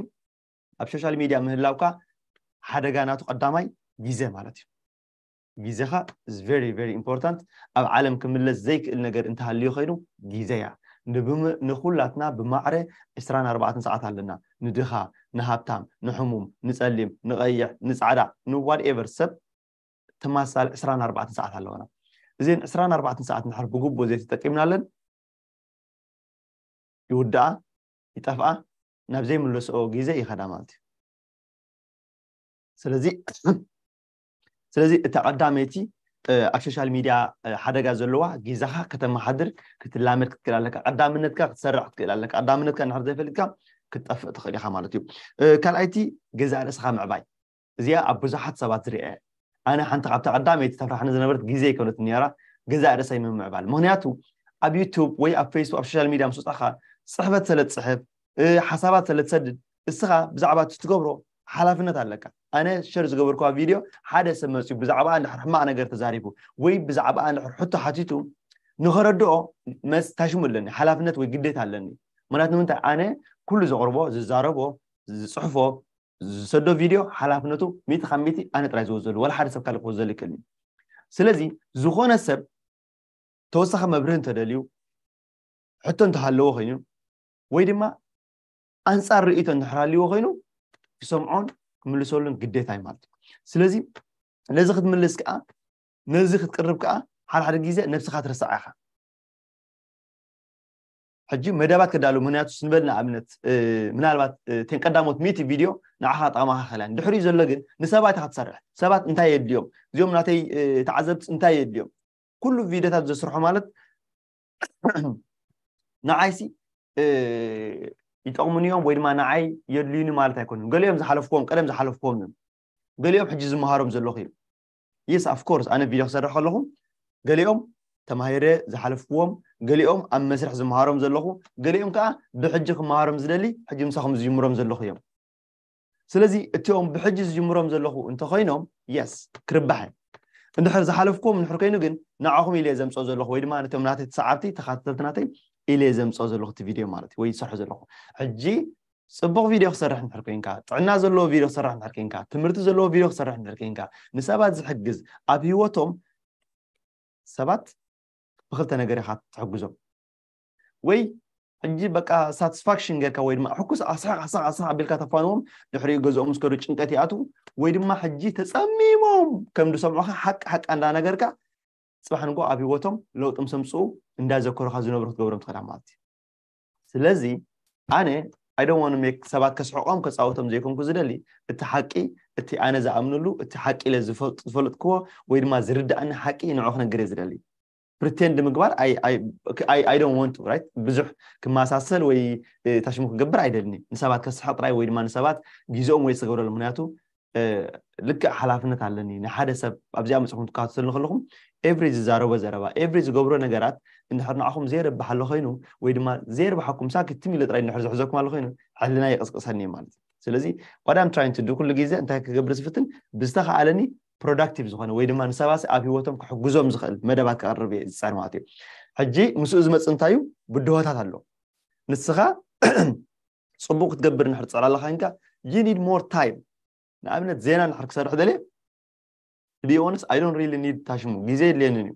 ኣብ ሶሻል ሚድያ ምህላውካ ሓደጋ ናቱ ቀዳማይ ግዜ ማለት እዩ። ግዜኻ is very very important። ኣብ ዓለም ክምለስ ዘይክእል ነገር እንተሃልዩ ኮይኑ ግዜ እያ። ንብም- ንኹላትና ብማዕረ ዕስራን ኣርባዕተን ሰዓት ኣለና። ንድኻ፣ ንሃብታም፣ ንሕሙም፣ ንጸሊም፣ ንቐይሕ፣ ንጻዕዳ፣ ንዋትኤቨር ሰብ ተማሳሊ ዕስራን ኣርባዕተን ሰዓት ኣለና። እዘን ዕስራን ኣርባዕተን ሰዓት እንድሕር ብግቡእ ዘይተጠቂምናለን ይውድኣ፣ ይጠፍኣ፣ ናብ ዘይምለስኦ ግዜ ይኸዳ ማለት እዩ። ስለዚ ስለዚ እታ ቀዳመይቲ ኣብ ሶሻል ሚድያ ሓደጋ ዘለዋ ግዜኻ ከተመሓድር ክትላመድ ክትክእል ኣለካ። ቀዳምነትካ ክትሰርዕ ክትክእል ኣለካ። ቀዳምነትካ እንድሕር ዘይፈሊጥካ ክትጠፍእ ትኽእል ኢኻ ማለት እዩ። ካልኣይቲ ገዛእ ርእስኻ ምዕባይ። እዚኣ ኣብ ብዙሓት ሰባት ዝርአ። ኣነ ሓንቲ ካብታ ቀዳመይቲ ተፍራሕኒ ዝነበረት ግዜ ኣይኮነትን ነይራ፣ ገዛእ ርእሰይ ምምዕባል። ምክንያቱ ኣብ ዩቱብ ወይ ኣብ ፌስቡክ ኣብ ሶሻል ሚድያ ምስ ወፃእካ ፅሕፈት ስለ ትፅሕፍ፣ ሓሳባት ስለ ትሰድድ፣ እስኻ ብዛዕባ እቲ ትገብሮ ሓላፍነት ኣለካ። ኣነ ሸር ዝገበርኩዋ ቪድዮ ሓደ ሰብ መፅዩ ብዛዕባ እንድሕር ሕማቕ ነገር ተዛሪቡ ወይ ብዛዕባ እንድሕር ሕቶ ሓቲቱ ንኸረድኦ መስ ታሽሙ ኣለኒ፣ ሓላፍነት ወይ ግዴታ ኣለኒ። ምክንያቱ ንምንታይ ኣነ ኩሉ ዘቕርቦ ዝዛረቦ ዝፅሕፎ ዝሰዶ ቪድዮ ሓላፍነቱ ሚእቲ ካብ ሚእቲ ኣነ ጥራይ ዝወዘሉ፣ ወላ ሓደ ሰብ ካልእ ክወዘሉ ይክእል እዩ። ስለዚ ዝኾነ ሰብ ተወሳኺ መብርህ እንተደልዩ ሕቶ እንተሃለዎ ኮይኑ ወይ ድማ ኣንፃር ርእይቶ እንድሕር ሃልዎ ኮይኑ ክሰምዖን ክምልሰሉን ግዴታ እዩ ማለት እዩ። ስለዚ ነዚ ክትምልስ ከዓ ነዚ ክትቅርብ ከዓ ሓደ ሓደ ግዜ ነብስኻ ትርስዓ ኢኻ። ሕጂ መደባት ከዳሉ ምክንያቱ ስንበል ንኣብነት ምናልባት እተን ቀዳሞት ሚእቲ ቪድዮ ንዓኻ ጠቕማኻ ኸላን ድሕሪኡ ዘሎ ግን ንሰባት ኢኻ ትሰርሕ። ሰባት እንታይ የድልዮም፣ እዚኦም ናተይ ተዓዘብቲ እንታይ የድልዮም፣ ኩሉ ቪድዮታት ዘስርሖ ማለት ንዓይሲ ይጠቕሙኒ እዮም ወይ ድማ ንዓይ የድልዩኒ ማለት ኣይኮኑን። ገሊኦም ዝሓለፍክዎም ቀደም ዝሓለፍክዎም እዮም። ገሊኦም ሕጂ ዝመሃሮም ዘለኹ እዮም። የስ ኣፍኮርስ ኣነ ቪድዮ ክሰርሕ ከለኹ ገሊኦም ተማሂረ ዝሓለፍክዎም፣ ገሊኦም ኣብ መስርሕ ዝመሃሮም ዘለኹ፣ ገሊኦም ከዓ ብሕጂ ክመሃሮም ዝደሊ ሕጂ ምሳኹም ዝጅምሮም ዘለኹ እዮም። ስለዚ እቲኦም ብሕጂ ዝጅምሮም ዘለኹ እንተኾይኖም የስ ክርባሕ እንድሕር ዝሓለፍክዎም እንድሕር ኮይኑ ግን ንዓኹም ኢለ ዘምፅኦ ዘለኹ ወይ ድማ ነቶም ናተይ ተሰዓብቲ ተኻተልቲ ናተይ ኢለ ዘምፅኦ ዘለኹ እቲ ቪድዮ ማለት ወይ ዝሰርሖ ዘለኹ። ሕጂ ፅቡቕ ቪድዮ ክሰርሕ እንድሕር ኮይንካ፣ ጥዕና ዘለዎ ቪድዮ ክሰርሕ እንድሕር ኮይንካ፣ ትምህርቲ ዘለዎ ቪድዮ ክሰርሕ እንድሕር ኮይንካ፣ ንሰባት ዝሕግዝ ኣብ ህይወቶም ሰባት ብክልተ ነገር ኢኻ ትሕግዞም። ወይ ሕጂ በቃ ሳትስፋክሽን ጌርካ ወይ ድማ ሕኩስ ኣስሓቅ ኣስሓቅ ኣስሓቅ ኣቢልካ ተፋንዎም፣ ድሕሪኡ ገዝኦም ምስ ከዱ ጭንቀት ይኣትዉ፣ ወይ ድማ ሕጂ ተጸሚሞም ከም ዝሰምዑኻ ሓቂ ሓቂ እንዳነገርካ ጽባሕ ንጎ ኣብ ህይወቶም ለውጢ ምስ ኣምጽኡ እንዳዘከሩኻ ዝነብሩ ክትገብሮም ትኽእላ ማለት እዩ። ስለዚ ኣነ I don't want to make ሰባት ከስሕቆም ከጻውቶም ዘይኮንኩ ዝደሊ፣ እቲ ሓቂ እቲ ኣነ ዝኣምነሉ እቲ ሓቂ ኢለ ዝፈልጥክዎ ወይ ድማ ዝርዳእኒ ሓቂ ንዑ ክነግር እየ ዝደሊ። ፕሪቴንድ ምግባር I don't want to right። ብዙሕ ክመሳሰል ወይ ታሽሙ ክገብር ኣይደልኒ። ንሰባት ከስሕቕ ጥራይ ወይ ድማ ንሰባት ግዜኦም ወይ ዝገብረሉ ምክንያቱ ልክዕ ሓላፍነት ኣለኒ ንሓደ ሰብ ኣብዚኣ መፅኹም ትከታተሉ ከለኹም ኤቭሪ ዝዛረቦ ዘረባ ኤቭሪ ዝገብሮ ነገራት እንድሕር ንዓኹም ዘይረብሕ ኣሎ ኮይኑ ወይ ድማ ዘይርብሓኩም ሳክት ትም ኢለ ጥራይ እንድሕር ዝሕዘኩም ኣሎ ኮይኑ ሕልና ይቕስቅሰኒ ማለት እዩ። ስለዚ what I'm trying to do ኩሉ ግዜ እንታይ ክገብር ዝፍትን ብዝተኸኣለኒ ፕሮዳክቲቭ ዝኾነ ወይ ድማ ንሰባት ኣብ ህይወቶም ክሕግዞም ዝኽእል መደባት ክቐርብ እየ ዝፀር ማለት እዩ። ሕጂ ምስኡ ዝመፅ እንታይ እዩ ብድሆታት ኣሎ። ንስኻ ፅቡቅ ክትገብር እንድሕር ትፅዕር ኣለካ ኢንካ you need more time። ንኣብነት ዜና እንድሕር ክሰርሕ ደልየ to be honest I don't really need ታሽሙ ግዜ የድልየንን እዩ።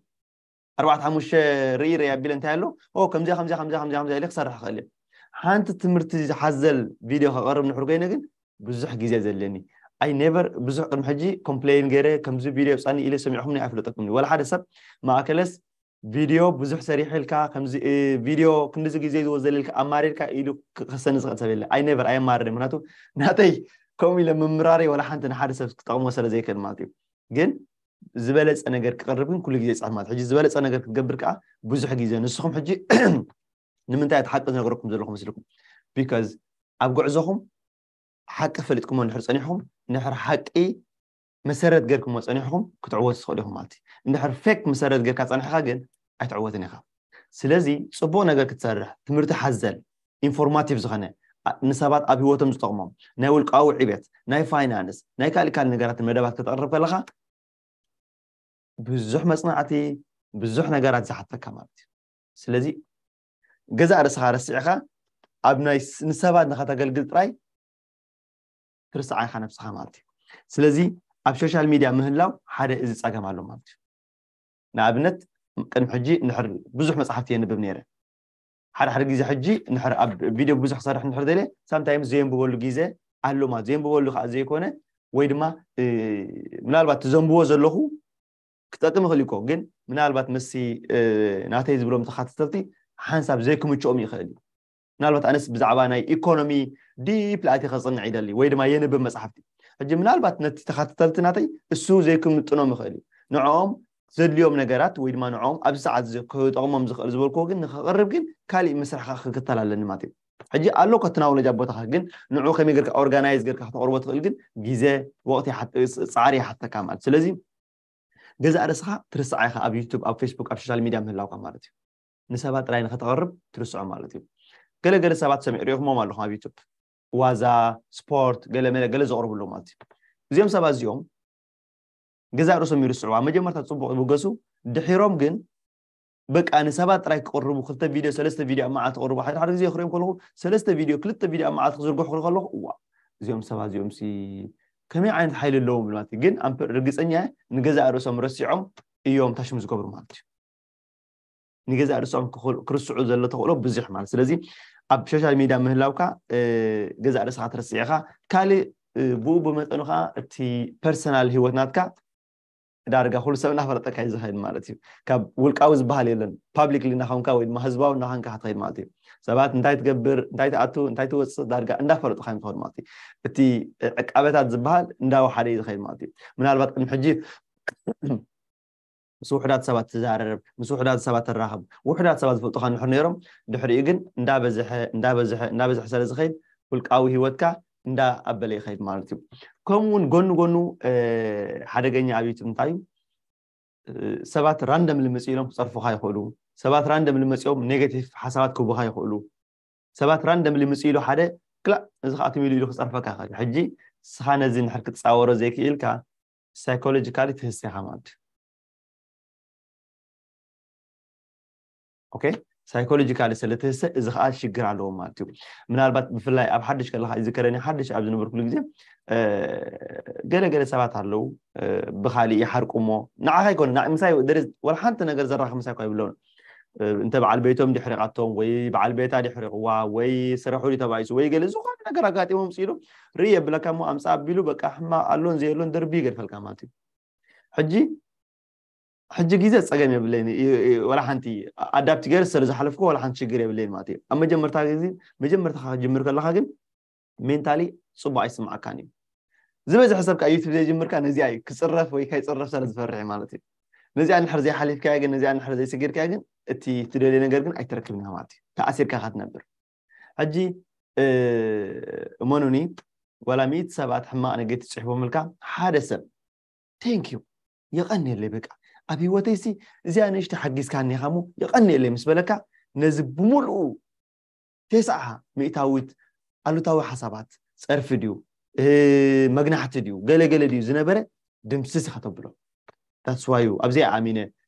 ኣርባዕተ ሓሙሽተ ርኢ ርኢ ኣቢለ እንታይ ኣሎ ኦ ከምዚያ ከምዚያ ከምዚያ ከምዚያ ከምዚያ ኢለ ክሰርሕ ክእል እየ። ሓንቲ ትምህርቲ ዝሓዘል ቪድዮ ከቐርብ እንድሕር ኮይነ ግን ብዙሕ ግዜ ዘለኒ። ኣይ ኔቨር ብዙሕ ቅድሚ ሕጂ ኮምፕሌን ገይረ ከምዚ ቪድዮ የውፃኒ ኢለ ሰሚዕኹምኒ ኣይፍለጠኩምኒ። ወላ ሓደ ሰብ ማእከለስ ቪድዮ ብዙሕ ሰሪሐልካ ከምዚ ቪድዮ ክንዲዚ ግዜ ዝወዘለልካ ኣማሪርካ ኢሉ ክኸሰኒ ዝኽእል ሰብ የለ። ኣይ ኔቨር ኣየማርር። ምክንያቱ ናተይ ከምኡ ኢለ ምምራረይ ወላ ሓንቲ ንሓደ ሰብ ክጠቕሞ ስለ ዘይክእል ማለት እዩ። ግን ዝበለፀ ነገር ክቐርብ ግን ኩሉ ግዜ ይፅዕር ማለት። ሕጂ ዝበለፀ ነገር ክትገብር ከዓ ብዙሕ ግዜ ንስኹም ሕጂ ንምንታይ እቲ ሓቂ ዝነግረኩም ዘለኹ መስልኩም? ቢካዝ ኣብ ጉዕዞኹም ሓቂ ፈሊጥኩሞ እንድሕር ፀኒሕኹም፣ እንድሕር ሓቂ መሰረት ገርኩሞ ፀኒሕኹም ክትዕወቱ ትኽእሉ ኢኹም ማለት እዩ። እንድሕር ፌክ መሰረት ገርካ ፀኒሕካ ግን ኣይትዕወትን ኢኻ። ስለዚ ፅቡቕ ነገር ክትሰርሕ፣ ትምህርቲ ሓዘል ኢንፎርማቲቭ ዝኾነ ንሰባት ኣብ ህይወቶም ዝጠቕሞም ናይ ውልቃዊ ዕቤት፣ ናይ ፋይናንስ፣ ናይ ካልእ ካልእ ነገራት መደባት ከተቕርብ ከለኻ ብዙሕ መፅናዕቲ፣ ብዙሕ ነገራት ዝሓተካ ማለት እዩ። ስለዚ ገዛእ ርእስኻ ረሲዕኻ ኣብ ናይ ንሰባት ንኸተገልግል ጥራይ ትርስዓ ኢኻ ነብስኻ ማለት እዩ። ስለዚ ኣብ ሶሻል ሚድያ ምህላው ሓደ እዚ ፀገም ኣሎ ማለት እዩ። ንኣብነት ቅድሚ ሕጂ እንድሕር ብዙሕ መፅሓፍቲ የንብብ ነይረ። ሓደ ሓደ ግዜ ሕጂ እንድሕር ኣብ ቪድዮ ብዙሕ ክሰርሕ እንድሕር ደልየ ሳምታይምስ ዘየንብበሉ ግዜ ኣሎ ማለት። ዘየንብበሉ ከዓ ዘይኮነ ወይ ድማ ምናልባት ትዘንብዎ ዘለኹ ክጠቅም ይኽእል እኮ፣ ግን ምናልባት ምስቲ ናተይ ዝብሎም ተኻተልቲ ሓንሳብ ዘይክምችኦም ይኽእል እዩ። ምናልባት ኣነስ ብዛዕባ ናይ ኢኮኖሚ ዲፕ ላእቲ ከፅንዕ ይደሊ ወይ ድማ የንብብ መፅሓፍቲ። ሕጂ ምናልባት ነቲ ተኻተልቲ ናተይ እሱ ዘይክምጥኖም ይኽእል እዩ። ንዕኦም ዘድልዮም ነገራት ወይ ድማ ንዕኦም ኣብዚ ሰዓት ክጠቕሞም ዝኽእል ዝበልክዎ ግን ንክቐርብ ግን ካሊእ ምስራሕ ክክተል ኣለኒ ማለት እዩ። ሕጂ ኣሎ ኮ እቲ ናውለጅ ኣብ ቦታኻ ግን ንዑ ከመይ ገርካ ኦርጋናይዝ ገርካ ክተቕርቦ ትኽእል ግን ግዜ ወቕቲ ፃዕሪ ይሓተካ ማለት። ስለዚ ገዛእ ርእስኻ ትርስዓ ኢኻ ኣብ ዩቱብ ኣብ ፌስቡክ ኣብ ሶሻል ሚድያ ምህላውካ ማለት እዩ። ንሰባት ጥራይ ንኸተቕርብ ትርስዖ ማለት እዩ። ገለገለ ሰባት ሰሚዕ ሪኢኹሞም ኣለኹም ኣብ ዩቱብ ዋዛ ስፖርት ገለ መለ ገለ ዘቕርቡ ኣለዉ ማለት እዩ። እዚኦም ሰባት እዚኦም ገዛእ ርእሶም ይርስዕዋ መጀመርታ ፅቡቕ ይብገሱ። ድሒሮም ግን በቃ ንሰባት ጥራይ ክቕርቡ ክልተ ቪድዮ ሰለስተ ቪድዮ ኣብ መዓልቲ ክቕርቡ ሓደ ሓደ ግዜ ክሪኦም ከለኹ ሰለስተ ቪድዮ ክልተ ቪድዮ ኣብ መዓልቲ ክዝርግሑ ክርኢ ከለኹ እዋ እዚኦም ሰባት እዚኦም ሲ ከመይ ዓይነት ሓይሊ ኣለዎም ማለት ግን ርግፀኛ ንገዛእ ርእሶም ረሲዖም እዮም ታሽሙ ዝገብሩ ማለት እዩ። ንገዛእ ርእሶም ክርስዑ ዘሎ ተኽእሎ ብዙሕ ማለት ስለዚ ኣብ ሶሻል ሚድያ ምህላውካ ገዛእ ርእስኻ ትረስዕ ኢኻ። ካልእ ብኡ ብመጠኑ ከዓ እቲ ፐርሰናል ህይወት ናትካ ዳርጋ ኩሉ ሰብ እናፈለጠካ እዩ ዝኸይድ ማለት እዩ። ካብ ውልቃዊ ዝበሃል የለን ፓብሊክሊ እናኸንካ ወይ ድማ ህዝባዊ እናኸንካ ክትኸይድ ማለት እዩ። ሰባት እንታይ ትገብር እንታይ ትኣቱ እንታይ ትወፅእ ዳርጋ እንዳፈለጡካ እዮም ዝኸዱ ማለት እዩ። እቲ ዕቃበታት ዝበሃል እንዳወሓደ እዩ ዝኸይድ ማለት እዩ። ምናልባት ቅድሚ ሕጂ ምስ ውሕዳት ሰባት ትዛረብ ምስ ውሕዳት ሰባት ትራኸብ ውሕዳት ሰባት ዝፈልጡካ እንድሕር ነይሮም ድሕሪኡ ግን እንዳበዝሐ እንዳበዝሐ እንዳበዝሐ ስለ ዝኸይድ ውልቃዊ ህይወትካ እንዳኣበለ ይኸይድ ማለት እዩ። ከምኡ እውን ጎኑ ጎኑ ሓደገኛ ኣብ ዩቱብ እንታይ እዩ ሰባት ራንደም ልምፅ ኢሎም ክፀርፉካ ይኽእሉ። ሰባት ራንደም ልመፅኦም ኔጋቲቭ ሓሳባት ክቡካ ይኽእሉ። ሰባት ራንደም ልምፅ ኢሉ ሓደ ክላእ እዚ ከዓ ትም ኢሉ ኢሉ ክፀርፈካ ይኽእል። ሕጂ ንስኻ ነዚ እንድሕር ክትፃወሮ ዘይክኢልካ ሳይኮሎጂካሊ ትህሰኻ ማለት እዩ። ኦኬ ሳይኮሎጂካሊ ስለ ትህሰ እዚ ከዓ ሽግር ኣለዎ ማለት እዩ። ምናልባት ብፍላይ ኣብ ሓድሽ ከለካ ይዝከረኒ ሓድሽ ኣብ ዝነበርኩሉ ግዜ ገለገለ ሰባት ኣለዉ ብካሊእ ይሓርቁሞ ንዓኻ ይኮነ ምሳይ ወላ ሓንቲ ነገር ዘራኽ ምሳይ እኳ ይብለውን እንተ በዓል ቤቶም ድሕሪቓቶም ወይ በዓል ቤታ ድሕሪቕዋ ወይ ስረሑ ተባይሱ ወይ ገለ ዝኾነ ነገር ኣጋጢሞም ስኢሉ ርኢ የብለካ እሞ ኣምፃ ኣቢሉ በቃ ሕማቕ ኣሎን ዘየሎን ደርቢ ይገድፈልካ ማለት እዩ። ሕጂ ሕጂ ግዜ ፀገም የብለይን ወላ ሓንቲ ኣዳፕቲ ገይር ስለ ዝሓለፍኩ ወላ ሓንቲ ሽግር የብለይን ማለት እዩ። ኣብ መጀመርታ ግዜ መጀመርታ ክጅምር ከለካ ግን ሜንታሊ ፅቡቅ ኣይስማዓካን እዩ። ዝበዝሐ ሰብ ከዓ ዩቱብ ዘይጅምርካ ነዚኣ እዩ ክፅረፍ ወይ ካይፅረፍ ስለ ዝፈርሕ ማለት እዩ። ነዚኣ እንድሕር ዘይሓሊፍካያ ግን ነዚኣ እንድሕር ዘይስጊርካያ ግን እቲ ትደልዮ ነገር ግን ኣይትረክብን ኢኻ ማለት እዩ። ተኣሲርካ ኢኻ ትነብር። ሕጂ እመኑኒ ዋላ ሚእቲ ሰባት ሕማቕ ነገር ትፅሕፎምልካ ሓደ ሰብ ቴንክ ዩ የቐንየለይ በቃ ኣብ ህይወተይሲ እዚኣ ንእሽተ ሓጊዝካኒ ኢኻ ሞ የቐንየለይ ምስ በለካ ነዚ ብምልኡ ተስዓ ሚእታዊት ኣሉታዊ ሓሳባት ፀርፊ ድዩ መግናሕቲ ድዩ ገለገለ ድዩ ዝነበረ ድምስስ ኢኻ ተብሎ። ታስዋዩ ኣብዚኣ ኣሚነ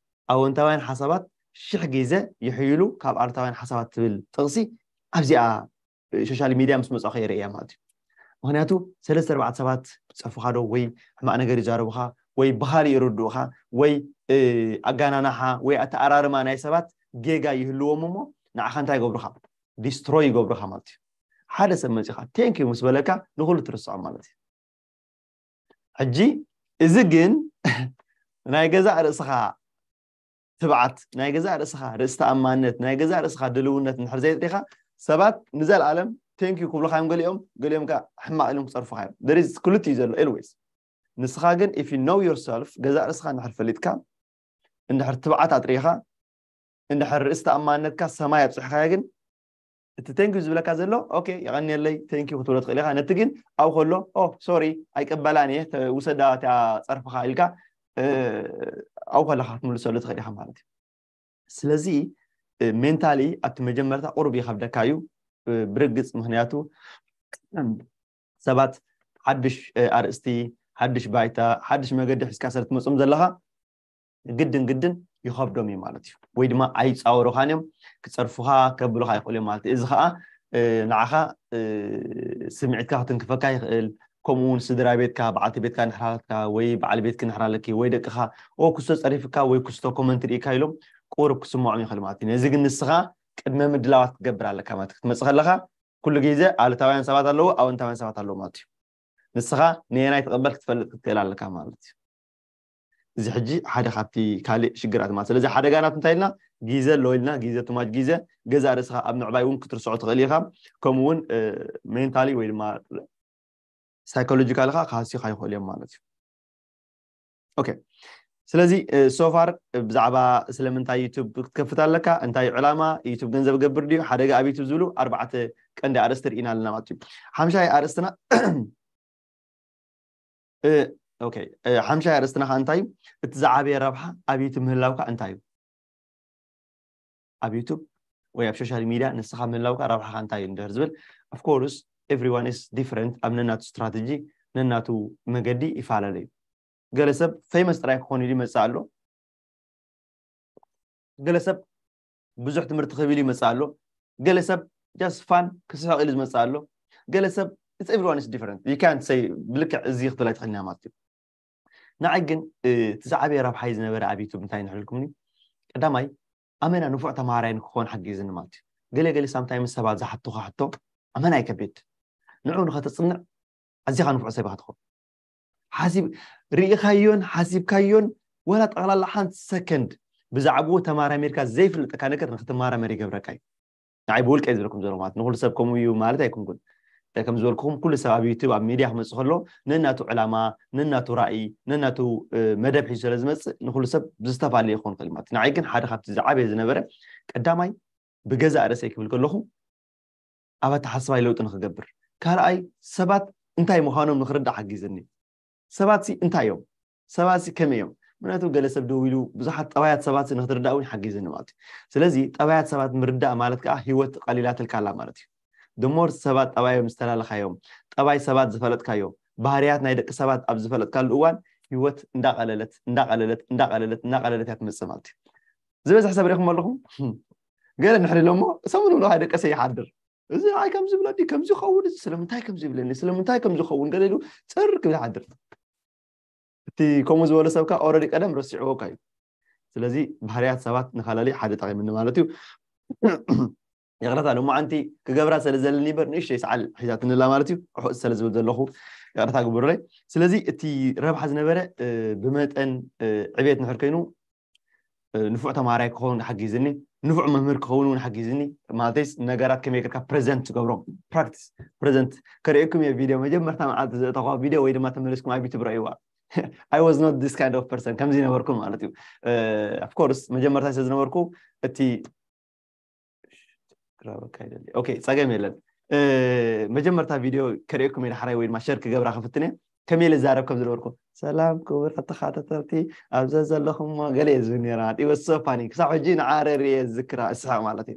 ኣወንታውያን ሓሳባት ሽሕ ግዜ ይሕይሉ ካብ ኣሉታውያን ሓሳባት ትብል ጥቕሲ ኣብዚኣ ሶሻል ሚድያ ምስ መፃእኹ የርእያ ማለት እዩ። ምክንያቱ ሰለስተ ኣርባዕተ ሰባት ፀፉካ ዶ ወይ ሕማቅ ነገር ይዛረቡካ ወይ ብካሊእ ይርድኡካ ወይ ኣጋናናሓ ወይ ኣተኣራርማ ናይ ሰባት ጌጋ ይህልዎም እሞ ንዓካ እንታይ ይገብሩካ ዲስትሮይ ይገብሩካ ማለት እዩ። ሓደ ሰብ መፂኻ thank you ምስ በለካ ንኹሉ ትርስዖ ማለት እዩ። ሕጂ እዚ ግን ናይ ገዛእ ርእስኻ ትብዓት፣ ናይ ገዛእ ርእስኻ ርእሲ ተኣማንነት፣ ናይ ገዛእ ርእስኻ ድልውነት እንድሕር ዘየጥሪኻ ሰባት ንዘለኣለም thank you ክብሉኻ እዮም። ገሊኦም ገሊኦም ከ ሕማቕ ኢሎም ክፀርፉኻ እዮም። There is ክልቲኡ ዘሎ always። ንስኻ ግን if you know yourself ገዛእ ርእስኻ እንድሕር ፈሊጥካ እንድሕር ትብዓት ኣጥሪኻ እንድሕር ርእሲ ተኣማንነትካ ሰማይ ኣብፅሕካዮ ግን እቲ thank you ዝብለካ ዘሎ okay የቐንየለይ thank you ክትብሎ ትኽእል ኢኻ። ነቲ ግን ኣብኡ ከሎ oh sorry ኣይቅበላን እየ ውሰዳ እቲኣ ፀርፍኻ ኢልካ ኣብኡ ከለኻ ክትምልሰሉ ትኽእል ኢኻ ማለት እዩ። ስለዚ mentally ኣብቲ መጀመርታ ቁሩብ ይኸብደካ እዩ ብርግፅ ምክንያቱ ሰባት ሓድሽ ኣርእስቲ ሓድሽ ባይታ ሓድሽ መገዲ ሒዝካ ስለ ትመፅኦም ዘለኻ ግድን ግድን ይኸብዶም እዩ ማለት እዩ። ወይ ድማ ኣይፃወሩኻን እዮም ክፀርፉኻ ከብሉኻ ይኽእሉ እዮም ማለት እዩ። እዚ ከዓ ንዓኻ ስምዒትካ ክትንክፈካ ይኽእል። ከምኡ እውን ስድራ ቤትካ በዓልቲ ቤትካ ንሕራለትካ ወይ በዓል ቤትኪ ንሕራለኪ ወይ ደቅኻ ኦ ክስቶ ፀሪፍካ ወይ ክስቶ comment ርኢካ ኢሎም ቁሩብ ክስምዖም ይኽእል ማለት እዩ። ነዚ ግን ንስኻ ቅድመ ምድላዋት ክትገብር ኣለካ ማለት ክትመፅእ ከለኻ ኩሉ ግዜ ኣሉታውያን ሰባት ኣለዉ ኣወንታውያን ሰባት ኣለዉ ማለት እዩ። ንስኻ ንየናይ ትቕበል ክትፈልጥ ክትክእል ኣለካ ማለት እዩ። እዚ ሕጂ ሓደ ካብቲ ካልእ ሽግራት ማለት ስለዚ ሓደጋ ናቱ እንታይ ኢልና ግዜ ኣሎ ኢልና ግዜ ትማጅ ግዜ ገዛ ርእስኻ ኣብ ምዕባይ እውን ክትርስዖ ትኽእል ኢኻ። ከምኡ እውን mentally ወይ ድማ psychological ኻ ክሃስዩኻ ይኽእሉ እዮም ማለት እዩ። okay ስለዚ so far ብዛዕባ ስለምንታይ YouTube ክትከፍት ኣለካ እንታይ ዕላማ YouTube ገንዘብ ገብር ድዩ ሓደጋ ኣብ YouTube ዝብሉ ኣርባዕተ ቀንዲ ኣርእስቲ ርኢና ኣለና ማለት እዩ። ሓምሻይ ኣርእስትና okay ሓምሻይ ኣርእስትና ከዓ እንታይ እዩ እቲ ዝዓበየ ረብሓ ኣብ YouTube ምህላውካ እንታይ እዩ? ኣብ YouTube ወይ ኣብ social media ንስኻ ምህላውካ ረብሓኻ እንታይ እዩ እንድሕር ዝብል of course everyone is different ኣብ ነናቱ strategy ነናቱ መገዲ ይፈላለ እዩ። ገለ ሰብ famous ጥራይ ክኾን ኢሉ ይመፅእ ኣሎ። ገለ ሰብ ብዙሕ ትምህርቲ ክህብ ኢሉ ይመፅእ ኣሎ። ገለ ሰብ just fun ክስሕቕ ኢሉ ዝመፅእ ኣሎ። ገለ ሰብ it's everyone is different you can't say ብልክዕ እዚ ክትብል ኣይትኽእልና ማለት እዩ። ንዓይ ግን እቲ ዝዓበየ ረብሓይ ዝነበረ ኣብ YouTube እንታይ ንሕልልኩምኒ ቀዳማይ ኣመና ንፉዕ ተምሃራይ ንክኾን ሓጊዝኒ ማለት እዩ። ገለ ገለ sometimes ሰባት ዝሓቱኻ ሕቶ ኣመና ኣይከብድ ንዑ ንኸተፅንዕ ኣዚኻ ንፉዕ ሰብ ኢኻ ትኸውን። ሓሲብ ርኢኻዮን ሓሲብካዮን ወላ ጠቕላላ ሓንቲ ሰከንድ ብዛዕባኡ ተማራሚርካ ዘይፍልጠካ ነገር ንክትማራመር ይገብረካ እዩ። ንዓይ ብውልቀ ዝብለኩም ዘሎ ማለት ንኩሉ ሰብ ከምኡ እዩ ማለት ኣይኮንኩን። ከም ዝበልኩኹም ኩሉ ሰብ ኣብ YouTube ኣብ ሚድያ ክመፅእ ከሎ ነናቱ ዕላማ ነናቱ ራእይ ነናቱ መደብ ሒዙ ስለ ዝመፅእ ንኩሉ ሰብ ብዝተፈላለየ ክኾን ይኽእል ማለት ንዓይ ግን ሓደ ካብቲ ዝዓበየ ዝነበረ ቀዳማይ ብገዛእ ርእሰይ ክብል ከለኹ ኣብ ኣተሓስባይ ለውጢ ንክገብር ካልኣይ ሰባት እንታይ ምዃኖም ንክርዳእ ሓጊዝኒ። ሰባት ሲ እንታይ እዮም ሰባት ሲ ከመይ እዮም ምክንያቱ ገለ ሰብ ደው ኢሉ ብዙሓት ጠባያት ሰባት ንክትርዳእ እውን ሓጊዝኒ ማለት እዩ። ስለዚ ጠባያት ሰባት ምርዳእ ማለት ከዓ ሂወት ቀሊላትልካ ኣላ ማለት እዩ። ድሞር ሰባት ጠባዮም ዝተላለኻዮም ጠባይ ሰባት ዝፈለጥካዮ ባህርያት ናይ ደቂ ሰባት ኣብ ዝፈለጥካሉ እዋን ሂወት እንዳቀለለት እንዳቀለለት እንዳቀለለት እንዳቀለለት እያ ትመፅእ ማለት እዩ። ዝበዝሕ ሰብ ሪኢኹም ኣለኹም ገለ ንሕሪ ኢሎሞ ሰሙን ብሎ ካደቀሰ ይሓድር። እዚ ንዓይ ከምዚ ብለኒ ከምዚ ይኸውን እዚ ስለምንታይ ከምዚ ይብለኒ ስለምንታይ ከምዚ ይኸውን ገለ ኢሉ ፅር ክብል ይሓድር። እቲ ከምኡ ዝበሎ ሰብካ ኦረዲ ቀደም ረሲዕዎ እካ እዩ። ስለዚ ባህርያት ሰባት ንኻላሊ ሓደ ጠቂምኒ ማለት እዩ። ይቕረታ ሎማዓንቲ ክገብራ ስለ ዘለኒ በር ንእሽተይ ሰዓል ሒዛትንላ ማለት እዩ። ርሑቕ ስለ ዝብል ዘለኹ ይቕረታ ግብሩለይ። ስለዚ እቲ ረብሓ ዝነበረ ብመጠን ዕቤት ንሕር ኮይኑ ንፉዕ ተማሃራይ ክኸውን ሓጊዝኒ፣ ንፉዕ መምህር ክኸውን እውን ሓጊዝኒ። ማለተይስ ነገራት ከመይ ጌርካ ፕሬዘንት ትገብሮም ፕራክቲስ ፕሬዘንት ከርእየኩም እየ ቪድዮ መጀመርታ መዓልቲ ዘእተኹዋ ቪድዮ ወይ ድማ ተመሊስኩም ኣብ ዩቱብ ረእይዋ። I was not this kind of person ከምዚ ነበርኩ ማለት እዩ። Of course መጀመርታ ስለ ዝነበርኩ እቲ ኦኬ ጸገም የለን። መጀመርታ ቪድዮ ከርእየኩም እየ ዳሕራይ ወይ ድማ ሸር ክገብራ ክፍትን እየ። ከመይ ኢለ ዝዛረብ ከም ዝነበርኩ ሰላም ክቡራት ተኻታተልቲ ኣብዚ ዘለኹም ገለ እየ ዝብል ነይረ። It was so funny ክሳብ ሕጂ ንዓረር እየ ዝዝክራ እስሕቕ ማለት እዩ።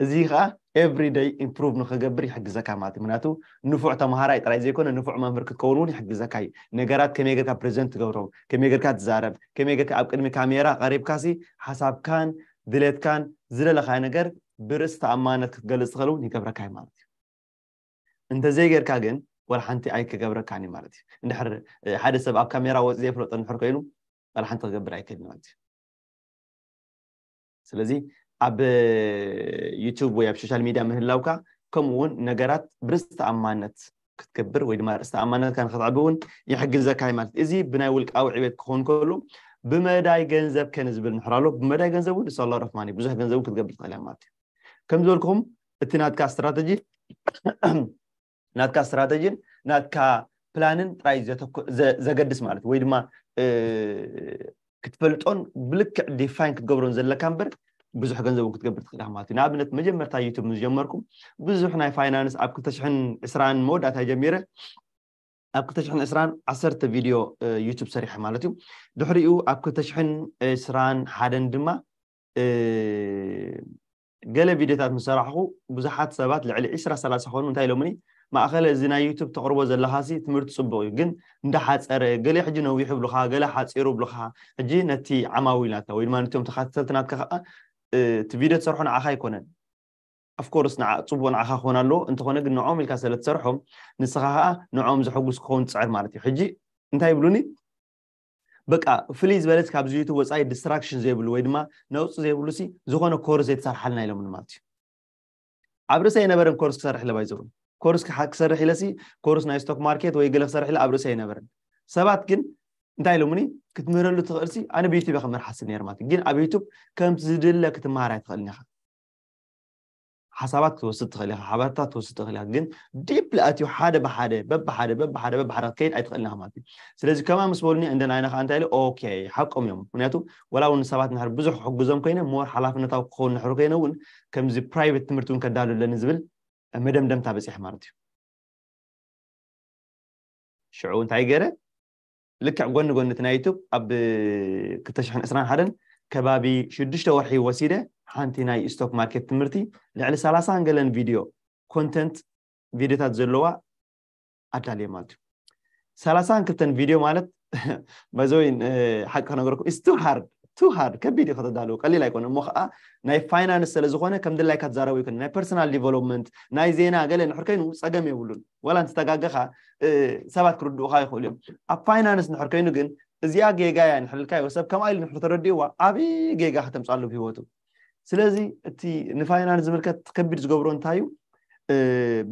እዚ ከዓ every day improve ንክገብር ይሕግዘካ ማለት እዩ። ምክንያቱ ንፉዕ ተምሃራይ ጥራይ ዘይኮነ ንፉዕ መምህር ክትከውን እውን ይሕግዘካ እዩ። ነገራት ከመይ ጌርካ ፕሬዘንት ትገብሮም፣ ከመይ ጌርካ ትዛረብ፣ ከመይ ጌርካ ኣብ ቅድሚ ካሜራ ቀሪብካሲ ሓሳብካን ድሌትካን ዝደለኻዮ ነገር ብርእሲ ተኣማንነት ክትገልፅ ትኽእል እውን ይገብረካ እዩ ማለት እዩ። እንተዘይጌርካ ግን ወላ ሓንቲ ኣይክገብረካን እዩ ማለት እዩ። እንድሕር ሓደ ሰብ ኣብ ካሜራ ወፂ ዘይፍለጦ እንድሕር ኮይኑ ወላ ሓንቲ ክገብር ኣይክእልን ማለት እዩ። ስለዚ ኣብ ዩቱብ ወይ ኣብ ሶሻል ሚድያ ምህላውካ ከምኡ እውን ነገራት ብርእስ ተኣማንነት ክትገብር ወይ ድማ ርእስ ተኣማንነትካ ንክትዕቢ እውን ይሕግዘካ እዩ ማለት እዩ። እዚ ብናይ ውልቃዊ ዕቤት ክኸውን ከሎ ብመዳይ ገንዘብ ከን ዝብል ንሕር ኣሎ። ብመዳይ ገንዘብ እውን it's a lot of money፣ ብዙሕ ገንዘብ እውን ክትገብር ትኽእል እያ ማለት እዩ። ከም ዝበልኩም እቲ ናትካ ስትራተጂ ናትካ ስትራተጂን ናትካ ፕላንን ጥራይ ዘተኮ- ዘ- ዘገድስ ማለት ወይ ድማ እ፣ ክትፈልጦን ብልክዕ ዲፋይን ክትገብሮን ዘለካ እምበር ብዙሕ ገንዘብ እውን ክትገብር ትኽእል ኢኻ ማለት እዩ። ንኣብነት መጀመርታ ዩቱብ ምስ ጀመርኩም ብዙሕ ናይ ፋይናንስ ኣብ ክልተ ሽሕን ዕስራን መወዳእታ ጀሚረ ኣብ ክልተ ሽሕን ዕስራን ዓሰርተ ቪድዮ ዩቱብ ሰሪሐ ማለት እዩ። ድሕሪኡ ኣብ ክልተ ሽሕን ዕስራን ሓደን ድማ ገለ ቪድዮታት ምስ ሰራሕኹ ብዙሓት ሰባት ልዕሊ ዕስራ ሰላሳ ኾኑ እንታይ ኢሎምኒ፣ ማእኸለ እዚ ናይ ዩቱብ ተቕርቦ ዘለኻሲ ትምህርቲ ፅቡቕ እዩ፣ ግን እንዳሓፀረ ገለ ሕጂ ነዊሑ ብሉኻ፣ ገለ ሓፂሩ ብሉኻ፣ ሕጂ ነቲ ዓማዊል ናትካ ወይ ድማ ነቶም ተኻተልቲ ናትካ ከዓ እቲ ቪድዮ ትሰርሖ ንዓኻ ኣይኮነን። ኣፍኮርስ ፅቡቕ ንዓኻ ክኾን ኣለዎ፣ እንተኾነ ግን ንዕኦም ኢልካ ስለ ትሰርሖም ንስኻ ከዓ ንዕኦም ዘሐጉስ ክኸውን ትፅዕር ማለት እዩ። ሕጂ እንታይ ይብሉኒ፣ በቃ ፍልይ ዝበለስ ካብዚ ዩቱብ ወፃኢ ዲስትራክሽን ዘይብሉ ወይ ድማ ነውፂ ዘይብሉ ሲ ዝኾነ ኮርስ ዘይተሰርሓልና ኢሎምኒ ማለት እዩ። ኣብ ርእሲ ኣይነበረን ኮርስ ክሰርሕ ኢለ ባይዘው ኮርስ ክሓ- ክሰርሕ ኢለሲ ኮርስ ናይ ስቶክ ማርኬት ወይ ገለ ክሰርሕ ኢለ ኣብ ርእሲ ኣይነበረን። ሰባት ግን እንታይ ኢሎምኒ፣ ክትምህረሉ ትኽእልሲ ኣነ ብዩቱብ እየ ክምህር ሓስብ ነይረ ማለት እዩ። ግን ኣብ ዩቱብ ከምቲ ዝድለ ክትመሃር ኣይትኽእልን ኢኻ። ሓሳባት ክትወስድ ትኽእል ኢኻ፣ ሓበሬታት ክትወስድ ትኽእል ኢኻ። ግን ዲፕሊ ኣትዩ ሓደ ብሓደ በብሓደ በብሓደ በብሓደ ክትከይድ ኣይትኽእልን ኢኻ ማለት እዩ። ስለዚ ከምኣ ምስ በሉኒ እንደ ናይና ከዓ እንታይ ኢለ ኦኬ ሓቆም እዮም። ምክንያቱ ወላ እውን ሰባት ንሕር ብዙሕ ክሕግዞም ኮይነ ሞር ሓላፍነታዊ ክኸውን ንሕር ኮይነ እውን ከምዚ ፕራይቬት ትምህርቲ እውን ከዳሉ ኣለኒ ዝብል መደምደምታ በፂሐ ማለት እዩ። ሽዑ እንታይ ገረ ልክዕ ጎኒ ጎኒ እቲ ናይ ዩቱብ ኣብ ክልተ ሽሕን ዕስራን ሓደን ከባቢ ሽዱሽተ ወርሒ ወሲደ ሓንቲ ናይ ስቶክ ማርኬት ትምህርቲ ልዕሊ ሰላሳን ገለን ቪድዮ ኮንተንት ቪድዮታት ዘለዋ ኣዳልየ ማለት እዩ። ሰላሳን ክልተን ቪድዮ ማለት መዘወይ ሓቂ ክነገርኩም is too hard too hard ከቢድ እዩ ከተዳልው ቀሊል ኣይኮነ እሞ ከዓ ናይ ፋይናንስ ስለ ዝኾነ ከም ድላይካ ትዛረቡ ይኮነ ናይ ፐርሰናል ዲቨሎፕመንት ናይ ዜና ገለ ንሕር ከይኑ ፀገም የብሉን። ዋላ እንተተጋገኻ ሰባት ክርድኡኻ ይኽእሉ እዮም። ኣብ ፋይናንስ ንሕር ከይኑ ግን እዚኣ ጌጋ እያ ንሕልልካዮ ሰብ ከምኣ ኢሉ ንሕር ተረዲእዋ ዓብዪ ጌጋ ከተምፃሉ ብህይወቱ። ስለዚ እቲ ንፋይናንስ ዝምልከት ከቢድ ዝገብሮ እንታይ እዩ?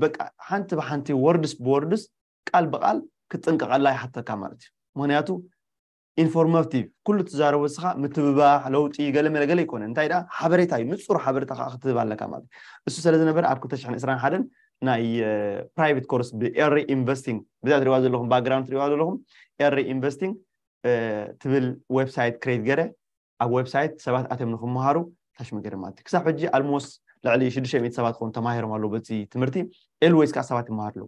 በቃ ሓንቲ ብሓንቲ ወርድስ ብወርድስ ቃል ብቃል ክትጥንቀቀላ ይሓተካ ማለት እዩ። ምክንያቱ ኢንፎርማቲቭ ኩሉ ትዛረቦ ስኻ ምትብባሕ ለውጢ ገለ መለ ገለ ይኮነ እንታይ ዳ ሓበሬታ እዩ ንፁር ሓበሬታ ከዓ ክትህብ ኣለካ ማለት እዩ። እሱ ስለ ዝነበረ ኣብ ክልተ ሽሕን ዕስራን ሓደን ናይ ፕራይቬት ኮርስ ብኤሪ ኢንቨስቲንግ ብዛ ትሪዋ ዘለኹም ባክግራውንድ ትሪዋ ዘለኹም ኤሪ ኢንቨስቲንግ ትብል ዌብሳይት ክሬት ገረ ኣብ ዌብሳይት ሰባት ኣትዮም ንክመሃሩ ታሽሚ ገረ ማለት እዩ። ክሳብ ሕጂ ኣልሞስት ልዕሊ ሽዱሽተ ሚእቲ ሰባት ክኾኑ ተማሂሮም ኣለዉ በቲ ትምህርቲ ኤልዌይስ ከዓ ሰባት ይመሃሩ ኣለዉ።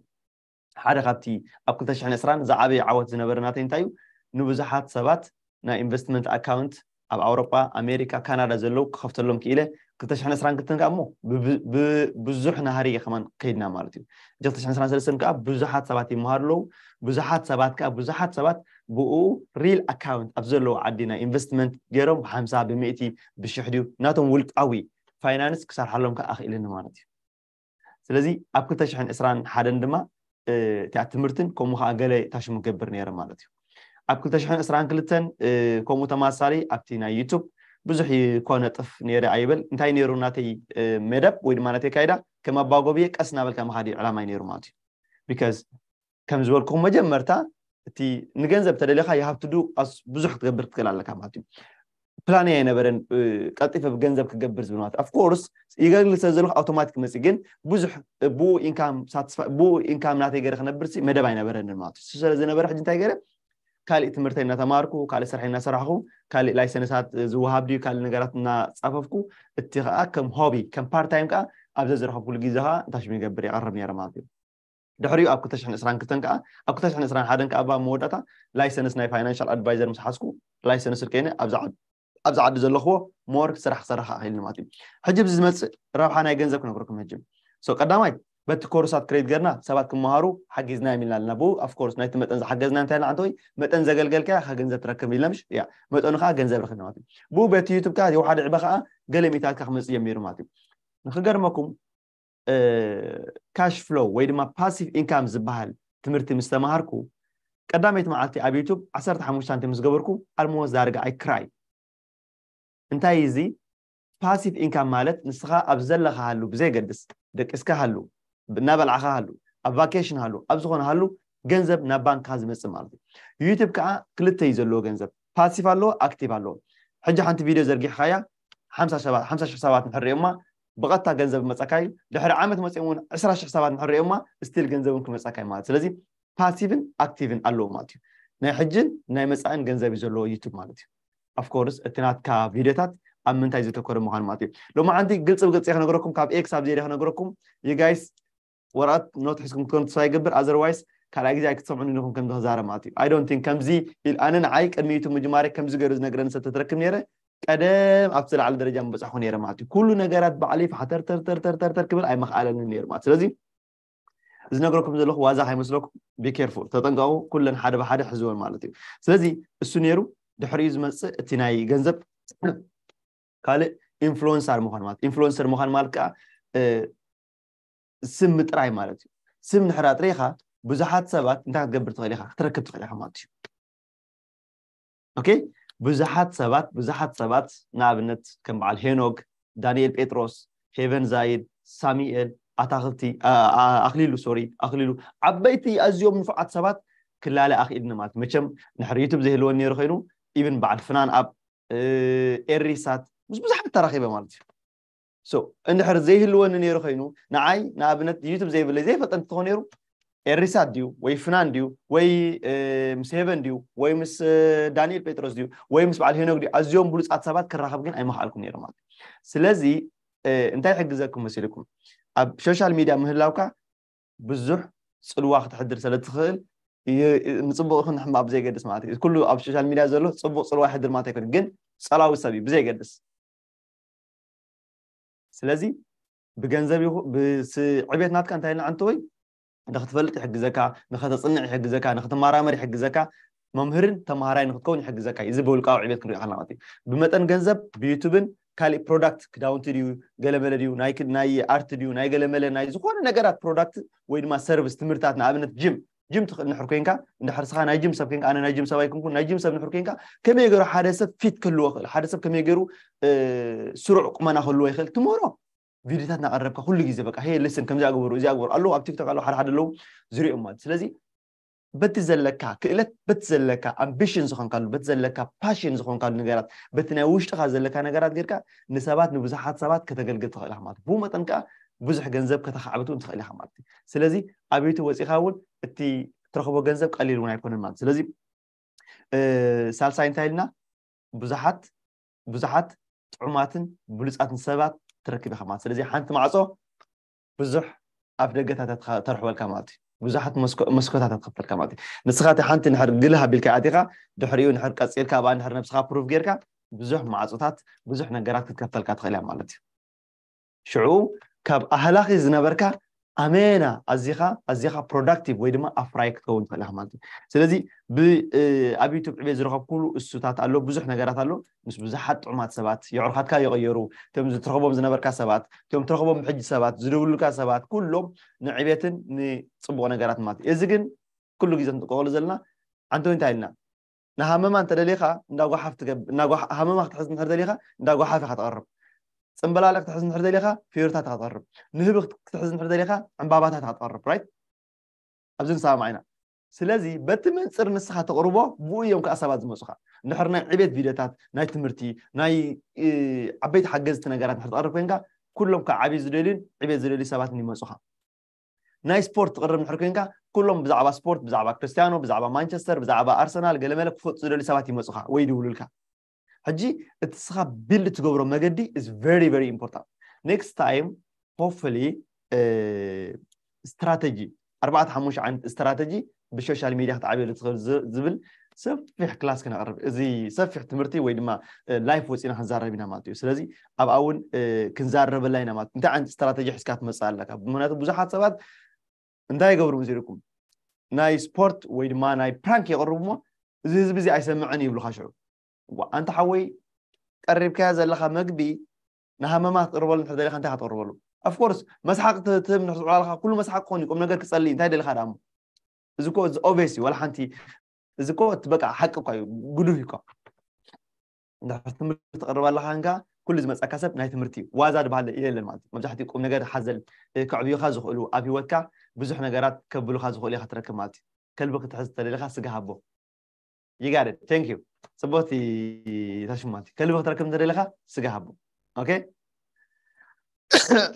ሓደ ካብቲ ኣብ ክልተ ሽሕን ዕስራን ዝዓበየ ዓወት ዝነበረ ናተይ እንታይ እዩ ንብዙሓት ሰባት ናይ ኢንቨስትመንት ኣካውንት ኣብ ኣውሮጳ ኣሜሪካ ካናዳ ዘለዉ ክኸፍተሎም ክኢለ ክልተ ሽሕን ዕስራን ክልተን ከዓ እሞ ብብዙሕ ናህሪ ከማን ከይድና ማለት እዩ። ሕጂ ክልተ ሽሕን ዕስራን ሰለስተን ከዓ ብዙሓት ሰባት ይመሃሩ ኣለዉ። ብዙሓት ሰባት ከዓ ብዙሓት ሰባት ብኡ ሪል ኣካውንት ኣብ ዘለዎ ዓዲ ናይ ኢንቨስትመንት ገይሮም ብሓምሳ ብሚእቲ ብሽሕ ድዩ ናቶም ውልቃዊ ፋይናንስ ክሰርሓሎም ከዓ ኣኽኢልኒ ማለት እዩ። ስለዚ ኣብ ክልተ ሽሕን ዕስራን ሓደን ድማ እቲኣ ትምህርትን ከምኡ ከዓ ገለ ታሽሙ ገብር ነይረ ማለት እዩ። ኣብ ክልተ ሽሕን ዕስራን ክልተን ከምኡ ተማሳሊ ኣብቲ ናይ ዩቱብ ብዙሕ ይኮነ ጥፍ ነይረ ኣይበል እንታይ ነይሩ ናተይ መደብ ወይ ድማ ናተይ ካይዳ ከም ኣባጎብየ ቀስ እናበልካ ምኻድ እዩ ዕላማይ ነይሩ ማለት እዩ። ቢካዝ ከም ዝበልኩኹም መጀመርታ እቲ ንገንዘብ ተደሊኻ you have to do ብዙሕ ክትገብር ክትክእል ኣለካ ማለት እዩ። ፕላን ኣይነበረን ቀልጢፈ ብገንዘብ ክገብር ዝብል ማለት of course ይገልግል ስለ ዘለኹ ኣውቶማቲክ መፂ ግን ብዙሕ ብኡ ኢንካም ሳትስፋ ብኡ ኢንካም ናተይ ገይረ ክነብር ሲ መደብ ኣይነበረንን ማለት እዩ። እሱ ስለ ዝነበረ ሕጂ እንታይ ገይረ ካልእ ትምህርተይ እናተማርኩ ካልእ ስርሐይ እናሰራሕኩ ካልእ ላይሰንሳት ዝወሃብ ድዩ ካልእ ነገራት እናፃፈፍኩ እቲ ከዓ ከም ሆቢ ከም ፓርት ታይም ከዓ ኣብ ዘዝረኸብኩሉ ግዜ ከዓ እንታይ ሽም ይገብር የቐርብ ነይረ ማለት እዩ። ድሕሪኡ ኣብ ክልተ ሽሕን ዕስራን ክልተን ከዓ ኣብ ክልተ ሽሕን ዕስራን ሓደን ከዓ ኣብ መወዳእታ ላይሰንስ ናይ ፋይናንሻል ኣድቫይዘር ምስ ሓዝኩ ላይሰንስ ልከይነ ኣብዚ ዓዲ ዘለኽዎ ሞር ስራሕ ክሰርሕ ኣኽኢልኒ ማለት እዩ። ሕጂ ብዚ ዝመፅእ ረብሓ ናይ ገንዘብ ክነግረኩም ሕጂ ቀዳማይ በቲ ኮርሳት ክሬት ገርና ሰባት ክመሃሩ ሓጊዝና እዮም ኢልና ኣለና። ብኡ ኣፍኮርስ ናይቲ መጠን ዝሓገዝና እንታይ ኢልና ዓንተወይ መጠን ዘገልገልካ ኢኻ ገንዘብ ትረክብ ኢልና ምሽ ያ መጠኑ ከዓ ገንዘብ ረክብና ማለት እዩ። ብኡ በቲ ዩቱብ ከዓ የውሓደ ዕበ ከዓ ገለ ሚእታትካ ክመፅእ ጀሚሩ ማለት እዩ። ንክገርመኩም ካሽ ፍሎው ወይ ድማ ፓሲቭ ኢንካም ዝበሃል ትምህርቲ ምስ ተምሃርኩ ቀዳመይቲ መዓልቲ ኣብ ዩቱብ ዓሰርተ ሓሙሽተ ሳንቲም ምስ ገበርኩ ኣልሞስ ዳርጋ ኣይ ክራይ። እንታይ እዚ ፓሲቭ ኢንካም ማለት ንስኻ ኣብ ዘለኻ ሃሉ ብዘይገድስ ደቂስካ ሃሉ እናበላዕኻ ሃሉ፣ ኣብ ቫኬሽን ሃሉ፣ ኣብ ዝኾነ ሃሉ፣ ገንዘብ ናብ ባንክኻ ዝመፅእ ማለት እዩ። ዩቱብ ከዓ ክልተ እዩ ዘለዎ ገንዘብ፣ ፓሲቭ ኣለዎ፣ ኣክቲቭ ኣለዎ። ሕጂ ሓንቲ ቪድዮ ዘርጊሕኻያ ሓምሳ ሰባት ሓምሳ ሺሕ ሰባት ንሕር ሪኦማ፣ ብቐጥታ ገንዘብ መፀካ እዩ። ድሕሪ ዓመት መፂኦም እውን ዕስራ ሺሕ ሰባት ንሕር ሪኦማ፣ ስቲል ገንዘብ እውን ክመፀካ እዩ ማለት። ስለዚ ፓሲቭን ኣክቲቭን ኣለዎ ማለት እዩ። ናይ ሕጅን ናይ መፃእን ገንዘብ እዩ ዘለዎ ዩቱብ ማለት እዩ። ኦፍኮርስ እቲ ናትካ ቪድዮታት ኣብ ምንታይ ዘተኮረ ምዃን ማለት እዩ። ሎማዓንቲ ግልፂ ብግልፂ ክነግረኩም፣ ካብ ኤክስ ኣብ ዜደ ክነግረኩም፣ ዩጋይስ ወረቐት ኖት ሒዝኩም ክትኮኑ ተስፋ ይገብር። ኣዘርዋይስ ካልኣይ ግዜ ኣይክትሰምዑን ኢኹም ከም ዝዛረብ ማለት እዩ። ኣይ ዶንት ቲንክ ከምዚ ኢል ኣነ ንዓይ ቅድሚ ዩቱብ ምጅማረይ ከምዚ ገይሩ ዝነግረኒ ሰብ ተትረክብ ነይረ፣ ቀደም ኣብቲ ዝለዓለ ደረጃ ምበጻሕኩ ነይረ ማለት እዩ። ኩሉ ነገራት ባዕለይ ፋሕተር ተር ተር ተር ተር ተር ክብል ኣይመኽኣለንን ነይሩ ማለት። ስለዚ ዝነግረኩም ዘለኹ ዋዛ ከይመስለኩም፣ ቢ ኬርፉል፣ ተጠንቀቑ። ኩለን ሓደ ብሓደ ሕዝወን ማለት እዩ። ስለዚ እሱ ነይሩ። ድሕሪኡ ዝመጽእ እቲ ናይ ገንዘብ ካልእ ኢንፍሉንሰር ምዃን ማለት፣ ኢንፍሉንሰር ምዃን ማለት ከዓ ስም ምጥራይ ማለት እዩ። ስም ንሕር ኣጥሪኻ ብዙሓት ሰባት እንታይ ክትገብር ትኽእል ኢኻ፣ ክትረክብ ትኽእል ኢኻ ማለት እዩ። ኦኬ፣ ብዙሓት ሰባት ብዙሓት ሰባት ንኣብነት ከም በዓል ሄኖግ፣ ዳንኤል ጴጥሮስ፣ ሄቨን ዛይድ፣ ሳሚኤል ኣታኽልቲ፣ ኣክሊሉ፣ ሶሪ፣ ኣክሊሉ፣ ዓበይቲ ኣዝዮም ንፉዓት ሰባት ክላለ ኣኽኢልና ማለት። መቸም ንሕር ዩቱብ ዘይህልወን ነይሩ ኮይኑ፣ ኢቭን በዓል ፍናን ኣብ ኤሪሳት ምስ ብዙሓት ተራኺበ ማለት እዩ። እንድሕር ዘይህልወኒ ነይሩ ኮይኑ፣ ንዓይ ንኣብነት ዩቱብ ዘይብለይ ዘይፈልጠ እንተኾ ነይሩ፣ ኤሪሳት ድዩ ወይ ፍናን ድዩ ወይ ምስ ሄቨን ድዩ ወይ ምስ ዳንኤል ጴጥሮስ ድዩ ወይ ምስ በዓል ሄኖግ ድዩ፣ ኣዝዮም ብሉፃት ሰባት ክራኸብ ግን ኣይመኽኣልኩ ነይሩ ማለት እዩ። ስለዚ እንታይ ይሕግዘኩም መሲልኩም? ኣብ ሶሻል ሚድያ ምህላውካ ብዙሕ ፅልዋ ክትሕድር ስለ ትኽእል፣ ንፅቡቕ ይኹን ንሕማቕ ብዘይገድስ ማለት እዩ። ኩሉ ኣብ ሶሻል ሚድያ ዘሎ ፅቡቕ ፅልዋ ይሕድር ማለት ኣይኮን፣ ግን ፀላዊ ሰብ እዩ ብዘይገድስ። ስለዚ ብገንዘብ ይኹ ዕቤትና ትካ እንታይ ኢልና ዓንተወይ ንክትፈልጥ ይሕግዘካ፣ ንክተፅንዕ ይሕግዘካ፣ ንክትመራመር ይሕግዘካ፣ መምህርን ተምሃራይ ንክትከውን ይሕግዘካ። እዚ ብውልቃዊ ዕቤት ክንሪኦ ከለና ማለት እዩ። ብመጠን ገንዘብ ብዩቱብን ካሊእ ፕሮዳክት ክዳውንቲ ድዩ ገለመለ ድዩ ናይ ኣርት ድዩ ናይ ገለመለ ናይ ዝኾነ ነገራት ፕሮዳክት ወይ ድማ ሰርቪስ ትምህርታት ንኣብነት ጅም ጅም ትኽእል ንሕር ኮይንካ እንድሕር ስኻ ናይ ጅም ሰብ ኮይንካ ኣነ ናይ ጅም ሰብ ኣይኮንኩን ናይ ጅም ሰብ ንሕር ኮይንካ ከመይ ገይሩ ሓደ ሰብ ፊት ክህልዎ ይኽእል ሓደ ሰብ ከመይ ገይሩ ስሩዕ ቁመና ክህልዎ ይኽእል ትምህሮ ቪዲዮታት እናቐረብካ ኩሉ ግዜ በቃ ሄ ልስን ከምዚ ኣግበሩ እዚ ኣግበሩ ኣለዉ ኣብ ቲክቶክ ኣለዉ ሓደ ሓደ ኣለዉ ዝሪኦም ማለት ስለዚ በቲ ዘለካ ክእለት በቲ ዘለካ ኣምቢሽን ዝኾንካሉ በቲ ዘለካ ፓሽን ዝኾንካሉ ነገራት በቲ ናይ ውሽጥኻ ዘለካ ነገራት ጌርካ ንሰባት ንብዙሓት ሰባት ከተገልግል ትኽእል ኢኻ ማለት ብኡ መጠን ከዓ ብዙሕ ገንዘብ ከተኻዕብት እውን ትኽእል ኢኻ ማለት እዩ ስለዚ ኣብ ዩቱብ ወፂኻ እውን እቲ ትረኽቦ ገንዘብ ቀሊል እውን ኣይኮነን ማለት ስለዚ ሳልሳይ እንታይ ኢልና ብዙሓት ብዙሓት ጥዑማትን ብሉፃትን ሰባት ትረክብ ኢኻ ማለት ስለዚ ሓንቲ ማዕፆ ብዙሕ ኣፍ ደገታት ተርሕወልካ ማለት እዩ ብዙሓት መስኮታት ትኸፍተልካ ማለት እዩ ንስኻ እቲ ሓንቲ ንሕር ግልህ ኣቢልካ ኣቲኻ ድሕሪኡ ንሕር ቀፂልካ ኣብኣ ንሕር ነብስኻ ፕሩፍ ጌርካ ብዙሕ ማዕፆታት ብዙሕ ነገራት ክትከፍተልካ ትኽእል እያ ማለት እዩ ሽዑ ካብ ኣህላኺ ዝነበርካ ኣመና ኣዚኻ ኣዚኻ ፕሮዳክቲቭ ወይ ድማ ኣፍራይ ክትከውን ትኽእል ኢኻ ማለት እዩ ስለዚ ኣብ ዩቱብ ዕቤት ዝረኸብኩሉ እሱታት ኣሎ ብዙሕ ነገራት ኣሎ ምስ ብዙሓት ጥዑማት ሰባት የዕርኻትካ ይቐየሩ እቶም ዝትረኽቦም ዝነበርካ ሰባት እቶም ትረኽቦም ሕጂ ሰባት ዝደውሉልካ ሰባት ኩሎም ንዕቤትን ንፅቡቕ ነገራት ማለት እዩ እዚ ግን ኩሉ ግዜ ክንጥቀቀሉ ዘለና ዓንተው እንታይ ኢልና ንሃመማ እንተደሊኻ እንዳጓሓፍ ትገብር ሃመማ ክትሕዝ እንድሕር ደሊኻ እንዳጓሓፍ ኢኻ ትቐርብ ፅምበላለ ክትሕዝ እንድሕር ደሊኻ ፊዮርታት ኢኻ ትቐርብ ንህቢ ክትሕዝ እንድሕር ደሊኻ ዕምባባታት ኢኻ ትቐርብ ራይት ኣብዚ ንሰማማዕ ኢና ስለዚ በቲ መንፅር ንስኻ ተቕርቦ ብኡ እዮም ከዓ ሰባት ዝመፁኻ እንድሕር ናይ ዕቤት ቪድዮታት ናይ ትምህርቲ ናይ ዓበይቲ ሓገዝቲ ነገራት እንድሕር ትቐርብ ኮይንካ ኩሎም ከዓ ዓብይ ዝደልዩን ዕቤት ዝደልዩ ሰባት ይመፁኻ ናይ ስፖርት ትቕርብ እንድሕር ኮይንካ ኩሎም ብዛዕባ ስፖርት ብዛዕባ ክርስቲያኖ ብዛዕባ ማንቸስተር ብዛዕባ ኣርሰናል ገለመለ ክፈልጡ ዝደልዩ ሰባት ይመፁኻ ወይ ይድውሉልካ ሕጂ እቲ ስኻ ቢልድ ትገብሮ መገዲ is very very important next time hopefully strategy ኣርባዕተ ሓሙሽተ ዓይነት strategy ብሶሻል ሚድያ ክትዓብየሉ ትኽእል ዝብል ሰፊሕ ክላስ ክነቕርብ እዚ ሰፊሕ ትምህርቲ ወይ ድማ ላይፍ ወፂና ክንዛረብ ኢና ማለት እዩ ስለዚ ኣብኣ እውን ክንዛረበላ ኢና ማለት እንታይ ዓይነት ስትራተጂ ሒዝካ ትመፅእ ኣለካ ምክንያቱ ብዙሓት ሰባት እንታይ ይገብሩ መሲልኩም ናይ ስፖርት ወይ ድማ ናይ ፕራንክ የቕርቡ እሞ እዚ ህዝቢ እዚ ኣይሰምዕን ይብሉካ ሽዑ ኣንተ ሓወይ ቀሪብካያ ዘለካ መግቢ ንሃመማ ክትቅርበሉ እንድሕር ደሊካ እንታይ ክትቅርበሉ ኣፍኮርስ መስሓቅ ትህብ እንድሕር ዝውዕላለካ ኩሉ መስሓቅ ክኾን እዩ ቁም ነገር ክፀሊ እንታይ ደሊካ ዳሞ እዚ ኮ ኦቬስ እዩ ዋላ ሓንቲ እዚ ኮ እቲ በቃ ሓቂ እኳ እዩ ግዱህ እዩ እንድሕር ትምህርቲ ትቕርብ ኣለካ ንካ ኩሉ ዝመፀካ ሰብ ናይ ትምህርቲ እዩ። ዋዛ ዝበሃል የለን ማለት እዩ። መብዛሕትኡ ቁም ነገር ሓዘል፣ እ፣ ከዕብዩካ ዝኽእሉ፣ ኣብ ህይወትካ ብዙሕ ነገራት ከብሉካ ዝኽእሉ ኢኻ ትረክብ ማለት እዩ። ከልቢ ክትሕዝ ተደሊኻ ስጋ ሃቦ። You got it. Thank you. ፅቡቕቲ ታሽሙ ማለት እዩ። ከልቢ ክትረክብ እንተደሊኻ ስጋ ሃቦ። ኦኬ?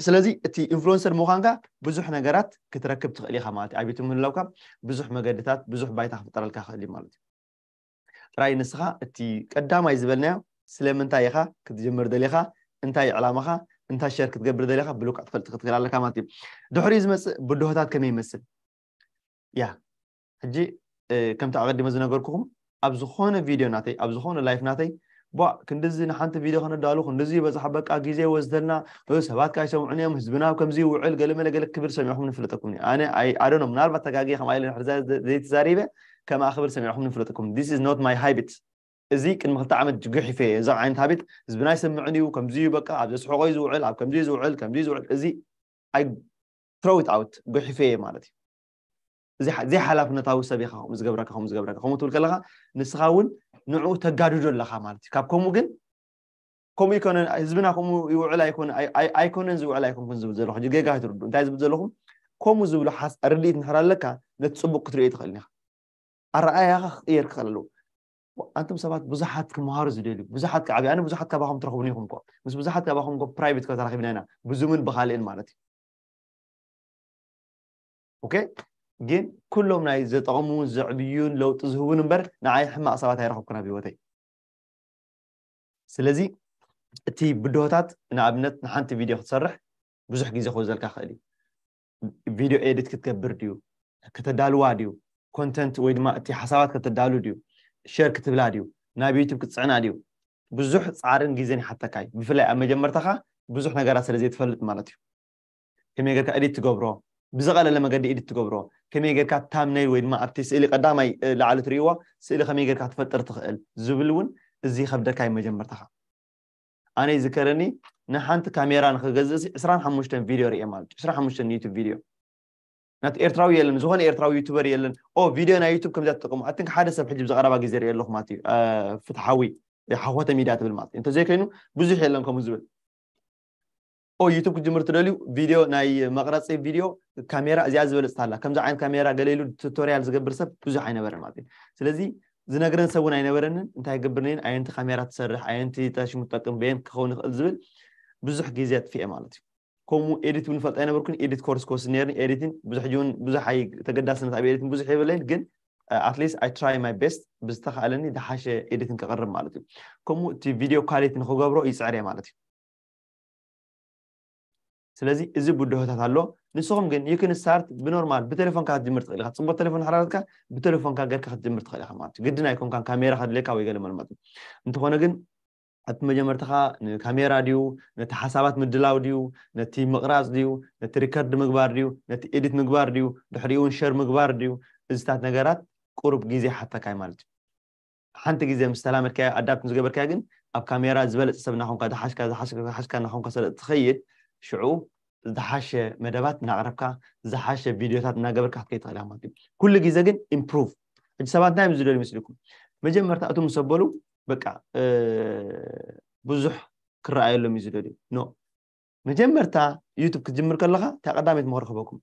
ስለዚ እቲ ኢንፍሉንሰር ምዃንካ ብዙሕ ነገራት ክትረክብ ትኽእል ኢኻ ማለት እዩ። ኣብ ዩቱብ ምህላውካ ብዙሕ መገድታት፣ ብዙሕ ባይታ ክፍጠረልካ ይኽእል እዩ ማለት እዩ። ጥራይ ንስኻ እቲ ቀዳማይ ዝበልናዮ ስለምንታይ ኢኻ ክትጅምር ደሊኻ፣ እንታይ ዕላማኻ፣ እንታይ ሸር ክትገብር ደሊኻ ብሉካ ትፈልጥ ክትክእል ኣለካ ማለት እዩ። ድሕሪኡ ዝመፅእ ብድሆታት ከመይ ይመስል? ያ፣ ሕጂ፣ እ፣ ከምቲ ኣቐዲመ ዝነገርኩኹም፣ ኣብ ዝኾነ ቪድዮ ናተይ፣ ኣብ ዝኾነ ላይፍ ናተይ፣ ቧ፣ ክንድዚ ንሓንቲ ቪድዮ ከነዳሉ፣ ክንድዚ ይበዝሓ፣ በቃ፣ ግዜ ይወስደልና፣ እ፣ ሰባት ካይሰምዑን እዮም፣ ህዝብና ኣብ ከምዚ ይውዕል፣ ገለ መለ ገለ ክብል ሰሚዕኹም ንፍለጠኩም እዩ። ኣነ፣ ኣይ፣ I don't know፣ ምናልባት ተጋግየ ከም ኣይለ ንሕር ዘ-፣ ዘ-፣ ዘይተዛሪበ፣ ከምኣ ክብል ሰሚዕኹም ንፍለጠኩም። This is not my habit። እዚ ቅድሚ ክልተ ዓመት ጅጉሕ ይፈየ፣ እዚ ዓይነት ሃቢት ህዝብና ኣይሰምዕን እዩ፣ ከምዚ እዩ፣ በቃ፣ ኣብ ዘስሕቆ እዩ ዝውዕል፣ ኣብ ከምዚ እዩ ዝውዕል፣ ከምዚ እዩ ዝውዕል፣ እዚ፣ I throw it out፣ ጉሒፈየ ማለት እዩ። እዚ ሓ-፣ ዘይሓላፍነታዊ ሰብ ኢኻ ከምኡ ዝገብረካ፣ ከምኡ ዝገብረካ። ከምኡ ትብል ከለኻ፣ ንስኻ እውን ንዕኡ ተጋድዶ ኣለኻ ማለት እዩ። ካብ ከምኡ ግን፣ ከምኡ ይኮነን፣ ህዝብና ከምኡ ይውዕል ኣይኮነ-፣ ኣይ-፣ ኣይ-፣ ኣይኮነን ዝውዕል ኣይኮንኩን ዝብል ዘለኹ። ሕጂ ጌጋ ኣይትርዱ። እንታይ ዝብል ዘለኹም? ከምኡ ዝብሉ ሓስ-፣ ርድኢት እንድሕር ኣለካ፣ ነቲ ጽቡቕ ክትርእዮ ትኽእል ኢኻ። ኣረኣእያኻ ክቕየር ክኽእል ኣለዎ። ኣንቱም ሰባት ብዙሓት ክመሃሩ ዝደልዩ፣ ብዙሓት ክዓብዩ፣ ኣነ ብዙሓት ካባኹም ትረኽቡኒ ኢኹም እኮ። ምስ ብዙሓት ካባኹም እኮ ፕራይቬት እኮ ተራኺብና ኢና፣ ብዙምን ብኻልእን ማለት እዩ። ኦኬ? ግን ኩሎም ናይ ዘጠቕሙን ዘዕብዩን ለውጢ ዝህቡን እምበር ንዓይ ሕማቕ ሰባት ኣይረኸብኩን ኣብ ህይወተይ። ስለዚ እቲ ብድሆታት፣ ንኣብነት ንሓንቲ ቪድዮ ክትሰርሕ ብዙሕ ግዜ ክወስደልካ ይኽእል እዩ። ቪድዮ ኤዲት ክትገብር ድዩ? ከተዳልዋ ድዩ? ኮንተንት ወይ ድማ እቲ ሓሳባት ከተዳሉ ድዩ? ሸር ክትብላ ድዩ? ናብ ዩቱብ ክትጽዕና ድዩ? ብዙሕ ጻዕርን ግዜን ይሓተካ እዩ። ብፍላይ ኣብ መጀመርታኻ ብዙሕ ነገራት ስለ ዘይትፈልጥ ማለት እዩ። ከመይ ጌርካ ኤዲት ትገብሮ፣ ብዝቐለለ መገዲ ኤዲት ትገብሮ፣ ከመይ ጌርካ ታምነይል ወይ ድማ ኣብቲ ስእሊ ቀዳማይ፣ እ፣ ላዕሊ ትርእይዎ ስእሊ ከመይ ጌርካ ክትፈጥር ትኽእል ዝብል እውን እዚ ይኸብደካ እዩ መጀመርታኻ። ኣነ ይዝከረኒ ንሓንቲ ካሜራ ንኽገዝእ ሲ ዕስራን ሓሙሽተን ቪድዮ ርእየ ማለት እዩ። ዕስራን ሓሙሽተን ዩቱብ ቪድዮ። ናቲ ኤርትራዊ የለን፣ ዝኾነ ኤርትራዊ ዩቱበር የለን። ኦ፣ ቪድዮ ናይ ዩቱብ ከምዚኣ ትጥቀሙ። ኣትን ሓደ ሰብ ሕጂ ብዚ ቀረባ ግዜ ርእየ ኣለኹ ማለት እዩ። እ፣ ፍትሓዊ፣ ሓኾተ ሚድያ ትብል ማለት እዩ። እንተዘይኮይኑ ብዙሕ የለን ከምኡ ዝብል። ኦ፣ ዩቱብ ክጅምር ትደልዩ፣ ቪድዮ ናይ መቕረፂ ቪድዮ ካሜራ እዚኣ ዝበለፅት ኣላ። ከምዚ ዓይነት ካሜራ ገለ ኢሉ ቱቶሪያል ዝገብር ሰብ ብዙሕ ኣይነበረን ማለት እዩ። ስለዚ ዝነግረን ሰብ እውን ኣይነበረንን። እንታይ ይገብር ነይን፣ ኣየንቲ ካሜራ ትሰርሕ፣ ኣየንቲ ታሽሙ ትጠቅም፣ በየን ክኸውን ይኽእል ዝብል ብዙሕ ግዜ ኣጥፊኤ ማለት እዩ። ከምኡ ኤዲት እውን ፈልጥ ኣይነበርኩን። ኤዲት ኮርስ ክወስድ ነይርኒ። ኤዲቲን ብዙሕ እውን ብዙሕ ኣይ-፣ ተገዳስነት ኣብ ኤዲቲን ብዙሕ የብለይን፣ ግን፣ እ፣ at least I try my best፣ ብዝተኻእለኒ ዝሓሸ ኤዲቲን ክቕርብ ማለት እዩ። ከምኡ እቲ ቪድዮ ኳሊቲ ንክገብሮ ይፅዕር እየ ማለት እዩ። ስለዚ እዚ ብድሆታት ኣሎ። ንስኹም ግን you can start ብኖርማል ብቴሌፎንካ ክትጅምር ትኽእል ኢኻ። ፅቡቅ ቴሌፎን ሓራረትካ ብቴሌፎንካ ገርካ ክትጅምር ትኽእል ኢኻ ማለት እዩ። ግድን ኣይኮንካን ካሜራ ከድልየካ ወይ ገለ መልመጥ። እንተኾነ ግን ኣብቲ መጀመርታኻ ንካሜራ ድዩ፣ ነቲ ሓሳባት ምድላው ድዩ፣ ነቲ ምቕራጽ ድዩ፣ ነቲ ሪከርድ ምግባር ድዩ፣ ነቲ ኤዲት ምግባር ድዩ፣ ድሕሪኡ እውን ሸር ምግባር ድዩ፣ እዚታት ነገራት ቁሩብ ግዜ ይሓተካ እዩ ማለት እዩ። ሓንቲ ግዜ ምስ ተላመድካዮ፣ ኣዳፕት ምስ ገበርካዮ ግን ኣብ ካሜራ ዝበለጸ ሰብ እናኾንካ፣ ዝሓሽካ፣ ዝሓሽካ፣ ዝሓሽካ እናኾንካ ስለ እትኸይድ፣ ሽዑ ዝሓሸ መደባት እናቕረብካ፣ ዝሓሸ ቪድዮታት እናገበርካ ክትከይድ ትኽእል ኢኻ ማለት እዩ። ኩሉ ግዜ ግን ኢምፕሩቭ። ሕጂ ሰባት እንታይ እዮም ዝደልዩ መስልኩም? መጀመርታ እቶም ምስ ኣበሉ በቃ፣ እ፣ ብዙሕ ክረኣየሎም እዩ ዝደልዩ። ኖ። መጀመርታ ዩቱብ ክትጅምር ከለኻ እታ ቀዳመይቲ ምኽሪ ክህበኩም።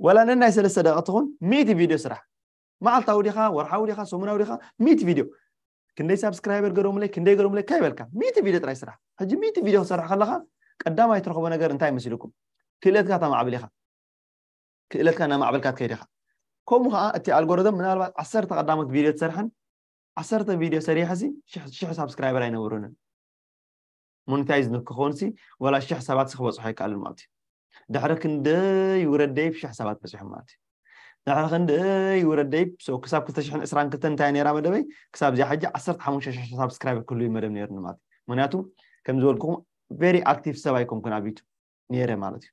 ወላ ነናይ ሰለስተ ደቂቕ ትኹን ሚእቲ ቪድዮ ስራሕ። መዓልታዊ ዲኻ፣ ወርሓዊ ዲኻ፣ ሰሙናዊ ዲኻ፣ ሚእቲ ቪድዮ። ክንደይ ሳብስክራይበር ገረሙለይ፣ ክንደይ ገረሙለይ ካይበልካ፣ ሚእቲ ቪድዮ ጥራይ ስራሕ። ሕጂ ሚእቲ ቪድዮ ክትሰርሕ ከለኻ ቀዳማይ ትረኽቦ ነገር እንታይ መስልኩም? ክእለትካ ተማዕብል ኢኻ። ክእለትካ እናማዕበልካ ትከይድ ኢኻ። ከምኡ ኸዓ እቲ ኣልጎሪዝም ምናልባት ዓሰርተ ቀዳሞት ቪድዮ ትሰርሐን፣ ዓሰርተ ቪድዮ ሰሪሐ ሲ ሽሕ፣ ሽሕ ሳብስክራይበር ኣይነበሩንን። ሞኔታይዝ ንክኾን ሲ ዋላ ሽሕ ሰባት ሲ ክበፅሖ ኣይከኣልን ማለት እዩ። ድሕሪ ክንደይ ውረድ ደይብ ሽሕ ሰባት በፂሖም ማለት እዩ። ድሕሪ ክንደይ ውረድ ደይብ፣ ሶ፣ ክሳብ ክልተ ሽሕን ዕስራን ክልተን እንታይ ነይራ መደበይ? ክሳብ እዚኣ ሕጂ ዓሰርተ ሓሙሽተ ሽሕ ሳብስክራይበር ክህሉ እዩ መደብ ነይሩኒ ማለት እዩ። ምክንያቱ ከም ዝበልኩኹም ቬሪ ኣክቲቭ ሰብ ኣይኮንኩን ኣብ ዩቱብ ነይረ ማለት እዩ።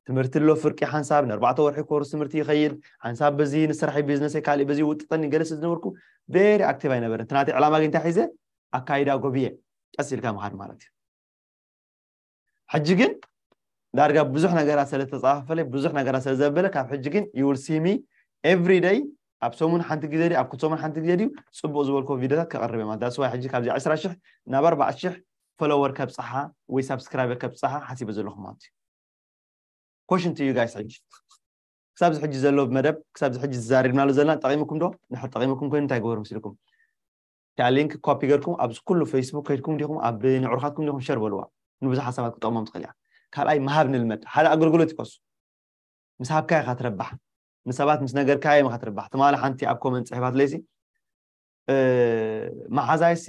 ትምህርቲ ኣሎ፣ ፍርቂ ሓንሳብ ንኣርባዕተ ወርሒ ኮርስ ትምህርቲ ይኸይድ፣ ሓንሳብ በዚ ንስራሕ ቢዝነስ ካልእ በዚ ውጥጠኒ ገለ ስለ ዝነበርኩ ቬሪ ኣክቲቭ ኣይነበረን። እቲ ናተይ ዕላማ ግን እንታይ ሒዘ? ኣካይዳ ጎብየ ቀስ ኢልካ ምኻድ ማለት እዩ። ሕጂ ግን ዳርጋ ብዙሕ ነገራት ስለ ዝተጻፋፈለ፣ ብዙሕ ነገራት ስለ ዘበለ፣ ካብ ሕጂ ግን you will see me every day፣ ኣብ ሰሙን ሓንቲ ግዜ ድዩ፣ ኣብ ክልተ ሰሙን ሓንቲ ግዜ ድዩ፣ ጽቡቕ ዝበልኮ ቪድዮታት ከቕርብ እየ ማለት። That's why ሕጂ ካብዚ ዕስራ ሽሕ ናብ ኣርባዕተ ሽሕ follower ከብፅሓ ወይ subscriber ከብፅሓ ሓሲበ ዘለኹ ማለት እዩ። Question to you guys። ሕጂ ክሳብ ሕጂ ዘሎ መደብ ክሳብ ሕጂ ዝዛሪብናሉ ዘለና ጠቂምኩም ዶ? ንሕር ጠቂምኩም ኮይኑ እንታይ ገበሩ ምስልኩም? እቲኣ link copy ገርኩም ኣብዚ ኩሉ Facebook ከይድኩም ዲኹም ኣብ ንዕሩኻትኩም ዲኹም share በልዋ። ንብዙሓት ሰባት ክጠቕሞም ትኽእል እያ። ካልኣይ ምሃብ ንልመድ። ሓደ ኣገልግሎት ይኮሱ ምስ ሃብካዮ ኢኻ ትረባሕ። ንሰባት ምስ ነገርካዮም ኢኻ ትረባሕ። ትማሊ ሓንቲ ኣብ comment ፅሒፋትለይሲ መሓዛይሲ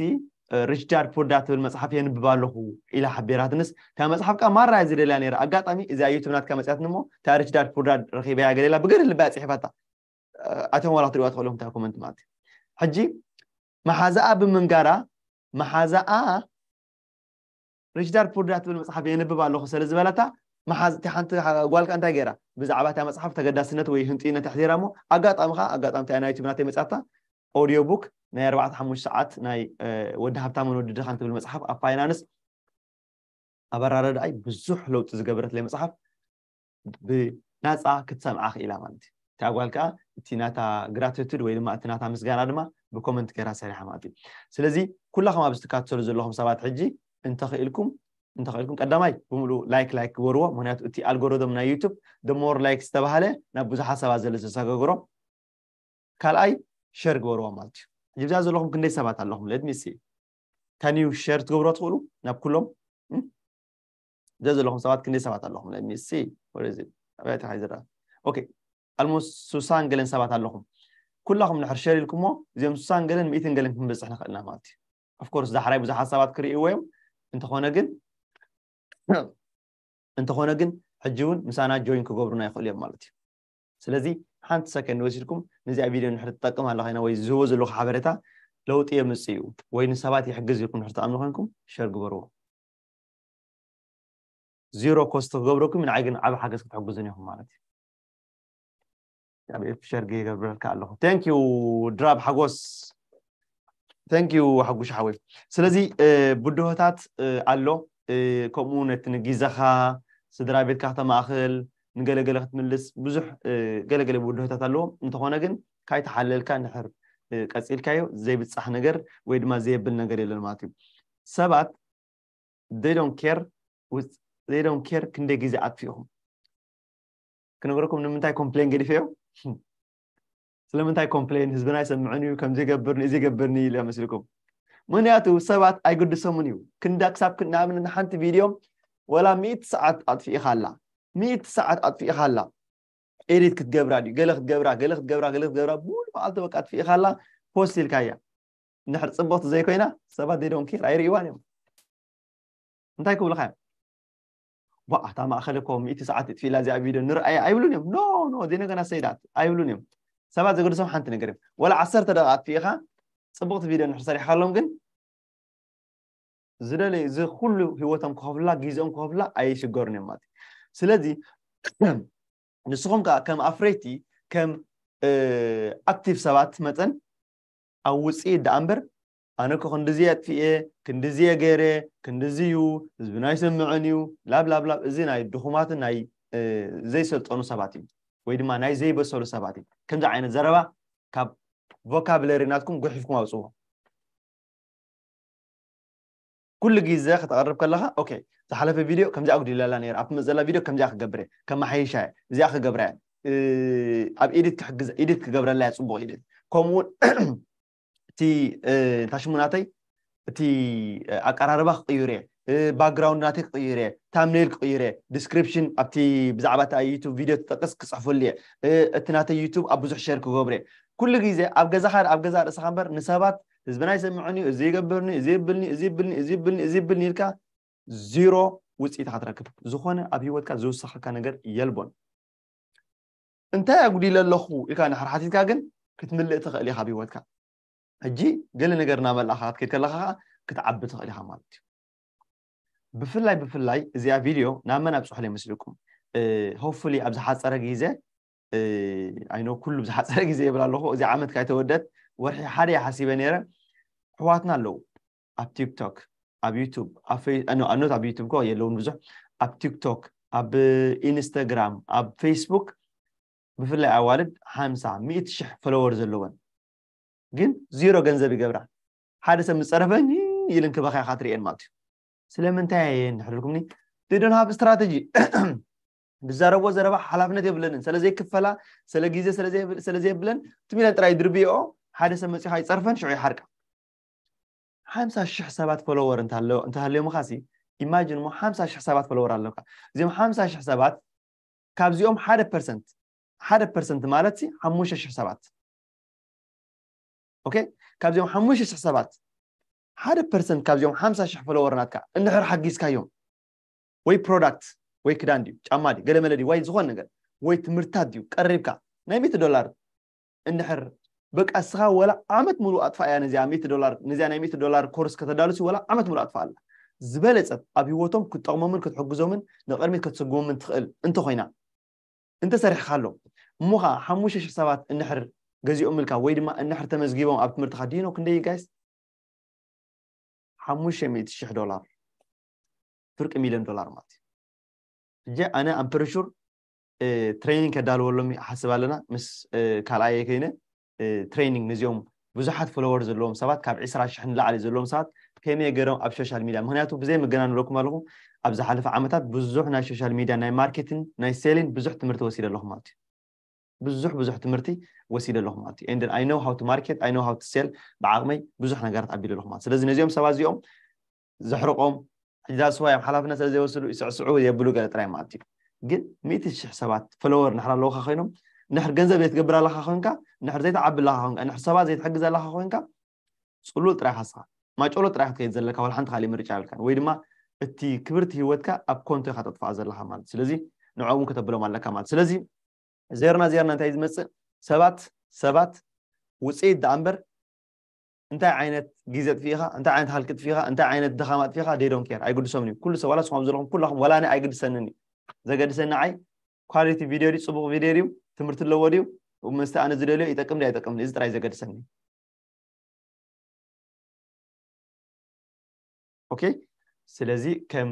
Rich Dad Poor Dad ትብል መፅሓፍ የንብብ ኣለኹ ኢላ ሓቢራትንስ እታ መፅሓፍ ካ ማራ እየ ዝደልያ ነይረ። ኣጋጣሚ እዚኣ YouTube ናትካ መፅያትኒ እሞ እታ Rich Dad Poor Dad ረኺበያ ገለ ኢላ ብገለ ልባ እያ ፅሒፋታ። ኣቶም ዋላ ክትሪእዋ ትኽእሉ እታ comment ማለት እዩ። ሕጂ መሓዛኣ ብምንጋራ መሓዛኣ Rich Dad Poor Dad ትብል መፅሓፍ የንብብ ኣለኹ ስለ ዝበለታ መሓዝ እቲ ሓንቲ ጓልካ እንታይ ገይራ ብዛዕባ እታ መፅሓፍ ተገዳስነት ወይ ህንጥይነት ኣሕዲራ እሞ ኣጋጣሚ ከዓ ኣጋጣሚ እታ ናይ YouTube ናተይ መፅያታ audio book ናይ ኣርባዕተ ሓሙሽተ ሰዓት ናይ ወዲ ሃብታምን ወዲ ድኻን ትብል መፅሓፍ ኣብ finance ኣበራረዳኣይ ብዙሕ ለውጢ ዝገበረትለይ መፅሓፍ ብናፃ ክትሰምዓ ክኢላ ማለት እዩ። እታ ጓል ከዓ እቲ ናታ gratitude ወይ ድማ እቲ ናታ ምስጋና ድማ ብ comment ገይራ ሰሪሓ ማለት እዩ። ስለዚ ኩላኹም ኣብዚ ትካተሉ ዘለኹም ሰባት ሕጂ እንተኽኢልኩም እንተኽኢልኩም ቀዳማይ ብምሉ like like ግበርዎ። ምክንያቱ እቲ algorithm ናይ YouTube the more like ዝተባሃለ ናብ ብዙሓት ሰባት ዘሎ ዘሰጋግሮም። ካልኣይ share ግበርዎ ማለት እዩ። ሕጂ ብዛ ዘለኹም ክንደይ ሰባት ኣለኹም? Let me see። Can you share ትገብርዎ ትኽእሉ ናብ ኩሎም? እዛ ዘለኹም ሰባት ክንደይ ሰባት ኣለኹም? Let me see. Where is it? ኣበይ ተኻይ ዝረኣ? Okay. Almost ስሳን ገለን ሰባት ኣለኹም። ኩላኹም ንድሕር share ኢልኩሞ እዚኦም ስሳን ገለን ሚእትን ገለን ክንበፅሕ ንኽእልና ማለት እዩ። Of course ዳሕራይ ብዙሓት ሰባት ክርእይዎ እዮም። እንተኾነ ግን እንተኾነ ግን ሕጂ እውን ምሳና join ክገብሩና ይኽእሉ እዮም ማለት እዩ። ስለዚ ሓንቲ ሰከንድ ወሲድኩም ነዚኣ ቪድዮ ንድሕር ትጠቅም ኣላ ኮይና ወይ ዝህቦ ዘለኹ ሓበሬታ ለውጢ የምፅእ እዩ ወይ ንሰባት ይሕግዝ ኢልኩም ንድሕር ትኣምኑ ኮይንኩም share ግበርዎ። Zero cost ክገብረኩም ንዓይ ግን ዓብ ሓገዝ ክትሕግዙን ኢኹም ማለት እዩ። ኣብ ኤፍ ሸር ገይገብረልካ ኣለኹ። Thank you ድራብ ሓጎስ። Thank you ሓጉሽ ሓወይ። ስለዚ ብድሆታት ኣሎ ከምኡ ነቲ ንጊዘኻ ስድራ ቤትካ ከተማእኽል ንገለገለ ክትምልስ ብዙሕ ገለገለ ብድሆታት ኣለዎም። እንተኾነ ግን ካይተሓለልካ እንድሕር ቀፂልካዮ ዘይብፃሕ ነገር ወይ ድማ ዘየብል ነገር የለን ማለት እዩ። ሰባት they don't care with they don't care ክንደይ ግዜ ኣጥፊእኹም ክነግረኩም ንምንታይ ኮምፕሌን ገዲፈዮ ስለምንታይ ኮምፕሌን ህዝብና ይሰምዕን እዩ ከምዚ ይገብርኒ እዚ ይገብርኒ ኢሉ መስልኩም ምክንያቱ ሰባት ኣይግድሰሙን እዩ ክንዳ ክሳብ ንኣብነት ሓንቲ ቪድዮ ወላ ሚእቲ ሰዓት ኣጥፊእኻ ኣላ ሚእቲ ሰዓት ኣጥፊእኻ ኣላ ኤዲት ክትገብራ ድዩ ገለ ክትገብራ ገለ ክትገብራ ገለ ክትገብራ ሙሉ መዓልቲ በቃ ኣጥፊእኻ ኣላ ፖስት ኢልካያ እንድሕር ፅብቕቲ ዘይኮይና ሰባት they don't care ኣይርእይዋን እዮም እንታይ ክብሉኻ እዮም ዋ እታ ማእኸል እኮ ሚእቲ ሰዓት ይጥፊእላ እዚኣ ቪድዮ ንርኣያ ኣይብሉን እዮም no no they not gonna say that ኣይብሉን እዮም ሰባት ዘገድሶም ሓንቲ ነገር እዮም ወላ ዓሰርተ ደቂቃ ኣጥፊእኻ ፅብቕቲ ቪድዮ እንድሕር ሰሪሕካሎም ግን ዝደለዩ እዚ ኩሉ ህይወቶም ክኸፍሉላ ግዜኦም ክኸፍሉላ ኣይሽገሩን እዮም ማለት እዩ ስለዚ ንስኹም ከዓ ከም ኣፍረይቲ ከም ኣክቲቭ ሰባት መጠን ኣብ ውፅኢት ደኣ እምበር ኣነ እኮ ክንድዚ ኣጥፊኤ ክንድዚ ገይረ ክንድዚ እዩ ህዝብና ኣይሰምዕን እዩ ላብላብላብ እዚ ናይ ድኹማትን ናይ ዘይሰልጠኑ ሰባት እዩ ወይ ድማ ናይ ዘይበሰሉ ሰባት እዩ ከምዚ ዓይነት ዘረባ ካብ ቮካብለሪ ናትኩም ጉሒፍኩም ኣውፅዎ ኩሉ ግዜ ከተቕርብ ከለኻ ኦኬ ዝሓለፈ ቪድዮ ከምዚኣ ኣጉዲለላ ነይረ ኣብቲ መፅእ ዘላ ቪድዮ ከምዚኣ ክገብር እየ ከመሓይሻ እየ እዚኣ ክገብራ እየ ኣብ ኤዲት ክሕግዝ ኤዲት ክገብረላ እየ ፅቡቕ ኤዲት ከምኡ እውን እቲ ታሽሙናተይ እቲ ኣቀራርባ ክቕይር እየ ባክግራውንድ ናተይ ክቕይር እየ ታምኔል ክቕይር እየ ዲስክሪፕሽን ኣብቲ ብዛዕባ እታ ዩቱብ ቪድዮ ትጠቅስ ክፅሕፈሉ እየ እቲ ናተይ ዩቱብ ኣብ ብዙሕ ሸር ክገብር እየ ኩሉ ግዜ ኣብ ገዛኻ ኣብ ገዛ ርእስኻ እምበር ንሰባት ህዝብና ይሰምዐኒ እዩ እዚ ይገብርኒ እዚ ይብልኒ እዚ ይብልኒ እዚ ይብልኒ እዚ ይብልኒ እዚ ይብልኒ ኢልካ ዚሮ ውፅኢት ኢኻ ትረክብ ዝኾነ ኣብ ህይወትካ ዝውሰኸካ ነገር የልቦን እንታይ ኣጉዲለ ኣለኹ ኢልካ ንድሕር ሓቲትካ ግን ክትምልእ ትኽእል ኢኻ ኣብ ህይወትካ ሕጂ ገለ ነገር እናመልኣኻ ክትከይድ ከለኻ ከዓ ክትዓቢ ትኽእል ኢኻ ማለት እዩ ብፍላይ ብፍላይ እዚኣ ቪድዮ ናብ መን ኣብፅሑለይ መስልኩም ሆፉሊ ኣብ ዝሓፀረ ግዜ ኣይኖ ኩሉ ብዝሓፀረ ግዜ ይብል ኣለኹ እዚ ዓመት ካይተወደት ወርሒ ሓደ ይሓሲበ ነይረ ኣሕዋትና ኣለዉ ኣብ ቲክቶክ ኣብ ዩቱብ ኣኖት ኣብ ዩቱብ ኮ የለውን ብዙሕ ኣብ ቲክቶክ ኣብ ኢንስታግራም ኣብ ፌስቡክ ብፍላይ ኣዋልድ ሓምሳ ሚእቲ ሽሕ ፎሎወር ዘለወን ግን ዚሮ ገንዘብ ይገብራ ሓደ ሰብ ምፀረፈ ኢልን ክበኻያ ካትርእየን ማለት እዩ ስለምንታይ እየ እንድሕር ኢልኩምኒ? They don't have strategy። ዝዛረብዎ ዘረባ ሓላፍነት የብለንን። ስለ ዘይክፈላ፣ ስለ ግዜ ስለ ዘየብለን፣ እቲ ሚልዮን ጥራይ ድርብዮ። ሓደ ሰብ መፂኻ ይፀርፈን ሽዑ ይሓርቃ። ሓምሳ ሽሕ ሰባት ፎሎወር እንተሃልዮ ምኻሲ፣ ኢማጂን እሞ ሓምሳ ሽሕ ሰባት ፎሎወር ኣለካ። እዚኦም ሓምሳ ሽሕ ሰባት ካብዚኦም ሓደ ፐርሰንት ሓደ ፐርሰንት ማለት ሓሙሽተ ሽሕ ሰባት። ኦኬ፣ ካብዚኦም ሓሙሽተ ሽሕ ሰባት ሓደ ፐርሰንት ካብዚኦም ሓምሳ ሽሕ ፎሎወር ናትካ እንድሕር ሓጊዝካዮም፣ ወይ ፕሮዳክት ወይ ክዳን ድዩ፣ ጫማ ድዩ፣ ገለመለ ድዩ፣ ወይ ዝኾነ ነገር፣ ወይ ትምህርታት ድዩ ቀሪብካ፣ ናይ ሚእቲ ዶላር እንድሕር በቃ እስኻ ወላ ዓመት ሙሉእ ኣጥፋእያ ነዚኣ ሚእቲ ዶላር፣ ነዚኣ ናይ ሚእቲ ዶላር ኮርስ ከተዳልሲ ወላ ዓመት ሙሉእ ኣጥፋኣላ። ዝበለጸት ኣብ ህይወቶም ክትጠቕሞምን ክትሕግዞምን ንቕድሚት ክትስጉሞምን ትኽእል እንተኾይና፣ እንተሰሪሕካሎም እሞ ኸዓ ሓሙሽተ ሽሕ ሰባት እንድሕር ገዚኦምልካ ወይ ድማ እንድሕር ተመዝጊቦም ኣብ ትምህርትኻ፣ ዲኖ ክንደይ ጋይስ? ሓሙሽተ ሚእቲ ሽሕ ዶላር፣ ፍርቂ ሚልዮን ዶላር ማለት እዩ። ሕጂ ኣነ ኣምፕርሹር ትሬኒንግ ከዳልወሎም ሓስብ ኣለና ምስ ካልኣየ ከይነ ትሬኒንግ ነዚኦም ብዙሓት ፎሎወር ዘለዎም ሰባት፣ ካብ ዕስራ ሽሕ ንላዕሊ ዘለዎም ሰባት ከመይ ገይሮም ኣብ ሶሻል ሚድያ፣ ምክንያቱ ብዘይ ምገናን ንብለኩም ኣለኹ፣ ኣብ ዝሓለፈ ዓመታት ብዙሕ ናይ ሶሻል ሚድያ ናይ ማርኬቲንግ ናይ ሴሊን ብዙሕ ትምህርቲ ወሲደ ኣለኹ ማለት እዩ። ብዙሕ ብዙሕ ትምህርቲ ወሲደ ኣለኹ ማለት እዩ። And I know how to market, I know how to sell። ብዓቕመይ ብዙሕ ነገራት ኣቢለ ኣለኹ ማለት። ስለዚ ነዚኦም ሰባት እዚኦም ዘሕርቆም ሕጂ ዳስዋ እዮም ሓላፍነት ስለ ዘይወስዱ ይስዕስዑ የብሉ ገለ ጥራይ ማለት እዩ። ግን ሚእቲ ሽሕ ሰባት ፎሎወር ንሕር ኣለውካ ኮይኖም፣ ንሕር ገንዘብ ዘይትገብር ኣለካ ኮይንካ፣ ንሕር ዘይተዓቢ ኣለካ ኮይንካ፣ ንሕር ሰባት ዘይትሕግዝ ኣለካ ኮይንካ፣ ጽሉል ጥራይ ኢኻ ስኻ፣ ማጨሎ ጥራይ ክትከይድ ዘለካ፣ ዋላ ሓንቲ ካልእ ምርጫ የብልካን። ወይ ድማ እቲ ክብርቲ ህይወትካ ኣብ ኮንቶ ኢኻ ተጥፋኣ ዘለካ ማለት። ስለዚ ንዕኦም እውን ከተብሎም ኣለካ ማለት። ስለዚ ዜርና ዜርና እንታይ ዝመጽእ? ሰባት ሰባት ውጽኢት ደኣ እምበር እንታይ ዓይነት ግዜ ኣጥፊእኻ፣ እንታይ ዓይነት ሃልኪ ኣጥፊእኻ፣ እንታይ ዓይነት ድኻም ኣጥፊእኻ፣ they don't care፣ ኣይግድሶምን እዩ። ኩሉ ሰብ፣ ዋላ ንስኹም ዘለኹም ኩላኹም፣ ዋላ ኣነ ኣይግድሰንን እዩ። ዘገድሰኒ ንዓይ ኳሊቲ ቪድዮ ድዩ፣ ጽቡቕ ቪድዮ ድዩ፣ ትምህርቲ ኣለዎ ድዩ፣ ምስቲ ኣነ ዝደልዮ ይጠቅም ድዩ ኣይጠቅምን፣ እዚ ጥራይ ዘገድሰኒ። ኦኬ፣ ስለዚ ከም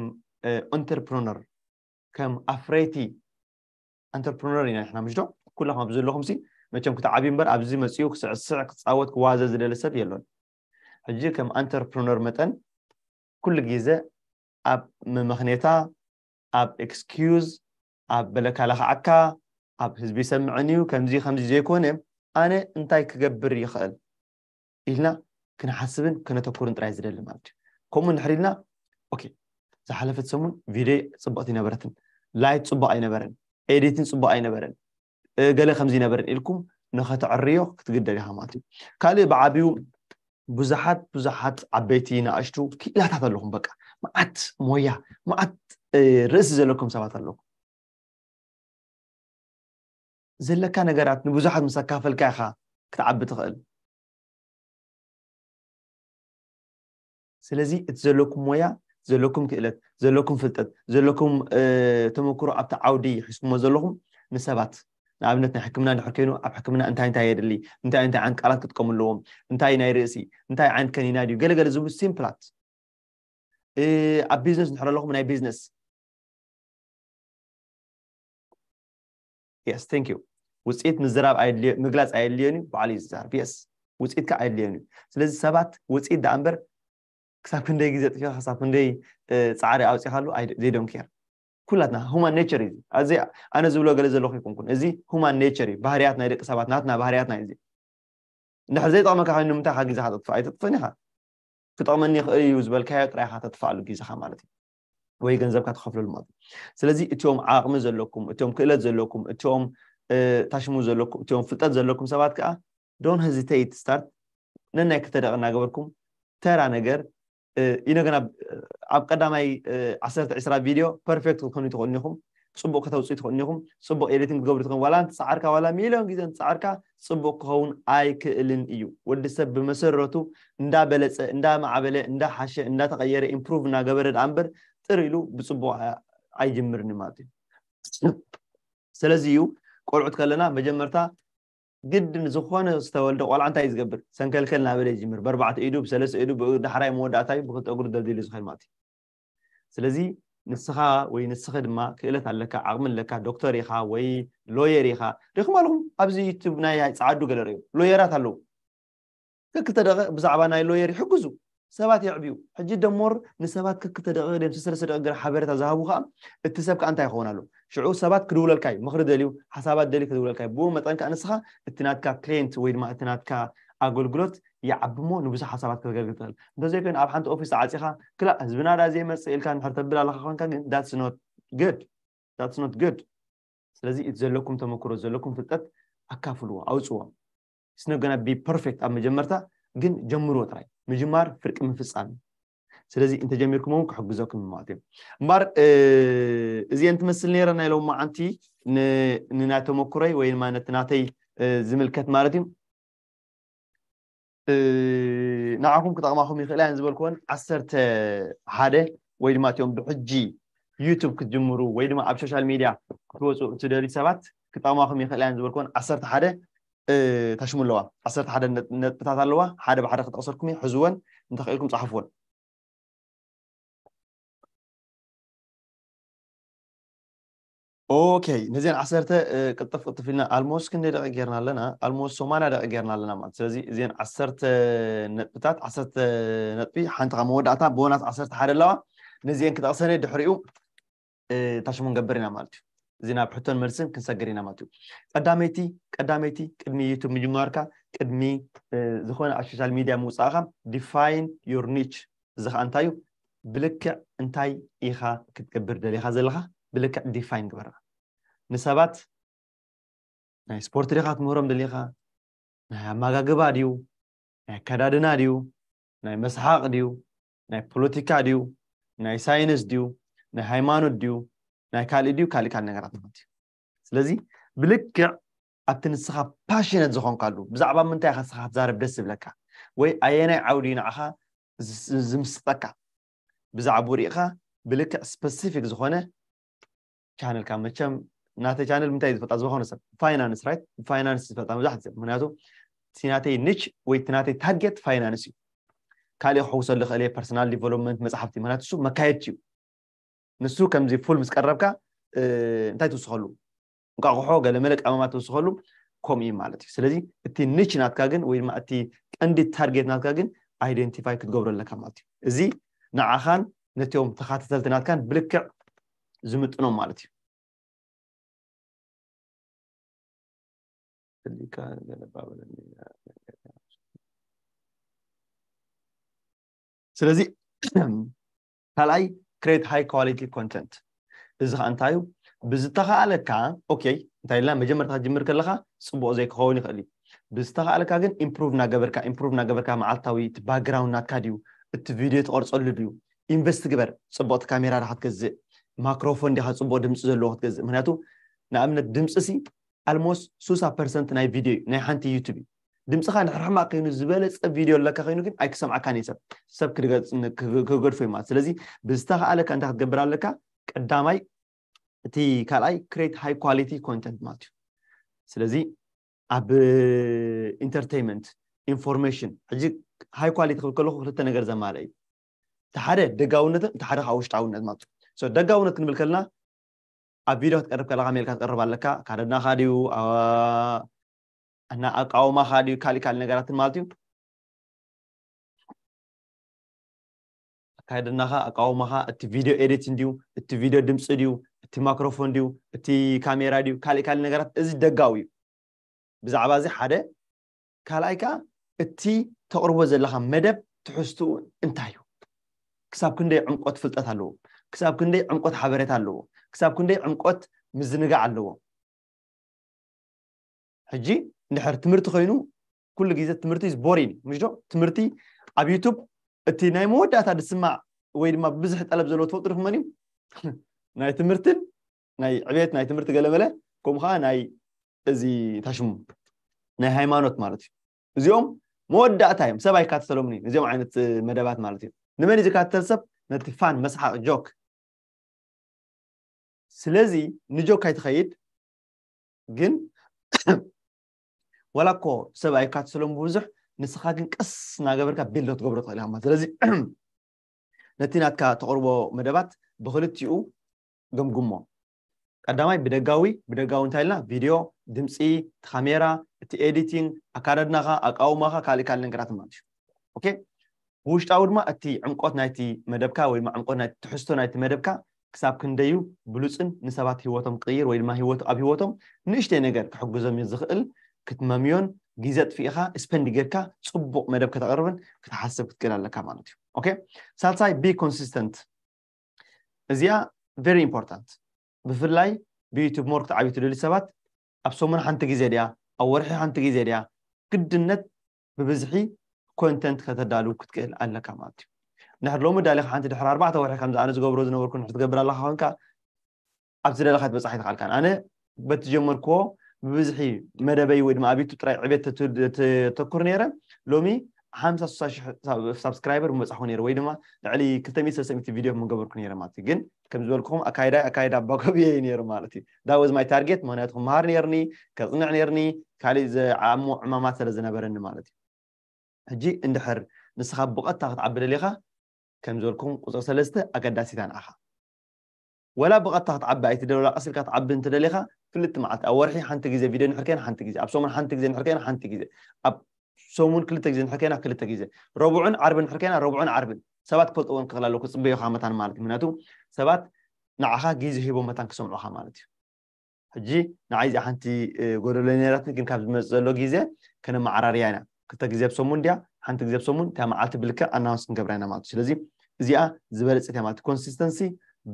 ኦንተርፕረነር፣ ከም ኣፍረይቲ ኣንተርፕረነር ኢና ንሕና፣ ምሽ ዶ? ኩላኹም ኣብዚ ዘለኹም ሲ መቸም ክትዓብዩ እምበር ኣብዚ መጺኡ ክስዕስዕ፣ ክጻወት፣ ክዋዘ ዝደሊ ሰብ የሎን። ሕጂ ከም ኣንተርፕረነር መጠን ኩሉ ግዜ ኣብ መመኽኔታ፣ ኣብ ኤክስኪዩዝ፣ ኣብ በለካ ለኽዓካ፣ ኣብ ህዝቢ ይሰምዕን እዩ፣ ከምዚ ከምዚ ዘይኮነ፣ ኣነ እንታይ ክገብር ይኽእል ኢልና ክንሓስብን ከነተኩርን ጥራይ ዝደሊ ማለት እዩ። ከምኡ እንድሕር ኢልና፣ ኦኬ፣ ዝሓለፈት ሰሙን ቪድዮ ጽብቕቲ ኣይነበረትን፣ ላይት ጽቡቕ ኣይነበረን፣ ኤዲቲን ጽቡቕ ኣይነበረን፣ እ፣ ገለ ከምዚ ኣይነበረን ኢልኩም ንኸተዕርዮ ክትግደድ ኢኻ ማለት እዩ። ካልእ ብዓቢኡ ብዙሓት ብዙሓት ዓበይቲ ንኣሽቱ ክኢላታት ኣለኹም፣ በቃ መዓት ሞያ፣ መዓት፣ እ፣ ርእሲ ዘለኩም ሰባት ኣለኹም። ዘለካ ነገራት ንብዙሓት ምስ ኣካፈልካ ኢኻ ክትዓቢ ትኽእል። ስለዚ እቲ ዘለኩም ሞያ፣ ዘለኩም ክእለት፣ ዘለኩም ፍልጠት፣ ዘለኩም፣ እ፣ ተመክሮ ኣብቲ ዓውዲ ሒዝኩሞ ዘለኹም ንሰባት፣ ንኣብነት ናይ ሕክምና እንድሕር ኮይኑ ኣብ ሕክምና እንታይ እንታይ የድሊ፣ እንታይ እንታይ ዓይነት ቃላት ክጥቀሙ ኣለዎም፣ እንታይ ናይ ርእሲ፣ እንታይ ዓይነት ከኒና ድዩ፣ ገለገለ ዝብሉ ሲምፕላት፣ እ፣ ኣብ ቢዝነስ እንድሕር ኣለኹም ናይ ቢዝነስ። Yes, thank you። ውፅኢት ምዝራብ ኣየድልዮ-፣ ምግላፅ ኣየድልዮን እዩ፣ ባዕሉ እዩ ዝዛረብ። የስ፣ ውፅኢትካ ኣየድልዮን እዩ። ስለዚ ሰባት ውፅኢት ደኣ እምበር ክሳብ ክንደይ ግዜ ጥፊኻ፣ ክሳብ ክንደይ፣ እ፣ ፃዕሪ ኣውፂኻሉ፣ ኣይ-፣ they don't care። ኩላትና ሁማን ኔቸር እዩ። ኣዚ ኣነ ዝብሎ ገለ ዘለኹ ይኩንኩን። እዚ ሁማን ኔቸር እዩ፣ ባህርያት ናይ ደቂ ሰባት፣ ናትና ባህርያትና እዩ እዚ። እንድሕር ዘይጠቕመካ ኮይኑ ንምንታይ ኢኻ ግዜኻ ተጥፍእ? ኣይተጥፍእን ኢኻ። ክጠቕመኒ ይኽእል እዩ ዝበልካዮ ጥራይ ኢኻ ተጥፍኣሉ ግዜኻ ማለት እዩ። ወይ ገንዘብካ ትኸፍለሉ ማለት እዩ። ስለዚ እቲኦም ዓቕሚ ዘለኩም፣ እቲኦም ክእለት ዘለኩም፣ እቲኦም፣ እ፣ ታሽሙ ዘለኩም፣ እቲኦም ፍልጠት ዘለኩም ሰባት ከኣ don't hesitate start። ነናይ ክልተ ደቂቕ እናገበርኩም ተራ ነገር፣ እ፣ ኢነ ግን ኣብ፣ ኣብ ቀዳማይ፣ እ፣ ዓሰርተ ዕስራ ቪድዮ ፐርፌክት ክትኮኑ ትኽእሉ ኢኹም። ጽቡቕ ከተውጽኡ ትኽእሉ ኢኹም። ጽቡቕ ኤዲቲንግ ክትገብሩ ትኽእሉ። ዋላ እንተጻዕርካ፣ ዋላ ሚልዮን ግዜ እንተጻዕርካ፣ ጽቡቕ ክኸውን ኣይክእልን እዩ። ወዲ ሰብ ብመሰረቱ እንዳበለጸ፣ እንዳማዕበለ፣ እንዳሓሸ፣ እንዳተቐየረ፣ ኢምፕሩቭ እናገበረ ደኣ እምበር ጥር ኢሉ ብጽቡቕ ኣ-፣ ኣይጅምርን እዩ ማለት እዩ። ስለዚ እዩ ቆልዑት ከለና መጀመርታ ግድን ዝኾነ ዝተወልደ ቆልዓ እንታይ እዩ ዝገብር? ሰንከልከል እናበለ ይጅምር። በርባዕተ ኢዱ፣ ብሰለስተ ኢዱ፣ ብዳሕራይ መወዳእታ እዩ፣ ብክልተ እግሩ ደልዲሉ ዝኸይድ ማለት እዩ። ስለዚ ንስኻ ወይ ንስኺ ድማ ክእለት ኣለካ፣ ዓቕሚ ኣለካ፣ ዶክተር ኢኻ ወይ ሎየር ኢኻ። ሪኹም ኣለኹም ኣብዚ ዩቱብ ናይ ጸዓዱ ገለ ርእዩ። ሎየራት ኣለዉ። ክልተ ደቂቕ ብዛዕባ ናይ ሎየር ይሕግዙ። ሰባት የዕብዩ። ሕጂ ደሞር ንሰባት ክልተ ደቂቕ ድዮም ሰለስተ ደቂቕ ገለ ሓበሬታ ዝሃቡ ከዓ እቲ ሰብ ከዓ እንታይ ይኸውን ኣሎ? ሽዑ ሰባት ክድውለልካ እዩ፣ ምኽሪ ደልዩ፣ ሓሳባት ደልዩ ክድውለልካ እዩ። ብኡ መጠን ከዓ ንስኻ እቲ ናትካ ክሊየንት ወይ ድማ እቲ ናትካ ኣገልግሎት ይዓቢ እሞ ንብዙሕ ሓሳባት ከተገልግል ትኽእል። እንተዘይኮይኑ ኣብ ሓንቲ ኦፊስ ተዓፂኻ ክላእ ህዝብና ዳ ዘይመፅእ ኢልካ እንድሕር ተብል ኣለኻ ኮንካ ግን that's not good. That's not good. ስለዚ እቲ ዘለኩም ተመክሮ ዘለኩም ፍልጠት ኣካፍልዎ፣ ኣውፅዎ። It's not gonna be perfect ኣብ መጀመርታ፣ ግን ጀምርዎ ጥራይ። ምጅማር ፍርቂ ምፍፃም እዩ። ስለዚ እንተጀሚርኩም እውን ክሕግዘኩም እዩ ማለት እዩ። እምበር እዚአን ትመስል ነይረ ናይ ሎማዓንቲ ንናይ ተመክሮይ ወይ ድማ ነቲ ናተይ ዝምልከት ማለት እዩ። ንዓኹም ክጠቕማኹም ይኽእላ እየን ዝበልክወን ዓሰርተ ሓደ ወይ ድማ እቲኦም ብሕጂ ዩቱብ ክትጅምሩ ወይ ድማ ኣብ ሶሻል ሚድያ ክትወፁ እትደልዩ ሰባት ክጠቕማኹም ይኽእላ እየን ዝበልክወን ዓሰርተ ሓደ ታሽሙ ኣለዋ። ዓሰርተ ሓደ ነጥብታት ኣለዋ። ሓደ ብሓደ ክጠቕሰልኩም እየ፣ ሕዝወን እንተኽኢልኩም ፀሓፍወን። ኦኬ፣ ነዚአን ዓሰርተ ቅልጥፍ ቅልጥፍ ኢልና ኣልሞስት ክንደይ ደቂቕ ጌርና ኣለና? ኣልሞስት ሰማንያ ደቂቕ ጌርና ኣለና ማለት። ስለዚ እዚአን ዓሰርተ ነጥብታት፣ ዓሰርተ ነጥቢ ሓንቲ ካብ መወዳእታ ቦናስ ዓሰርተ ሓደ ኣለዋ። ነዚአን ክጠቕሰን እየ፣ ድሕሪኡ ታሽሙ ንገብር ኢና ማለት እዩ። እዚ ናብ ሕቶን መልስን ክንሰግር ኢና ማለት እዩ። ቀዳመይቲ ቀዳመይቲ ቅድሚ ዩቱብ ምጅማርካ፣ ቅድሚ ዝኾነ ኣብ ሶሻል ሚድያ ምውፃእካ define your niche። እዚ ከዓ እንታይ እዩ? ብልክዕ እንታይ ኢኻ ክትገብር ደሊኻ ዘለኻ ብልክዕ ዲፋይን ግበራ። ንሰባት ናይ ስፖርት ዲኻ ትምህሮም ደሊኻ? ናይ ኣመጋግባ ድዩ? ናይ ኣከዳድና ድዩ? ናይ መስሓቕ ድዩ? ናይ ፖለቲካ ድዩ? ናይ ሳይንስ ድዩ? ናይ ሃይማኖት ድዩ? ናይ ካልእ ድዩ? ካልእ ካልእ ነገራት ማለት እዩ። ስለዚ ብልክዕ ኣብቲ ንስኻ ፓሽነት ዝኾንካሉ ብዛዕባ ምንታይ ኢኻ ንስኻ ክትዛረብ ደስ ዝብለካ ወይ ኣየናይ ዓውዲ ንዓኻ ዝምስጠካ ብዛዕባኡ ርኢኻ ብልክዕ ስፐሲፊክ ዝኾነ ቻነልካ። መቸም ናተ ቻነል ምንታይ ዝፈልጣ ዝኾነ ሰብ ፋይናንስ ራይት፣ ፋይናንስ ዝፈልጣ መብዛሕትኡ ሰብ። ምክንያቱ እቲ ናተይ ኒች ወይ እቲ ናተይ ታርጌት ፋይናንስ እዩ። ካልእ ክሕውሰሉ ክእል እየ፣ ፐርሰናል ዲቨሎፕመንት፣ መፅሓፍቲ፣ ምክንያቱ እሱ መካየድቲ እዩ። ንሱ ከምዚ ፉል ምስ ቀረብካ እንታይ ትውስኸሉ? እንቋቑሖ ገለመለ ቀመማት ትውስኸሉ ከምኡ እዩ ማለት እዩ። ስለዚ እቲ ኒች ናትካ ግን ወይ ድማ እቲ ቀንዲ ታርጌት ናትካ ግን ኣይደንቲፋይ ክትገብሮ ኣለካ ማለት እዩ። እዚ ንዓኻን ነቲኦም ተኻተተልቲ ናትካን ብልክዕ ዝምጥኖም ማለት እዩ። ስለዚ ካልኣይ create high quality content። እዚ ከዓ እንታይ እዩ? ብዝተኻእለካ ኦኬ እንታይ ኢልና መጀመርታ ክትጅምር ከለካ ፅቡቅ ዘይክኸውን ይኽእል እዩ። ብዝተኻእለካ ግን ኢምፕሩቭ እናገበርካ ኢምፕሩቭ እናገበርካ መዓልታዊ እቲ ባክግራውንድ ናትካ ድዩ እቲ ቪድዮ ትቐርፀሉ ድዩ ኢንቨስት ግበር። ፅቡቅቲ ካሜራ ዲኻ ክትገዝእ፣ ማክሮፎን ዲኻ ፅቡቅ ድምፂ ዘለዎ ክትገዝእ። ምክንያቱ ንኣብነት ድምፂ ሲ ኣልሞስት ሱሳ ፐርሰንት ናይ ቪድዮ እዩ ናይ ሓንቲ ዩቱብ እዩ። ድምፅኻ ንሕርሕማቅ ከይኑ ዝበለፀ ቪድዮ ኣለካ ከይኑ ግን ኣይክሰምዓካን እዩ ሰብ ሰብ ክገድፎ እዩ ማለት። ስለዚ ብዝተኻእለካ እንታይ ክትገብር ኣለካ? ቀዳማይ እቲ ካልኣይ create high quality content ማለት እዩ። ስለዚ ኣብ ኢንተርቴይንመንት ኢንፎርሜሽን ሕጂ ሃይ ኳሊቲ ክብል ከለኩ ክልተ ነገር ዘማልአ እዩ። እቲ ሓደ ደጋውነትን እቲ ሓደ ከዓ ውሽጣውነት ማለት እዩ። ደጋውነት ክንብል ከለና ኣብ ቪድዮ ክትቀርብ ከለካ ሜልካ ትቀርብ ኣለካ። ካደድናካ ድዩ እና ኣቃውማካ ድዩ ካሊእ ካሊእ ነገራትን ማለት እዩ። ኣካይድናኻ ኣቃውማኻ እቲ ቪድዮ ኤዲቲን ድዩ እቲ ቪድዮ ድምፂ ድዩ እቲ ማክሮፎን ድዩ እቲ ካሜራ ድዩ ካሊእ ካሊእ ነገራት እዚ ደጋዊ እዩ። ብዛዕባ እዚ ሓደ ካልኣይ ከዓ እቲ ተቕርቦ ዘለካ መደብ ትሕዝትኡ እንታይ እዩ? ክሳብ ክንደይ ዕምቆት ፍልጠት ኣለዎ? ክሳብ ክንደይ ዕምቆት ሓበሬታ ኣለዎ? ክሳብ ክንደይ ዕምቆት ምዝንጋዕ ኣለዎ? ሕጂ እንድሕር ትምህርቲ ኮይኑ ኩሉ ግዜ ትምህርቲ is boring ምሽ ዶ? ትምህርቲ ኣብ ዩቱብ እቲ ናይ መወዳእታ ዝስማዕ ወይ ድማ ብብዝሒ ጠለብ ዘለዎ ትፈልጡ ዲኹም መን እዩ? ናይ ትምህርትን ናይ ዕቤት ናይ ትምህርቲ ገለመለ ከምኡ ከዓ ናይ እዚ ታሽሙ ናይ ሃይማኖት ማለት እዩ። እዚኦም መወዳእታ እዮም ሰብ ኣይካተተሎምን እዩ እዚኦም ዓይነት መደባት ማለት እዩ። ንመን እዩ ዝካተል ሰብ? ነቲ ፋን መስሓቅ ጆክ ስለዚ ንጆክ ኣይትኸይድ ግን ዋላ እኮ ሰብ ኣይካትሰሎም ብብዙሕ ንስኻ ግን ቀስ እናገበርካ ቢልዶ ትገብሮ ትኽእል ኢኻ ማለት ስለዚ ነቲ ናትካ ተቕርቦ መደባት ብክልቲኡ ገምግሞ ቀዳማይ ብደጋዊ ብደጋዊ እንታይ ኢልና ቪድዮ ድምፂ እቲ ካሜራ እቲ ኤዲቲንግ ኣካዳድናኻ ኣቃውማኻ ካልእ ካልእ ነገራት ማለት እዩ ኦኬ ብውሽጣዊ ድማ እቲ ዕምቆት ናይቲ መደብካ ወይ ድማ ዕምቆት ናይቲ ትሕዝቶ ናይቲ መደብካ ክሳብ ክንደዩ ብሉፅን ንሰባት ህይወቶም ክቕይር ወይ ድማ ህይወት ኣብ ህይወቶም ንእሽተይ ነገር ክሕግዞም ዝኽእል ክትመምዮን ግዜ ጥፊእኻ ስፐንድ ጌርካ ፅቡቕ መደብ ከተቕርብን ክትሓስብ ክትክእል ኣለካ ማለት እዩ። ኦኬ፣ ሳልሳይ be consistent። እዚኣ very important። ብፍላይ ብዩቱብ ሞር ክትዓብዩ ትደልዩ ሰባት ኣብ ሰሙን ሓንቲ ግዜ ድያ ኣብ ወርሒ ሓንቲ ግዜ ድያ ግድነት ብብዝሒ ኮንተንት ከተዳሉ ክትክእል ኣለካ ማለት እዩ። እንድሕር ሎሚ ዳሊኻ ሓንቲ ድሕሪ ኣርባዕተ ወርሒ ከምዚ ኣነ ዝገብሮ ዝነበርኩ እንድሕር ትገብር ኣለካ ኮንካ ኣብ ዝደለካ ትበፃሕ ይትኽኣልካን ኣነ በቲ ጀመርክዎ ብብዝሒ መደበይ ወይ ድማ ኣብ ዩቱብ ጥራይ ዕቤት ተተኩር ነይረ። ሎሚ ሓምሳ ስሳ ሽሕ ሳብስክራይበር ምበፃሕኩ ነይረ ወይ ድማ ልዕሊ ክልተ ሚእቲ ሰለስተ ሚእቲ ቪድዮ ምገበርኩ ነይረ ማለት እዩ። ግን ከም ዝበልኩኹም ኣካይዳ ኣካይዳ ኣባኮብየ እዩ ነይሩ ማለት እዩ። ዳ ወዝ ማይ ታርጌት ምክንያቱ ክመሃር ነይርኒ ከፅንዕ ነይርኒ ካሊእ ዘዓሙ ዕማማት ስለ ዝነበረኒ ማለት እዩ። ሕጂ እንድሕር ንስኻ ብቐጥታ ክትዓቢ ደሊኻ ከም ዝበልኩም ቁፅሪ ሰለስተ ኣገዳሲታ ንዓኻ ወላ ብቐጥታ ክትዓቢ ኣይትደል ወላ ቀሲልካ ትዓቢ እንትደሊኻ ክልተ መዓልቲ ኣብ ወርሒ ሓንቲ ግዜ ቪድዮ ንሕር ከይና ሓንቲ ግዜ ኣብ ሰሙን ሓንቲ ግዜ ንሕር ከይና ሓንቲ ግዜ ኣብ ሰሙን ክልተ ግዜ ንሕር ከይና ክልተ ግዜ ረቡዕን ዓርብን ንሕር ከይና ረቡዕን ዓርብን ሰባት ክፈልጥዎ ክኽእል ኣለዎ ክፅበዮኻ መታን ማለት እዩ ምክንያቱ ሰባት ንዓኻ ግዜ ሂቦም መታን ክሰምዑኻ ማለት እዩ ሕጂ ንዓይ እዚኣ ሓንቲ ጎደሎ ነይራትኒ ግን ካብ ዝመፅእ ዘሎ ግዜ ከነመዓራርያ ኢና ክልተ ግዜ ብሰሙን ድያ ሓንቲ ግዜ ብሰሙን እታ መዓልቲ ብልክዕ ኣናውንስ ክንገብራ ኢና ማለት እዩ ስለዚ እዚኣ ዝበለፀት እያ ማለት consistency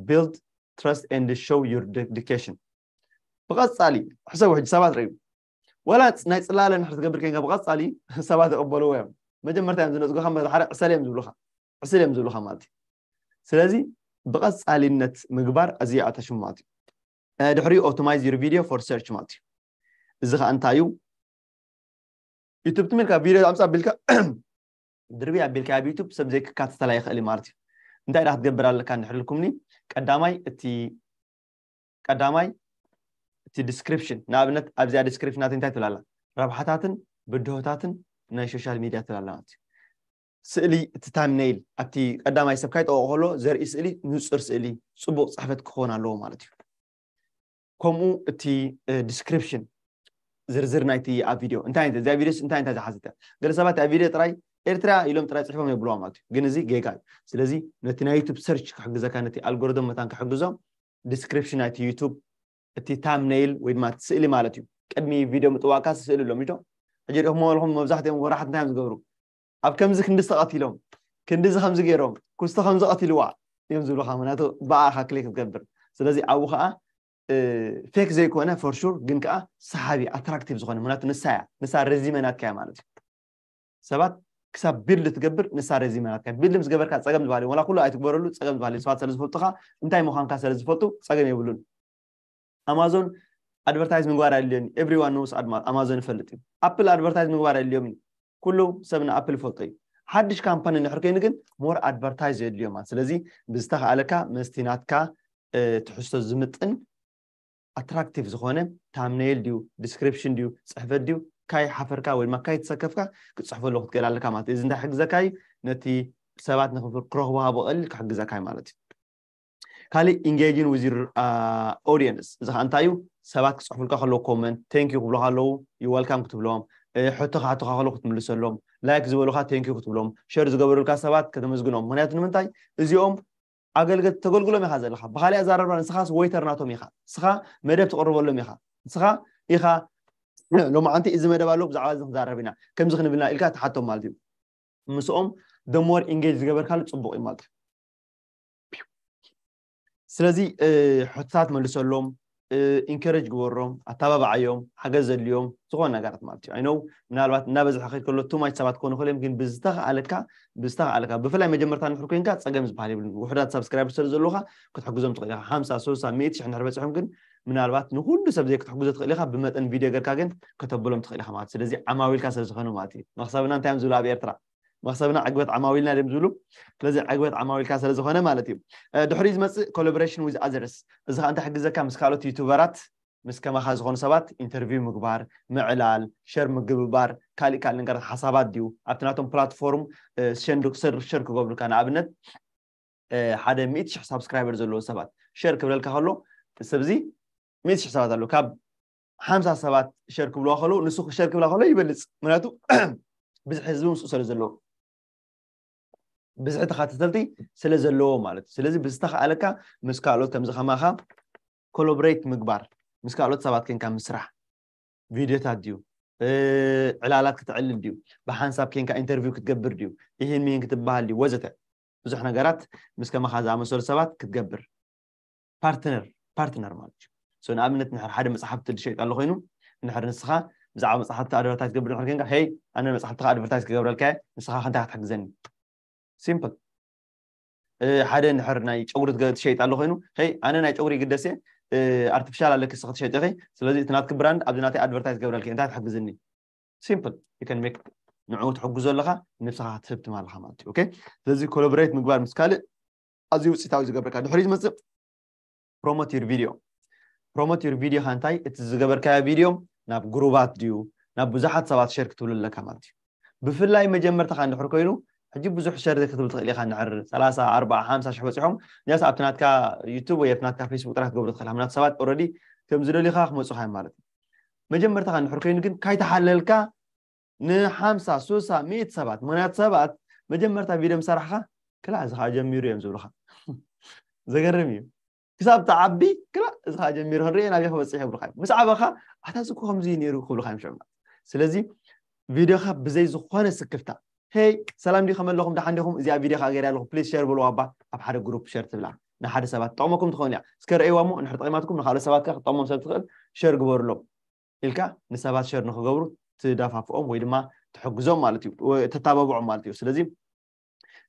build trust and show your dedication ብቐፃሊ ሕሰቡ ሕጂ ሰባት ረዩ ወላ ናይ ፅላለ ንሕር ትገብር ከንካ ብቐፃሊ ሰባት ይቕበልዎ እዮም መጀመርታ እዮም ዝነፅጎኻ ሓደ ዕሰል እዮም ዝብሉኻ ዕስል እዮም ዝብሉኻ ማለት እዩ ስለዚ ብቐፃሊነት ምግባር እዚ ኣተሽሙ ማለት እዩ ድሕሪኡ optimize your video for search ማለት እዩ እዚ ከዓ እንታይ እዩ ዩቱብ ትም ኢልካ ቪድዮ ኣምፃ ኣቢልካ ድርቢ ኣቢልካ ኣብ ዩቱብ ሰብ ዘይክካተተላ ይኽእል ማለት እዩ እንታይ ዳ ክትገብር ኣለካ እንድሕር ኢልኩምኒ ቀዳማይ እቲ ቀዳማይ እቲ ዲስክሪፕሽን ንኣብነት ኣብዚኣ ዲስክሪፕሽን ናተይ እንታይ ትብል ኣላ ረብሓታትን ብድሆታትን ናይ ሶሻል ሚድያ ትብል ኣላ ማለት እዩ ስእሊ እቲ ታምነይል ኣብቲ ቀዳማይ ሰብ ካይጠቕኦ ከሎ ዘርኢ ስእሊ ንፁር ስእሊ ፅቡቕ ፅሕፈት ክኸውን ኣለዎ ማለት እዩ ከምኡ እቲ ዲስክሪፕሽን ዝርዝር ናይቲ ኣብ ቪድዮ እንታይ እንታይ እዚኣ ቪድዮ እንታይ እንታይ ዝሓዘት እያ ገለ ሰባት ኣብ ቪድዮ ጥራይ ኤርትራ ኢሎም ጥራይ ፅሒፎም የብልዋ ማለት እዩ ግን እዚ ጌጋ እዩ ስለዚ ነቲ ናይ ዩቱብ ሰርች ክሕግዘካ ነቲ ኣልጎሪቶም መታን ክሕግዞም ዲስክሪፕሽን ናይቲ ዩቱብ እቲ ታምነይል ወይ ድማ ስእሊ ማለት እዩ ቅድሚ ቪድዮ ምጥዋካ ስእሊ ኣሎም ዶ ሕጂ ዲኹም መበልኹም መብዛሕትኦም ወራሓት እንታይ እዮም ዝገብሩ ኣብ ከምዚ ክንዲ ዝተቐቲሎም ክንዲዚ ከምዚ ገይሮም ኩስተ ከምዚ ቀቲልዋ እዮም ዝብሉካ ምክንያቱ ብኣኻ ክሊክ ክትገብር ስለዚ ኣብኡ ከዓ ፌክ ዘይኮነ for sure ግን ከዓ ሰሓቢ ኣትራክቲቭ ዝኾነ ምክንያቱ ንሳ እያ ንሳ ረዚመ ናትካ እያ ማለት እዩ ሰባት ክሳብ ቢልድ ትገብር ንሳ ረዚመ ናትካ ቢልድ ምስ ገበርካ ፀገም ዝበሃል ወላ ኩሉ ኣይትግበረሉ ፀገም ዝበሃል ሰባት ስለ ዝፈልጡካ እንታይ ምዃንካ ስለ ዝፈልጡ ፀገም የብሉን ኣማዞን ኣድቨርታይዝ ምግባር ኣድልዮኒ everyone knows ኣማዞን ይፈልጥ እዩ ኣፕል ኣድቨርታይዝ ምግባር ኣድልዮም እዩ ኩሉ ሰብ ንኣፕል ይፈልጦ እዩ ሓድሽ ካምፓኒ እንድሕር ኮይኑ ግን more advertise የድልዮም ማለት ስለዚ ብዝተኽኣለካ ምስቲ ናትካ ትሕዝቶ ዝምጥን ኣትራክቲቭ ዝኾነ ታምነይል ድዩ ዲስክሪፕሽን ድዩ ፅሕፈት ድዩ ካይ ሓፈርካ ወይ ድማ ካይ ተሰከፍካ ክትፅሕፈሉ ክትክእል ኣለካ ማለት እዚ እንታይ ሕግዘካ እዩ ነቲ ሰባት ክረኽቡካ ብቐሊል ክሕግዘካ እዩ ማለት እዩ ካሊእ engaging with your audience እዚ ከዓ እንታይ እዩ ሰባት ክፅሕፉልካ ከለዉ comment thank you ክብሉካ ኣለዉ you welcome ክትብሎም ሕቶ ክሓቱካ ከለዉ ክትምልሰሎም like ዝበሉካ thank you ክትብሎም share ዝገበሩልካ ሰባት ከተመስግኖም ምክንያቱ ንምንታይ እዚኦም ኣገልግል ተገልግሎም ኢኻ ዘለካ ብካሊእ ኣዛራርባ ንስኻስ waiter ናቶም ኢኻ ንስኻ መደብ ትቕርበሎም ኢኻ ንስኻ ኢኻ ሎማዓንቲ እዚ መደብ ኣሎ ብዛዕባ እዚ ክንዛረብ ኢና ከምዚ ክንብልና ኢልካ ትሓቶም ማለት እዩ ምስኦም the more engage ዝገበርካሉ ፅቡቕ እዩ ማለት እዩ ስለዚ ሕቶታት መልሰሎም ኢንከረጅ ግበሮም ኣተባብዓዮም ሓገዝ ዘድልዮም ዝኾነ ነገራት ማለት እዩ ኣይነው ምናልባት እናበዝሐ ከይድ ከሎ ቱማች ሰባት ክኾኑ ክእል እዮም ግን ብዝተኽኣለካ ብዝተኽኣለካ ብፍላይ መጀመርታ ንሕር ኮይንካ ፀገም ዝበሃል የብሉ ውሕዳት ሳብስክራይበር ስለ ዘለካ ክትሕግዞም ትኽእል ኢኻ ሓምሳ ሶሳ ሚእቲ ሽሕ ንሕር በፅሖም ግን ምናልባት ንኩሉ ሰብ ዘይክትሕግዞ ትኽእል ኢኻ ብመጠን ቪድዮ ገርካ ግን ከተብሎም ትኽእል ኢኻ ማለት ስለዚ ዓማዊልካ ስለ ዝኾኑ ማለት እዩ መኽሰብና እንታይ እዮም ዝብሉ ኣብ ኤርትራ መኽሰብና ዕግበት ዓማዊልና ድም ዝብሉ ስለዚ ዕግበት ዓማዊልካ ስለ ዝኾነ ማለት እዩ ድሕሪ ዝመፅእ collaboration with others እዚ ከዓ እንታይ ሕግዘካ ምስ ካልኦት ዩቱበራት ምስ ከማኻ ዝኾኑ ሰባት ኢንተርቪው ምግባር ምዕላል ሸር ምግብባር ካሊእ ካልእ ነገራት ሓሳባት ድዩ ኣብቲ ናቶም ፕላትፎርም ሸር ክገብሩልካ ንኣብነት ሓደ ሚእቲ ሽሕ ሳብስክራይበር ዘለዎ ሰባት ሸር ክብለልካ ከሎ ሰብዚ ሚእቲ ሽሕ ሰባት ኣሎ ካብ ሓምሳ ሰባት ሸር ክብልዋ ከለዉ ንሱ ሸር ክብላ ከሎ ይበልፅ ምክንያቱ ብዙሕ ህዝቢ ምስኡ ስለ ዘለዎ ብዝሒ ተኸታተልቲ ስለ ዘለዎ ማለት እዩ። ስለዚ ብዝተኸኣለካ ምስ ካልኦት ከምዚ ከማኻ ኮላቦሬት ምግባር፣ ምስ ካልኦት ሰባት ኮንካ ምስራሕ፣ ቪድዮታት ድዩ ዕላላት ክትዕልል ድዩ፣ ብሓንሳብ ኮንካ ኢንተርቪው ክትገብር ድዩ፣ ይህን ሚህን ክትበሃል ድዩ ወዘተ፣ ብዙሕ ነገራት ምስ ከማኻ ዝኣመሰሉ ሰባት ክትገብር፣ ፓርትነር ፓርትነር ማለት እዩ። ንኣብነት ንድሕር ሓደ መፅሓፍቲ ዝሸይጥ ኣሎ ኮይኑ፣ ንድሕር ንስኻ ብዛዕባ መፅሓፍቲ ኣድቨርታይዝ ትገብር ንድሕር ኮንካ፣ ሄይ ኣነ መፅሓፍትኻ ኣድቨርታይዝ ክገብረልካ እየ፣ ንስኻ ከ እንታይ ክትሕግዘኒ? ሲምፕል። ሓደ ንድሕር ናይ ጨጉሪ ትሸይጥ ኣሎ ኮይኑ፣ ሄይ ኣነ ናይ ጨጉሪ ይግደስ እየ፣ ኣርቲፊሻል ኣለኪ ንስኺ ትሸይጢ ኢኺ፣ ስለዚ እቲ ናትኪ ብራንድ ኣብዚ ናተይ ኣድቨርታይዝ ክገብረልኪ እየ፣ እንታይ ትሕግዝኒ? ሲምፕል። You can make ንዕኡ ትሕግዞ ኣለኻ፣ ንብስኻ ክትህብ ትማልኻ ማለት እዩ። ኦኬ፣ ስለዚ ኮላቦሬት ምግባር ምስ ካልእ ኣዝዩ ውፅኢታዊ ዝገብረካ። ድሕሪ ዝመፅእ ፕሮሞት ዩር ቪድዮ። ፕሮሞት ዩር ቪድዮ ከ እንታይ? እቲ ዝገበርካዮ ቪድዮ ናብ ግሩባት ድዩ ናብ ብዙሓት ሰባት ሸር ክትብሉ ኣለካ ማለት እዩ። ብፍላይ መጀመርታኻ እንድሕር ኮይኑ ሕጂ ብዙሕ ሸር ክትብል ትኽእል ኢኻ። እንድሕር ሰላሳ ኣርባዓ ሓምሳ ሽሕ በፂሖም እዚኣስ ኣብቲ ናትካ ዩቱብ ወይ ኣብቲ ናትካ ፌስቡክ ጥራሕ ክትገብሩ ትኽእል ምናት ሰባት ኦረዲ ከም ዝደልዩኻ ክመፁኻ እዮም ማለት እዩ። መጀመርታኻ እንድሕር ኮይኑ ግን ካይተሓለልካ ንሓምሳ ሱሳ ሚእቲ ሰባት ምክንያት ሰባት መጀመርታ ቪድዮ ምሰራሕካ ክላ እዚ ከዓ ጀሚሩ እዮም ዝብሉኻ። ዘገርም እዩ። ክሳብ ተዓቢ ክላ እዚ ከዓ ጀሚሩ ክንርኢ ናብ ክበፅሕ ይብሉካ እዮም። ምስ ዓበኻ ኣታ እዚ እኮ ከምዚ እዩ ነይሩ ክብሉካ እዮም ሽዑ። ስለዚ ቪድዮኻ ብዘይ ዝኾነ ስክፍታ ሄይ ሰላም ዲ ከመለኹም ደሓን ዲኹም እዚኣ ቪድዮ ከዓ ገይረ ኣለኹ ፕሊዝ ሸር በልዋ እባ ኣብ ሓደ ግሩፕ ሸር ትብላ ንሓደ ሰባት ትጠቕመኩም ትኸውን እያ። እስከ ረእይዋ እሞ እንድሕር ጠቂማትኩም ንካልኦት ሰባት ከ ክትጠቕሞም ስለ ትኽእል ሸር ግበሩሎም ኢልካ ንሰባት ሸር ንክገብሩ ትደፋፍኦም ወይ ድማ ትሕግዞም ማለት እዩ፣ ተተባብዖም ማለት እዩ። ስለዚ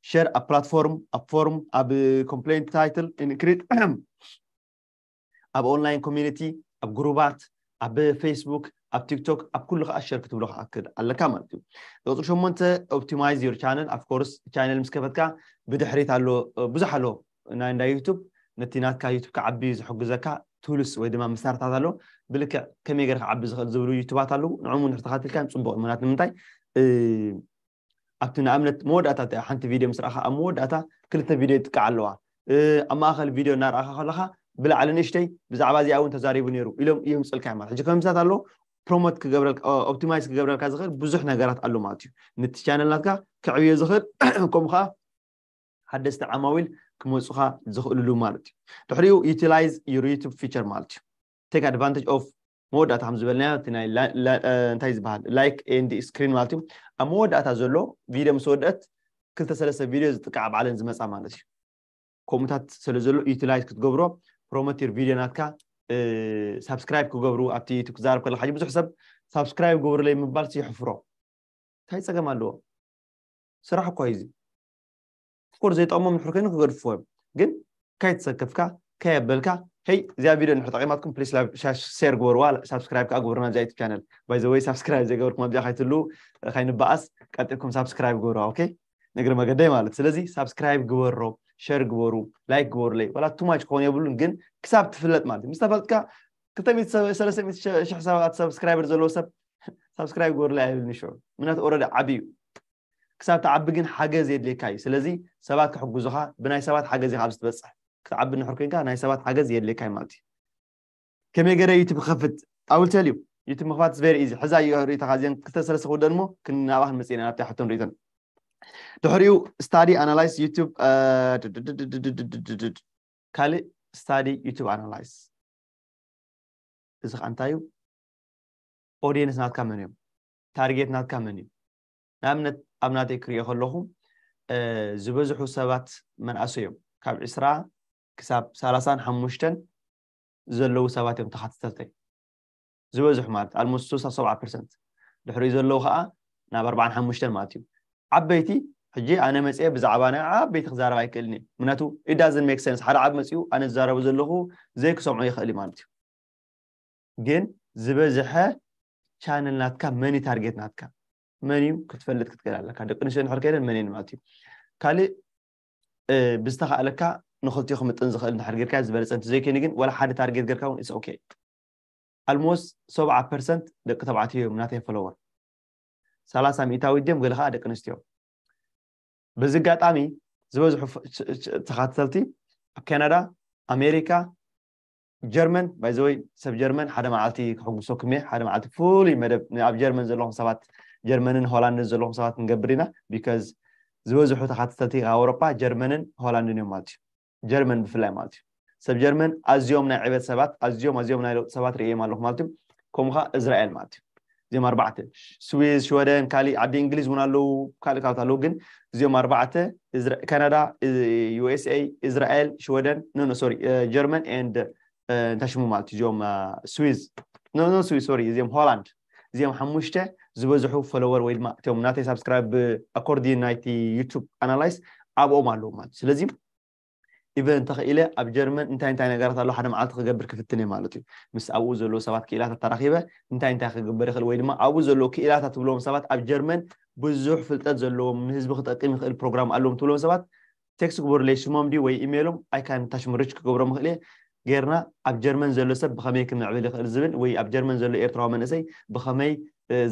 ሸር ኣብ ፕላትፎርም ኣብ ፎርም ኣብ ኮምፕሌንት ታይትል ኢንክሪት ኣብ ኦንላይን ኮሚኒቲ ኣብ ግሩባት ኣብ ፌስቡክ ኣብ ቲክቶክ ኣብ ኩሉ ከዓ ሸር ክትብሎ ክኣክል ኣለካ ማለት እዩ። ቁፅሪ ሸሞንተ ኦፕቲማይዝ ዮር ቻነል። ኣፍኮርስ ቻነል ምስ ከፈትካ ብድሕሪት ኣሎ ብዙሕ ኣሎ ናይ እንዳ ዩቱብ ነቲ ናትካ ዩቱብ ክዓቢ ዝሕግዘካ ቱልስ ወይ ድማ መሳርታት ኣሎ። ብልክዕ ከመይ ገር ክዓቢ ዝኽእል ዝብሉ ዩቱባት ኣለዉ። ንዕሙ ንሕተኻትልካ ፅቡቅ ምናት ንምንታይ ኣብቲ ንኣብነት መወዳእታ ሓንቲ ቪድዮ ምስ ረኣኻ ኣብ መወዳእታ ክልተ ቪድዮ ይጥቃዕ ኣለዋ። ኣብ ማእኸል ቪድዮ እናረኣኻ ከለኻ ብላዕሊ ንእሽተይ ብዛዕባ እዚኣ እውን ተዛሪቡ ነይሩ ኢሎም እዮም ፅልካ ማለት ሕጂ ከምስታት ኣሎ ፕሮሞት ክገብረልካ ኦፕቲማይዝ ክገብረልካ ዝኽእል ብዙሕ ነገራት ኣሎ ማለት እዩ። ነቲ ቻነል ናትካ ክዕብዮ ዝኽእል ከምኡ ከዓ ሓደስቲ ዓማዊል ክመፁኻ ዝኽእልሉ ማለት እዩ። ድሕሪኡ ዩቲላይዝ ዩር ዩቱብ ፊቸር ማለት እዩ። ቴክ ኣድቫንቴጅ ኦፍ መወዳእታ ከም ዝበልናዮ እቲ ናይ እንታይ ዝበሃል ላይክ ኤንድ ስክሪን ማለት እዩ። ኣብ መወዳእታ ዘሎ ቪድዮ ምስ ወደአት ክልተ ሰለስተ ቪድዮ ዝጥቃዕ ባዕለን ዝመፃ ማለት እዩ። ከምኡታት ስለ ዘሎ ዩቲላይዝ ክትገብሮ ፕሮሞት ዩር ቪድዮ ናትካ ሳብስክራይብ ክገብሩ ኣብቲ ዩቱብ ክዛረብ ከለካ ብዙሕ ሰብ ሳብስክራይብ ገብሩለይ ምባል ይሕፍሮ። እንታይ ፀገም ኣለዎ? ስራሕ እኳ እዩ እዚ። ኦፍኮርስ ዘይጠቕሞም ንሕር ኮይኑ ክገድፍዎ እዮም። ግን ከይተሰከፍካ ከየበልካ ሄይ እዚኣ ቪድዮ ንሕር ጠቂማትኩም ፕሊስ ሼር ግበርዋ ሳብስክራይብ ከዓ ግበሩና እዚኣ ዩቱብ ቻነል። ባይዘወይ ሳብስክራይብ ዘይገበርኩም ኣብዚኣ ካይትሉ ካይንበኣስ ቀጢልኩም ሳብስክራይብ ግበርዋ። ኦኬ ንግሪ መገደይ ማለት ስለዚ ሳብስክራይብ ግበሮ፣ ሸር ግበሩ፣ ላይክ ግበሩለይ። ዋላ ቱማች ክኾን የብሉን ግን ክሳብ ትፍለጥ ማለት እዩ። ምስ ተፈልጥካ ክልተ ሚእቲ ሰለስተ ሚእቲ ሽሕ ሰባት ሳብስክራይበር ዘለዎ ሰብ ሳብስክራይብ ግበሩለይ ኣይብልን ሽዑ ምክንያቱ ኦረዲ ዓብዩ ክሳብ ትዓቢ ግን ሓገዝ የድልየካ እዩ። ስለዚ ሰባት ክሕግዙኻ ብናይ ሰባት ሓገዝ ኢኻ ኣብዚ ትበፅሕ። ክትዓቢ ንሕር ኮይንካ ናይ ሰባት ሓገዝ የድልየካ እዩ ማለት እዩ። ከመይ ገረ ዩቱብ ክኸፍት ኣውልተል እዩ። ዩቱብ ምኽፋት ቨሪ ኢዚ ሕዛ እዩ ሪኢታኻ እዚን ክልተ ሰለስተ ክውደን እሞ ክንናብኣ ክንመፅእ ኢና ናብቲ ሕቶን ሪኢቶን ድሕሪኡ ስታዲ ኣናላይስ ዩቱብ ካልእ ስታዲ ዩቱብ ኣናላይስ እዚ ከዓ እንታይ እዩ? ኦዲየንስ ናትካ መን እዮም? ታርጌት ናትካ መን እዩ? ንኣብነት ኣብ ናተይ ክሪኦ ከለኹ ዝበዝሑ ሰባት መናእሰይ እዮም። ካብ ዕስራ ክሳብ ሰላሳን ሓሙሽተን ዘለዉ ሰባት እዮም ተኻተልተይ ዝበዝሑ ማለት ኣልሞስት ስሳ ሰብዓ ፐርሰንት ድሕሪኡ ዘለዉ ከዓ ናብ ኣርባዓን ሓሙሽተን ማለት እዩ። ዓበይቲ ሕጂ ኣነ መፅአ ብዛዕባ ናይ ዓበይቲ ክዛረብ ኣይክእልን እየ ምክንያቱ it doesn't make sense ሓደ ዓብ መፅኡ ኣነ ዝዛረቡ ዘለኹ ዘይክሰምዑ ይኽእል እዩ ማለት እዩ። ግን ዝበዝሐ ቻነል ናትካ መን ታርጌት ናትካ መን እዩ ክትፈልጥ ክትክእል ኣለካ። ደቂ ኣንስትዮ ንሕር ከይደን መን ማለት እዩ። ካልእ ብዝተኻእለካ ንክልቲኡ ክምጥን ዝኽእል እንድሕር ጌርካ ዝበለፀ እንተዘይኮይኑ ግን ዋላ ሓደ ታርጌት ጌርካ እውን it's okay። ኣልሞስት ሰብዓ ፐርሰንት ደቂ ተባዕትዮ እዮም ናተይ ፎሎወር ሰላሳ ሚእታዊት ድዮም ገለ ከዓ ደቂ ኣንስትዮ። በዚ ኣጋጣሚ ዝበዝሑ ተኻተልቲ ኣብ ካናዳ ኣሜሪካ ጀርመን ባይዘወይ ሰብ ጀርመን ሓደ መዓልቲ ክሕጉሰኩም እየ ሓደ መዓልቲ ፍሉይ መደብ ኣብ ጀርመን ዘለኹም ሰባት ጀርመንን ሆላንድን ዘለኹም ሰባት ክንገብር ኢና because ዝበዝሑ ተኻተልቲ ኣውሮጳ ጀርመንን ሆላንድን እዮም ማለት እዩ። ጀርመን ብፍላይ ማለት እዩ። ሰብ ጀርመን ኣዝዮም ናይ ዕበት ሰባት፣ ኣዝዮም ኣዝዮም ናይ ለውጢ ሰባት ርእዮም ኣለኹ ማለት እዩ። ከምኡ ኸዓ እስራኤል ማለት እዩ። እዚኦም ኣርባዕተ፣ ስዊዝ፣ ሽወደን፣ ካሊእ ዓዲ እንግሊዝ እውን ኣለዉ፣ ካልእ ካልኦት ኣለዉ። ግን እዚኦም ኣርባዕተ፣ እስራ- ካናዳ፣ ዩ ኤስ ኤ፣ እስራኤል፣ ሽወደን፣ ኖ ኖ ሶሪ፣ ጀርመን ኤንድ እንታይ ሽሙ ማለት እዩ፣ እዚኦም ስዊዝ፣ ኖ ኖ ስዊዝ ሶሪ፣ እዚኦም ሆላንድ፣ እዚኦም ሓሙሽተ ዝበዝሑ ፎሎወር ወይ ድማ እቶም ናተይ ሳብስክራይብ ኣኮርዲን ናይቲ ዩቱብ ኣናላይስ ኣብኦም ኣለዉ ማለት እዩ። ስለዚ ኢቨን እንተኽኢለ ኣብ ጀርመን እንታይ እንታይ ነገራት ኣሎ ሓደ መዓልቲ ክገብር ክፍትን እየ ማለት እዩ። ምስ ኣብኡ ዘለዉ ሰባት ክኢላታት ተራኺበ እንታይ እንታይ ክግበር ይኽእል ወይ ድማ ኣብኡ ዘለዉ ክኢላታት ትብሎም ሰባት ኣብ ጀርመን ብዙሕ ፍልጠት ዘለዎም ንህዝቢ ክጠቅም ይኽእል ፕሮግራም ኣለዎም ትብሎም ሰባት ቴክስት ግበሩለይ፣ ስሞም ድዩ ወይ ኢሜይሎም፣ I can touch reach ክገብሮም ይኽእል እየ። ጌርና ኣብ ጀርመን ዘሎ ሰብ ብኸመይ ክምዕብል ይኽእል ዝብል ወይ ኣብ ጀርመን ዘሎ ኤርትራዊ መንእሰይ ብኸመይ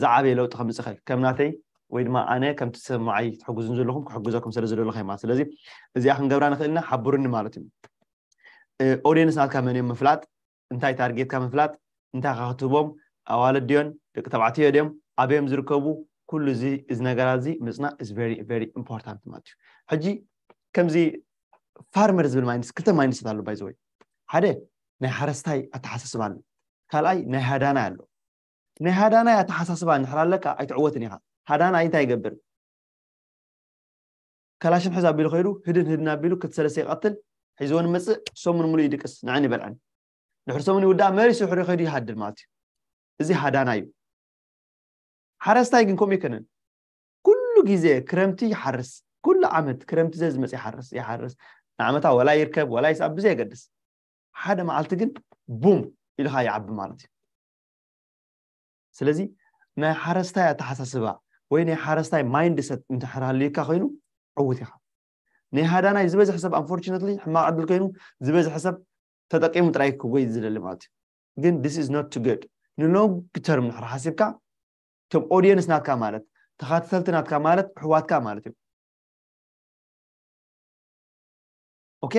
ዝዓበየ ለውጢ ከምፅእ ይኽእል ከም ናተይ ወይ ድማ ኣነ ከምቲ ዝሰማዓይ ትሕግዙን ዘለኹም ክሕግዘኩም ስለ ዝደለኹ ማለት። ስለዚ እዚኣ ክንገብራ ንኽእል ኢና፣ ሓብሩኒ ማለት እዩ። ኦዲየንስ ናትካ መን እዮም ምፍላጥ፣ እንታይ ታርጌትካ ምፍላጥ፣ እንታይ ካ ክትህቦም፣ ኣዋልድ ድዮን ደቂ ተባዕትዮ ድዮም፣ ኣበዮም ዝርከቡ፣ ኩሉ እዚ እዚ ነገራት እዚ ምፅናዕ is very very important ማለት እዩ። ሕጂ ከምዚ ፋርመር ዝብል ማይንድስ ክልተ ማይንድሰት ኣሎ ባይዘወይ። ሓደ ናይ ሓረስታይ ኣተሓሳስባ ኣሎ፣ ካልኣይ ናይ ሃዳናይ ኣሎ። ናይ ሃዳናይ ኣተሓሳስባ እንድሕር ኣለካ ኣይትዕወትን ኢኻ። ሃዳናይ እንታይ ይገብር? ከላሽን ሕዝ ኣቢሉ ከይዱ ህድን ህድን ኣቢሉ ክልተ ሰለስተ ይቐትል፣ ሒዝወን ይመፅእ፣ ሰሙን ሙሉእ ይድቅስ፣ ንዐን ይበልዐን። ድሕሪ ሰሙን ይውዳእ፣ መሊሱ ድሕሪ ከይዱ ይሃድን ማለት እዩ። እዚ ሃዳና እዩ። ሓረስታይ ግን ከምኡ ይከነን። ኩሉ ግዜ ክረምቲ ይሓርስ፣ ኩሉ ዓመት ክረምቲ ዘዝመፅ ይሓርስ ይሓርስ፣ ንዓመታ ወላ ይርከብ ወላ ይስኣብ ብዘየገድስ ሓደ መዓልቲ ግን ቡም ኢልካ ይዓቢ ማለት እዩ። ስለዚ ናይ ሓረስታይ ኣተሓሳስባ ወይ ናይ ሓረስታይ ማይንድሰት እንተሓራልዩካ ኮይኑ ዕውት ኢኻ። ናይ ሃዳናይ ዝበዝሕ ሰብ ኣንፎርቹነትሊ ሕማቕ ዕድል ኮይኑ ዝበዝሕ ሰብ ተጠቂሙ ጥራይ ክጎይ ዝደሊ ማለት እዩ። ግን this is not too good። ንሎንግ ተርም ንሕር ሓሲብካ እቶም ኦዲየንስ ናትካ ማለት ተኻተልቲ ናትካ ማለት ኣሕዋትካ ማለት እዩ። ኦኬ፣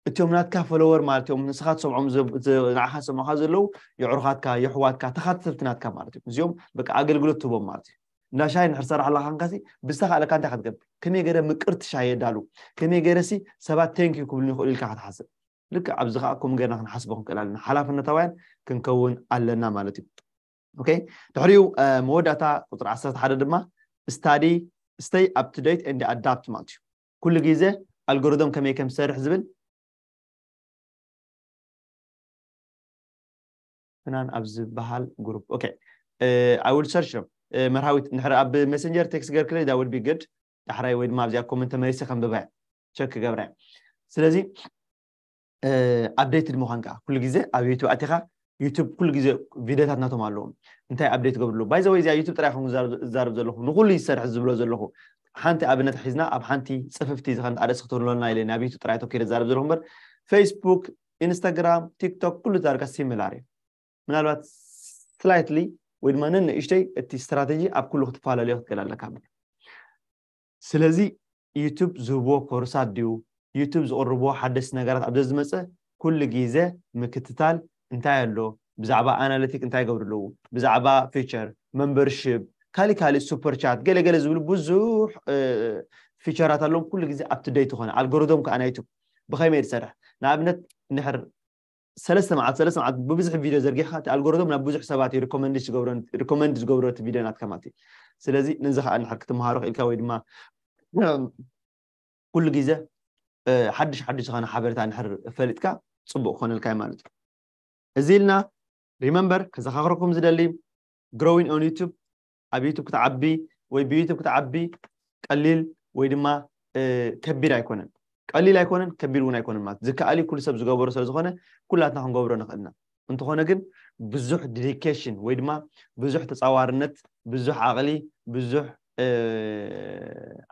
እቶም ናትካ ፎሎወር ማለት እዮም፣ ንስኻ ትሰምዖም ዘብ- ዘ- ንዓኻ ዝሰምዑኻ ዘለዉ የዕሩኻትካ የሕዋትካ ተኻተልቲ ናትካ ማለት እዮም። እዚኦም በቃ ኣገልግሎት ትህቦም ማለት እዩ። እንዳ ሻሂ ንድሕር ሰራሕ ኣለካ እንካሲ ብዝተኻእለካ እንታይ ክትገብር፣ ከመይ ገይረ ምቅርቲ ሻሂ የዳሉ፣ ከመይ ገይረ ሲ ሰባት ቴንክ ዩ ክብሉኒ ይኽእሉ ኢልካ ክትሓስብ። ልክዕ ኣብዚ ከዓ ከምኡ ገይርና ክንሓስቦ ክንክእል ኣለና። ሓላፍነታውያን ክንከውን ኣለና ማለት እዩ። ኦኬ፣ ድሕሪኡ መወዳእታ ቁፅሪ ዓሰርተ ሓደ ድማ study stay up to date and adapt ማለት እዩ። ኩሉ ግዜ ኣልጎሪቶም ከመይ ከም ዝሰርሕ ዝብል ፍናን ኣብ ዝበሃል ግሩፕ። ኦኬ፣ I will search them። መርሃዊት እንድሕር ኣብ ሜሴንጀር ቴክስት ገርክለይ that would be good። ዳሕራይ ወይ ድማ ኣብዚኣ ኮመንት ተመሊሰ ከንብባ እየ፣ ቸክ ክገብራ እየ። ስለዚ ኣፕዴትድ ምዃን ከዓ ኩሉ ግዜ ኣብ ዩቱብ ኣቲኻ ዩቱብ ኩሉ ግዜ ቪዲዮታት ናቶም ኣለዎም። እንታይ ኣፕዴት ገብርሉ ባይዘወይ እዚኣ ዩቱብ ጥራይ ከም ዝዛረብ ዘለኹ ንኩሉ ይሰርሕ ዝብሎ ዘለኹ ሓንቲ ኣብነት ሒዝና ኣብ ሓንቲ ፅፍፍቲ ዝኾነት ኣርእስቲ ክትህልወልና ኢለ ናብ ዩቱብ ጥራይ ተኪረ ዝዛረብ ዘለኹ እምበር ፌስቡክ፣ ኢንስታግራም፣ ቲክቶክ ኩሉ ዳርጋ ሲሚላር እዩ። ምናልባት ስላይትሊ ወይ ድማ ነንእሽተይ እቲ ስትራቴጂ ኣብ ኩሉ ክትፈላለዮ ክትክእል ኣለካ። ስለዚ ዩቱብ ዝህብዎ ኮርሳት ድዩ ዩቱብ ዝቕርብዎ ሓደስቲ ነገራት ኣብ ዘዝመፀ ኩሉ ግዜ ምክትታል እንታይ ኣሎ ብዛዕባ ኣናሊቲክ እንታይ ይገብሩ ኣለዉ ብዛዕባ ፊቸር መንበርሽፕ ካሊእ ካሊእ ሱፐር ቻት ገለ ገለ ዝብሉ ብዙሕ ፊቸራት ኣለዎም። ኩሉ ግዜ ኣፕ ቱ ዴት ዝኾነ ኣልጎሪቶም ከዓ ናይ ዩቱብ ብኸመይ ዝሰርሕ ንኣብነት እንድሕር ሰለስተ መዓልቲ ሰለስተ መዓልቲ ብብዝሒ ቪድዮ ዘርጊሕካ እቲ ኣልጎሪቶም ናብ ብዙሕ ሰባት እዩ ሪኮመንድ ዝገብሮ ሪኮመንድ ዝገብሮ እቲ ቪድዮ ናትካ ማለት እዩ። ስለዚ ነዚ ከዓ እንድሕር ክትመሃሮ ክኢልካ ወይ ድማ ኩሉ ግዜ ሓድሽ ሓድሽ ዝኾነ ሓበሬታ እንድሕር ፈሊጥካ ፅቡቅ ክኾነልካ እዩ ማለት እዩ። እዚ ኢልና ሪመምበር ከዘኻኽረኩም ዝደሊ growing on YouTube ኣብ ዩቱብ ክትዓቢ ወይ ብዩቱብ ክትዓቢ ቀሊል ወይ ድማ ከቢድ ኣይኮነን። ቀሊል ኣይኮነን ከቢድ እውን ኣይኮነን ማለት ዝከኣል ኩሉ ሰብ ዝገበሮ ስለ ዝኾነ ኩላትና ክንገብሮ ንኽእልና። እንተኾነ ግን ብዙሕ ዲዲኬሽን ወይ ድማ ብዙሕ ተፃዋርነት ብዙሕ ዓቕሊ ብዙሕ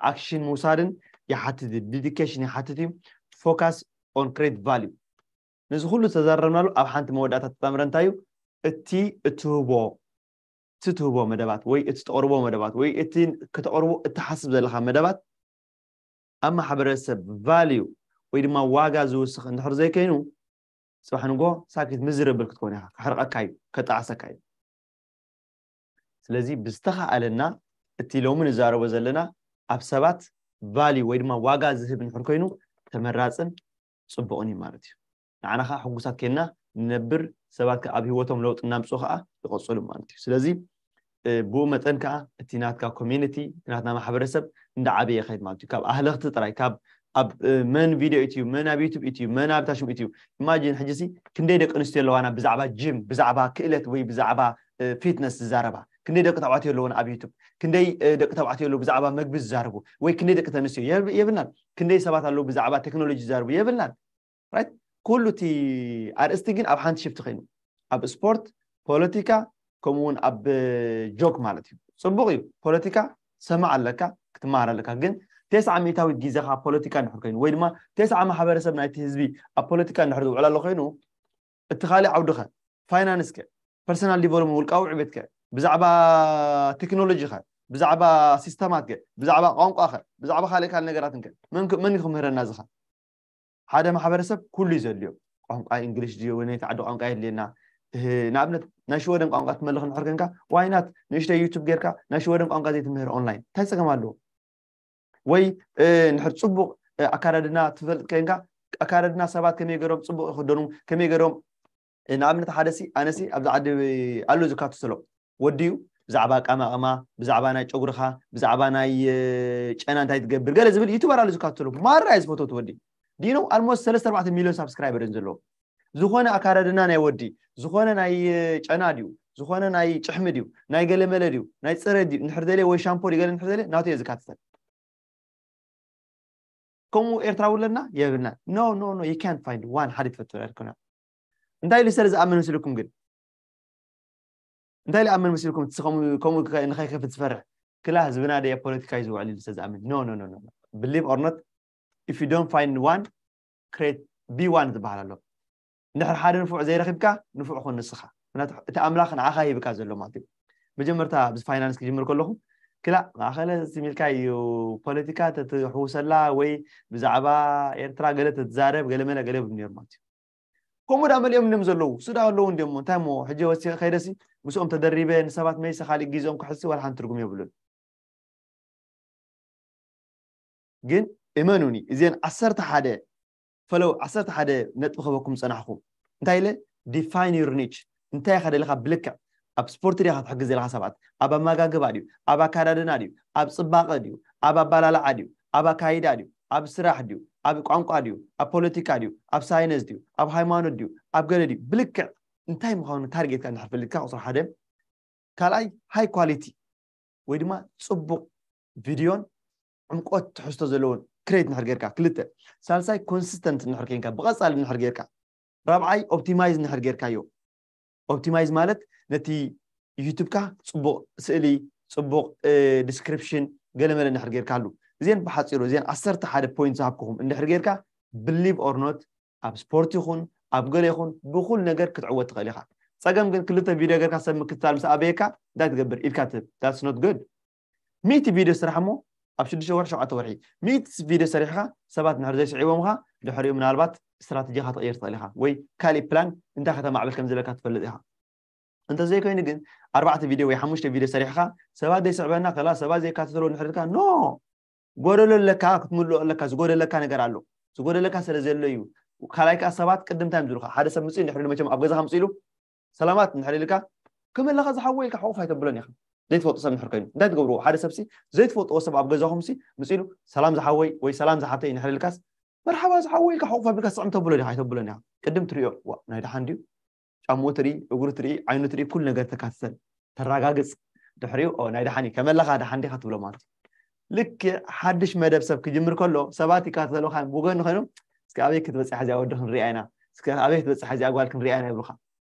ኣክሽን ምውሳድን ይሓትት እዩ። ዲዲኬሽን ይሓትት እዩ። Focus on create value። ነዚ ኩሉ ዝተዛረብናሉ ኣብ ሓንቲ መወዳእታ ተጣምረ እንታይ እዩ እቲ እትህቦ እቲ ትህቦ መደባት ወይ እቲ ተቕርቦ መደባት ወይ እቲ ከተቕርቦ እትሓስብ ዘለካ መደባት ኣብ ማሕበረሰብ ቫልዩ ወይ ድማ ዋጋ ዝውስኽ እንድሕር ዘይከይኑ ፅባሕ ንጎ ሳኪት ምዝርብል ክትኮን ኢኻ። ክሕርቐካ እዩ፣ ከጣዕሰካ እዩ። ስለዚ ብዝተኻኣለና እቲ ሎሚ ንዛረቦ ዘለና ኣብ ሰባት ቫልዩ ወይ ድማ ዋጋ ዝህብ እንድሕር ኮይኑ ተመራፅን ፅቡቕን እዩ ማለት እዩ። ንዓና ከዓ ሕጉሳት ኮይንና ንነብር፣ ሰባት ከዓ ኣብ ህይወቶም ለውጢ እናምፅኡ ከዓ ይቐፅሉ ማለት እዩ። ስለዚ ብኡ መጠን ከዓ እቲ ናትካ ኮሚኒቲ፣ እቲ ናትና ማሕበረሰብ እንዳዓበየ ይኸይድ ማለት እዩ። ካብ ኣህለኽቲ ጥራይ፣ ካብ ኣብ መን ቪድዮ ኢትዩ፣ መን ኣብ ዩቱብ ኢትዩ፣ መን ኣብ ታሽም ኢትዩ። ኢማጂን ሕጂ ሲ ክንደይ ደቂ ኣንስትዮ ኣለዋና ብዛዕባ ጂም፣ ብዛዕባ ክእለት ወይ ብዛዕባ ፊትነስ ዝዛረባ፣ ክንደይ ደቂ ተባዕትዮ ኣለዎና ኣብ ዩቱብ፣ ክንደይ ደቂ ተባዕትዮ ኣለዉ ብዛዕባ መግቢ ዝዛረቡ፣ ወይ ክንደይ ደቂ ተንስትዮ የብልናን። ክንደይ ሰባት ኣለዉ ብዛዕባ ቴክኖሎጂ ዝዛረቡ፣ የብልናን። ራይት? ኩሉ እቲ ኣርእስቲ ግን ኣብ ሓንቲ ሽፍቲ ኮይኑ፣ ኣብ ስፖርት፣ ፖለቲካ፣ ከምኡ እውን ኣብ ጆክ ማለት እዩ። ፅቡቕ እዩ። ፖለቲካ ሰማዕ ኣለካ፣ ክትመሃር ኣለካ። ግን ተስዓ ሚእታዊት ግዜኻ ኣብ ፖለቲካ እንድሕር ኮይኑ፣ ወይ ድማ ተስዓ ማሕበረሰብ ናይቲ ህዝቢ ኣብ ፖለቲካ እንድሕር ዝውዕል ኣሎ ኮይኑ፣ እቲ ካልእ ዓውዲ ኸ፣ ፋይናንስ ከ፣ ፐርሰናል ዲቨሎፕመንት፣ ውልቃዊ ዕቤት ከ፣ ብዛዕባ ቴክኖሎጂ ኸ፣ ብዛዕባ ሲስተማት ከ፣ ብዛዕባ ቋንቋ ኸ፣ ብዛዕባ ካልእ ካልእ ነገራትን ከ፣ መን ክ- መን እዩ ክምህረና እዚ ኸ? ሓደ ማሕበረሰብ ኩሉ እዩ ዘድልዮ። ቋንቋ እንግሊሽ ድዩ ወይ ናይቲ ዓዲ ቋንቋ የድልየና። ንኣብነት ናይ ሽወደን ቋንቋ ትመልኽ እንድሕር ኮንካ፣ ዋይናት ንእሽተይ ዩቱብ ጌርካ ናይ ሽወደን ቋንቋ ዘይትምህር ኦንላይን እንታይ ፀገም ኣለዎ? ወይ እንድሕር ፅቡቕ ኣካዳድና ትፈልጥ ኮንካ፣ ኣካዳድና ሰባት ከመይ ገይሮም ፅቡቕ ይኽደኑ፣ ከመይ ገይሮም ንኣብነት ሓደ ሲ ኣነሲ ኣብዚ ዓዲ ኣሎ ዝካትተሎ ወዲ እዩ። ብዛዕባ ኣቀማቕማ፣ ብዛዕባ ናይ ጨጉርኻ፣ ብዛዕባ ናይ ጨና እንታይ ትገብር ገለ ዝብል ዩቱበር ኣሎ ዝካትተሎ። ማራ እዩ ዝፈትዎ እቲ ወዲ። ዲኖ ኣልሞስት ሰለስተ ኣርባዕተ ሚሊዮን ሳብስክራይበር እዮም ዘለዎ። ዝኾነ ኣካዳድና ናይ ወዲ፣ ዝኾነ ናይ ጨና ድዩ፣ ዝኾነ ናይ ጭሕሚ ድዩ፣ ናይ ገለመለ ድዩ፣ ናይ ፅሬት ድዩ እንድሕር ደልየ ወይ ሻምፖ ድዩ ገለ እንድሕር ደልየ ናቱ እየ ዝካትተል። ከምኡ ኤርትራዊ ኣለና የብልና። No, no, no, you can't find one ሓደ ትፈጥሩ ኣይኮነ። እንታይ ኢሉ ስለ ዝኣምን ምስልኩም ግን እንታይ ኢሉ ኣምን ምስልኩም እቲ ከምኡ ከምኡ ከ- ንኸይከፍት ዝፈርሕ ክላ ህዝብና ደየ ፖለቲካ እዩ ዝውዕል ኢሉ ስለ ዝኣምን። No, no, no, no, no. Believe or not, if you don't find one, create, be one ዝበሃል ኣሎ። እንድሕር ሓደ ንፉዕ ዘይረኺብካ ንፉዕ ኹን ንስኻ። ምክንያቱ እቲ ኣምላኽ ንዓኻ ሂብካ ዘሎ ማለት እዩ። መጀመርታ ኣብዚ ፋይናንስ ክጅምር ከለኹ ክላ ማእኸለ ዝሚልካ እዩ ፖለቲካ ተትሕውሰላ ወይ ብዛዕባ ኤርትራ ገለ ተትዛረብ ገለ መለ ገለ ይብሉ ነይሩ ማለት እዩ። ከምኡ ዳ መሊኦም እንዲም ዘለዉ ሱዳ ኣለዉ እንዲሞ እንታይ ሞ ሕጂ ወሲኸ ከይደሲ ምስኦም ተደሪበ ንሰባት መይሰ ካሊእ ግዜኦም ክሕሲ ዋላ ሓንቲ ትርጉም የብሉን። ግን እመኑኒ እዚን ዓሰርተ ሓደ ፈለው ዓሰርተ ሓደ ነጥቢ ክበኩም ፀናሕኹ እንታይ ኢለ define your niche እንታይ ኢኻ ደለኻ ብልክዕ ኣብ ስፖርት ዲኻ ትሕግዝ ዘለኻ ሰባት ኣብ ኣመጋግባ ድዩ ኣብ ኣካዳድና ድዩ ኣብ ፅባቐ ድዩ ኣብ ኣባላልዓ ድዩ ኣብ ኣካይዳ ድዩ ኣብ ስራሕ ድዩ ኣብ ቋንቋ ድዩ ኣብ ፖለቲካ ድዩ ኣብ ሳይነስ ድዩ ኣብ ሃይማኖት ድዩ ኣብ ገለ ድዩ ብልክዕ እንታይ ምዃኑ ታርጌትካ እንድሕር ፈሊጥካ ቁፅሪ ሓደ ካልኣይ ሃይ ኳሊቲ ወይ ድማ ፅቡቕ ቪድዮን ዕምቆት ትሕዝቶ ዘለዎን ክሬት እንድሕር ጌርካ ክልተ ሳልሳይ ኮንሲስተንት እንድሕር ኬንካ ብቐፃሊ እንድሕር ጌርካ ራብዓይ ኦፕቲማይዝ እንድሕር ጌርካዮ ኦፕቲማይዝ ማለት ነቲ ዩቱብካ ፅቡቕ ስእሊ ፅቡቕ ዲስክሪፕሽን ገለመለ እንድሕር ጌርካሉ እዚን ብሓፂሩ እዚን ዓሰርተ ሓደ ፖይንት ዝሃብኩኹም እንድሕር ጌርካ ብሊቭ ኦር ኖት ኣብ ስፖርት ይኹን ኣብ ገለ ይኹን ብኩል ነገር ክትዕወት ትኽእል ኢኻ ፀገም ግን ክልተ ቪድዮ ጌርካ ሰብ ምክትታል ምስ ኣበየካ እንታይ ትገብር ኢድካ ትህብ that's not good ሚእቲ ቪድዮ ስራሕ እሞ ኣብ ሽዱሽተ ወርሒ ሸውዓተ ወርሒ ሚእቲ ቪድዮ ሰሪሕኻ ሰባት እንድሕር ዘይስዒቦምኻ ድሕሪኡ ምናልባት ስትራተጂኻ ትቕይር ትኽእል ኢኻ ወይ ካሊእ ፕላን እንታይ ከተማዕብል ከም ዘለካ ትፈልጥ ኢኻ እንተዘይኮይኑ ግን ኣርባዕተ ቪድዮ ወይ ሓሙሽተ ቪድዮ ሰሪሕኻ ሰባት ዘይስዕበና ከላ ሰባት ዘይካተተሉ እንድሕር ኢልካ ኖ ጎደሎ ኣለካ ክትምልኦ ኣለካ ዝጎደለካ ነገር ኣሎ ዝጎደለካ ስለ ዘሎ እዩ ካልኣይ ከዓ ሰባት ቅድም እንታይ ዝብሉካ ሓደ ሰብ ምፅኡ እንድሕር ኢሉ መቸም ኣብ ገዛኻ ምፅኡ ኢሉ ሰላማት እንድሕር ኢልካ ከመይ ኣለኻ ዝሓወይ ኢልካ ሕቑፍ ኣይተብሎን ኢኻ ዘይትፈልጦ ሰብ እንድሕር ኮይኑ እንታይ ትገብርዎ ሓደ ሰብሲ ዘይትፈልጥዎ ሰብ ኣብ ገዛኹምሲ ምፅኡ ኢሉ ሰላም ዝሓወይ ወይ ሰላም ዝሓተይ እንድሕር ኢልካስ መርሓባ ዝሓወይ ኢልካ ሕቑፍ ኣቢልካ ስዕም ተብሎ ዲኻ ኣይተብሎን ኢኻ ቅድም ትሪኦ ዋ ናይ ደሓን ድዩ ጫምኡ ትርኢ እግሩ ትርኢ ዓይኑ ትርኢ ኩሉ ነገር ተካትተል ተረጋግፅ ድሕሪኡ ናይ ደሓን እዩ ከመለኻ ደሓን ዲኻ ትብሎ ማለት እዩ ልክዕ ሓድሽ መደብ ሰብ ክጅምር ከሎ ሰባት ይካተሉኻ ብጎኒ ኮይኖም እስከ ኣበይ ክትበፅሕ እዚኣ ወዲ ክንሪኣ ኢና እስከ ኣበይ ክትበፅሕ እዚኣ ጓል ክንሪኣ ኢና ይብሉኻ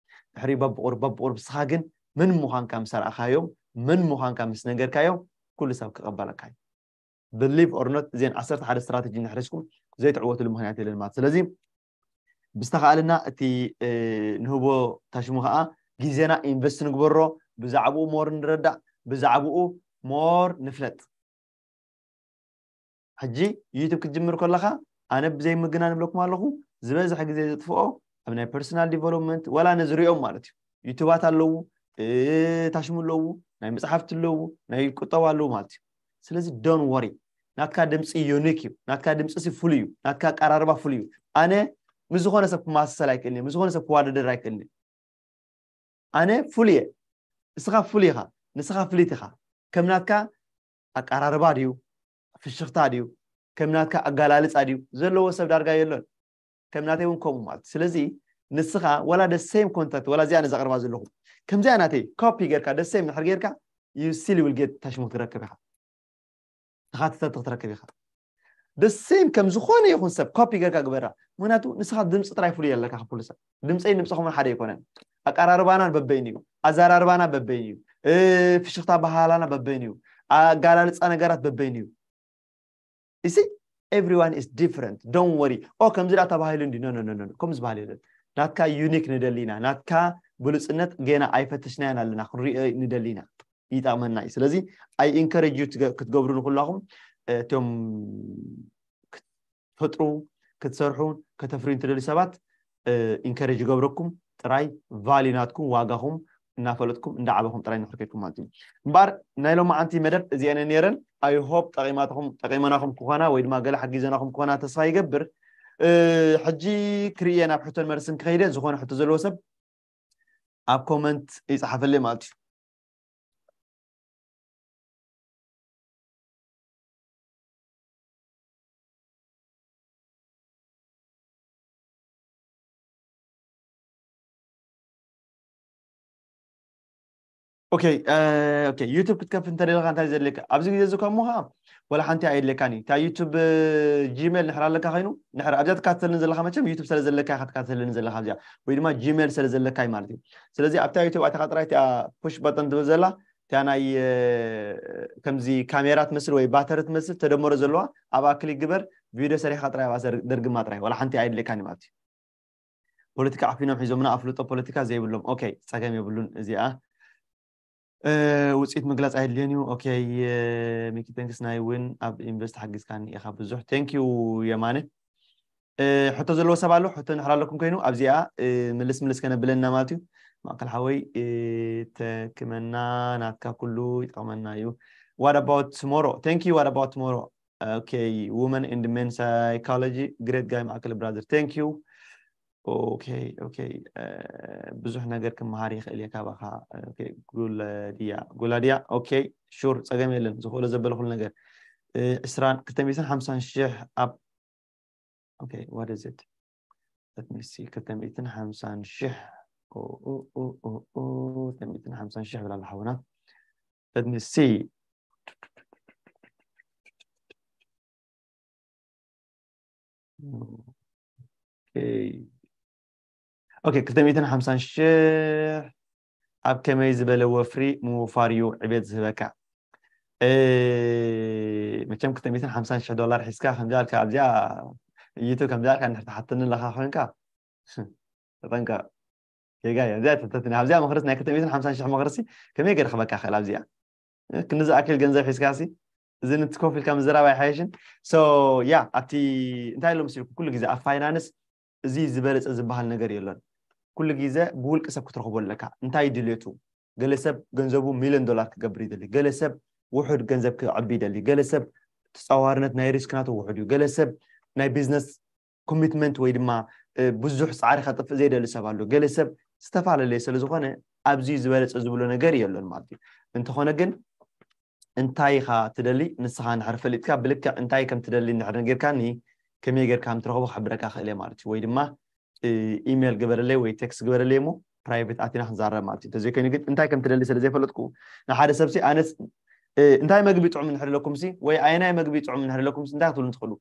ድሕሪኡ በብቁር በብቁር ብስኻ ግን መን ምዃንካ ምስ ኣርኣኻዮም መን ምዃንካ ምስ ነገርካዮም ኩሉ ሰብ ክቐበለካ እዩ believe or not እዚን ዓሰርተ ሓደ ስትራተጂ እንድሕር ሒዝኩም ዘይትዕወትሉ ምኽንያት የለን ማለት ስለዚ ብዝተኻእለና እቲ ንህቦ ታሽሙ ከዓ ግዜና ኢንቨስት ንግበሮ ብዛዕባኡ ሞር ንረዳእ ብዛዕባኡ ሞር ንፍለጥ ሕጂ ዩቱብ ክትጅምር ከለካ ኣነ ብዘይ ምግናን እብለኩም ኣለኹ ዝበዝሐ ግዜ ዘጥፍኦ ኣብ ናይ ፐርሰናል ዲቨሎፕመንት ወላ ነዚ ሪኦም ማለት እዩ ዩቱባት ኣለዉ ታሽሙ ኣለዉ ናይ መፅሓፍቲ ኣለዉ ናይ ቁጠባ ኣለዉ ማለት እዩ ስለዚ don't worry ናትካ ድምፂ ዩኒክ እዩ። ናትካ ድምፂ ሲ ፍሉይ እዩ። ናትካ ኣቀራርባ ፍሉይ እዩ። ኣነ ምስ ዝኾነ ሰብ ክመሳሰል ኣይክእልን እየ። ምስ ዝኾነ ሰብ ክዋደደር ኣይክእልን እየ። ኣነ ፍሉይ እየ። እስኻ ፍሉይ ኢኻ። ንስኻ ፍልይቲ ኢኻ። ከም ናትካ ኣቀራርባ ድዩ፣ ፍሽኽታ ድዩ፣ ከም ናትካ ኣጋላልፃ ድዩ ዘለዎ ሰብ ዳርጋ የሎን። ከም ናተይ እውን ከምኡ ማለት እዩ። ስለዚ ንስኻ ዋላ the same content፣ ዋላ እዚኣ ነዛ ቅርባ ዘለኹ ከምዚኣ ናተይ ኮፒ ጌርካ the same ንድሕር ጌርካ፣ you still will get ተሽሞት ትረክብ ኢኻ። ተኻትተቲ ክትረክብ ኢኻ። The same ከም ዝኾነ ይኹን ሰብ ኮፒ ጌርካ ግበራ። ምክንያቱ ንስኻ ድምፂ ጥራይ ፍሉይ ኣለካ ካብ ኩሉ ሰብ። ድምፀይ ድምፅኹምን ሓደ ኣይኮነን። ኣቀራርባና በበይኑ እዩ። ኣዘራርባና በበይኑ እዩ። እ፣ ፍሽኽታ ባህላና በበይኑ እዩ። ኣጋላልፃ ነገራት በበይኑ እዩ። You see, everyone is different. Don't worry. ኦ ከምዚ ዳ ተባሂሉ እንዲ no no no no no፣ ከምዚ ባህል የለን። ናትካ ዩኒክ ንደሊና፣ ናትካ ብሉፅነት ገና ኣይፈተሽናያን ኣለና፣ ክንሪኦ ንደሊና፣ ይጠቕመና እዩ። ስለዚ I encourage you ክትገብሩ ንኩላኹም፣ እ፣ እቶም ክትፈጥሩ፣ ክትሰርሑ፣ ከተፍርዩ እንትደልዩ ሰባት፣ እ፣ ኢንከሬጅ ይገብረኩም። ጥራይ ቫልዩ ናትኩም፣ ዋጋኹም እናፈለጥኩም እንዳዓበኹም ጥራይ ንክርከድኩም ማለት እዩ። እምበኣር ናይ ሎማዓንቲ መደብ እዚአን ነይረን። I hope ጠቂማትኹም፣ ጠቂመናኹም ክኾና ወይ ድማ ገለ ሓጊዘናኹም ክኾና ተስፋ ይገብር። እ፣ ሕጂ ክርእየ ናብ ሕቶን መልስን ክኸይደ፣ ዝኾነ ሕቶ ዘለዎ ሰብ ኣብ ኮመንት ይፅሓፈለይ ማለት እዩ። ኦኬ፣ እ፣ ኦኬ፣ ዩቱብ ክትከፍት እንተደለካ እንታይ ዘድልየካ? ኣብዚ ግዜ እዚ ከሞ ኸዓ ወላ ሓንቲ ኣየድልየካን እዩ። እታ ዩቱብ፣ እ፣ ጂሜል ንሕር ኣለካ ኮይኑ፣ ንሕር ኣብዚኣ ትከታተልኒ ዘለኻ፣ መቸም ዩቱብ ስለ ዘለካ ኢኻ ትከታተልኒ ዘለኻ ኣብዚኣ፣ ወይ ድማ ጂሜል ስለ ዘለካ እዩ ማለት እዩ። ስለዚ ኣብታ ዩቱብ ኣቲኻ ጥራይ እቲኣ ፑሽ በተን ትብል ዘላ፣ እቲኣ ናይ፣ እ፣ ከምዚ ካሜራ ትመስል ወይ ባተሪ ትመስል ተደመሮ ዘለዋ፣ ኣብኣ ክሊክ ግበር፣ ቪድዮ ሰሪሕካ ጥራይ ኣብኣ ሰር-፣ ደርግማ ጥራይ፣ ወላ ሓንቲ ኣየድልየካን እዩ ማለት እዩ። ፖለቲካ ዓፊኖም ሒዞምና፣ ኣፍልጦ ፖለቲካ ዘይብሎም። ኦኬ፣ ጸገም የብሉን እዚኣ። እ፣ ውጽኢት ምግላጽ ኣየድልዮን እዩ። ኦኬ፣ እ፣ ሚኪ፣ ተንክስ። ናይ እውን ኣብ ኢንቨስት ሓጊዝካኒ ኢኻ ብዙሕ። ቴንክ ዩ የማነ። እ፣ ሕቶ ዘለዎ ሰብ ኣሎ? ሕቶ እንድሕር ኣለኩም ኮይኑ ኣብዚኣ፣ እ፣ ምልስ ምልስ ከነብለና ማለት እዩ። ማእከል ሓወይ፣ እ፣ ተክመና፣ ናትካ ኩሉ ይጠቕመና እዩ። What about tomorrow? Thank you. What about tomorrow? Okay, women and men psychology, great guy ማእከል brother. Thank you. ኦኬ፣ ኦኬ፣ እ፣ ብዙሕ ነገር ክመሃር ይኽእል እየ ካባኻ። ኦኬ፣ ጉላድያ፣ ጉላድያ። ኦኬ፣ ሹር፣ ጸገም የለን። ዝኽእሎ ዘበለ ኩሉ ነገር። እ፣ ዕስራን፣ ክልተ ሚእትን ሓምሳን ሽሕ ኣብ፣ ኦኬ፣ what is it? Let me see፣ ክልተ ሚእትን ሓምሳን ሽሕ። ኦ፣ ኦ፣ ኦ፣ ኦ፣ ኦ፣ ክልተ ሚእትን ሓምሳን ሽሕ ብላ ኣላ ሓውና። Let me see። ኦኬ። ኦኬ፣ ክልተ ሚእትን ሓምሳን ሽሕ ኣብ ከመይ ዝበለ ወፍሪ ምውፋር እዩ ዕቤት ዝህበካ? እ፣ መቸም ክልተ ሚእትን ሓምሳን ሽሕ ዶላር ሒዝካ ከምዚ ኣልካ ኣብዚኣ ዩቱብ ከምዚ ኣልካ እንድሕር ትሓተኒ ኣለኻ ኮይንካ፣ ተጠንቀቕ። ጌጋ እያ። ኣብዚኣ ተተትኒ፣ ኣብዚኣ መኽርስ ናይ ክልተ ሚእትን ሓምሳን ሽሕ መኽርሲ ከመይ ገይረ ክበካ ክእል ኣብዚኣ? እ፣ ክንዲ ዝኣክል ገንዘብ ሒዝካሲ፣ እዚ ንትኮፍ ኢልካ ምዝራብ ኣይሓየሽን? So፣ ያ፣ ኣብቲ እንታይ ኢሎም መሲልኩም፣ ኩሉ ግዜ ኣብ ፋይናንስ እዚ ዝበለጸ ዝበሃል ነገር የሎን። ኩሉ ግዜ ብውልቂ ሰብ ክትረኽቦ ኣለካ። እንታይ ድልየቱ? ገለ ሰብ ገንዘቡ ሚልዮን ዶላር ክገብር ይደሊ። ገለ ሰብ ውሑድ ገንዘብ ክዕቢ ይደሊ። ገለ ሰብ ተጻዋርነት ናይ ሪስክ ናቱ ውሑድ እዩ። ገለ ሰብ ናይ ቢዝነስ ኮሚትመንት ወይ ድማ፣ እ፣ ብዙሕ ጻዕሪ ከጥፍእ ዘይደሊ ሰብ ኣሎ። ገለ ሰብ ዝተፈላለየ ስለ ዝኾነ ኣብዚ ዝበለጸ ዝብሎ ነገር የሎን ማለት እዩ። እንተኾነ ግን እንታይ ኢኻ ትደሊ? ንስኻ እንድሕር ፈሊጥካ ብልክዕ እንታይ ከም ትደሊ እንድሕር ነጊርካኒ ከመይ ጌርካ ከም ትረኽቦ ክሕብረካ ክእል እየ ማለት እዩ። ወይ ድማ፣ እ፣ ኢሜል ግበረለይ ወይ ቴክስት ግበረለይ እሞ ፕራይቬት ኣቲና ክንዛረብ ማለት እዩ። እንተዘይኮይኑ ግን እንታይ ከም ትደሊ ስለ ዘይፈለጥኩ ንሓደ ሰብሲ ኣነስ፣ እ፣ እንታይ መግቢ ጥዑም እንድሕር ኣለኩምሲ ወይ ኣየናይ መግቢ ጥዑም እንድሕር ኣለኩምሲ እንታይ ክትብሉ ትኽእሉ?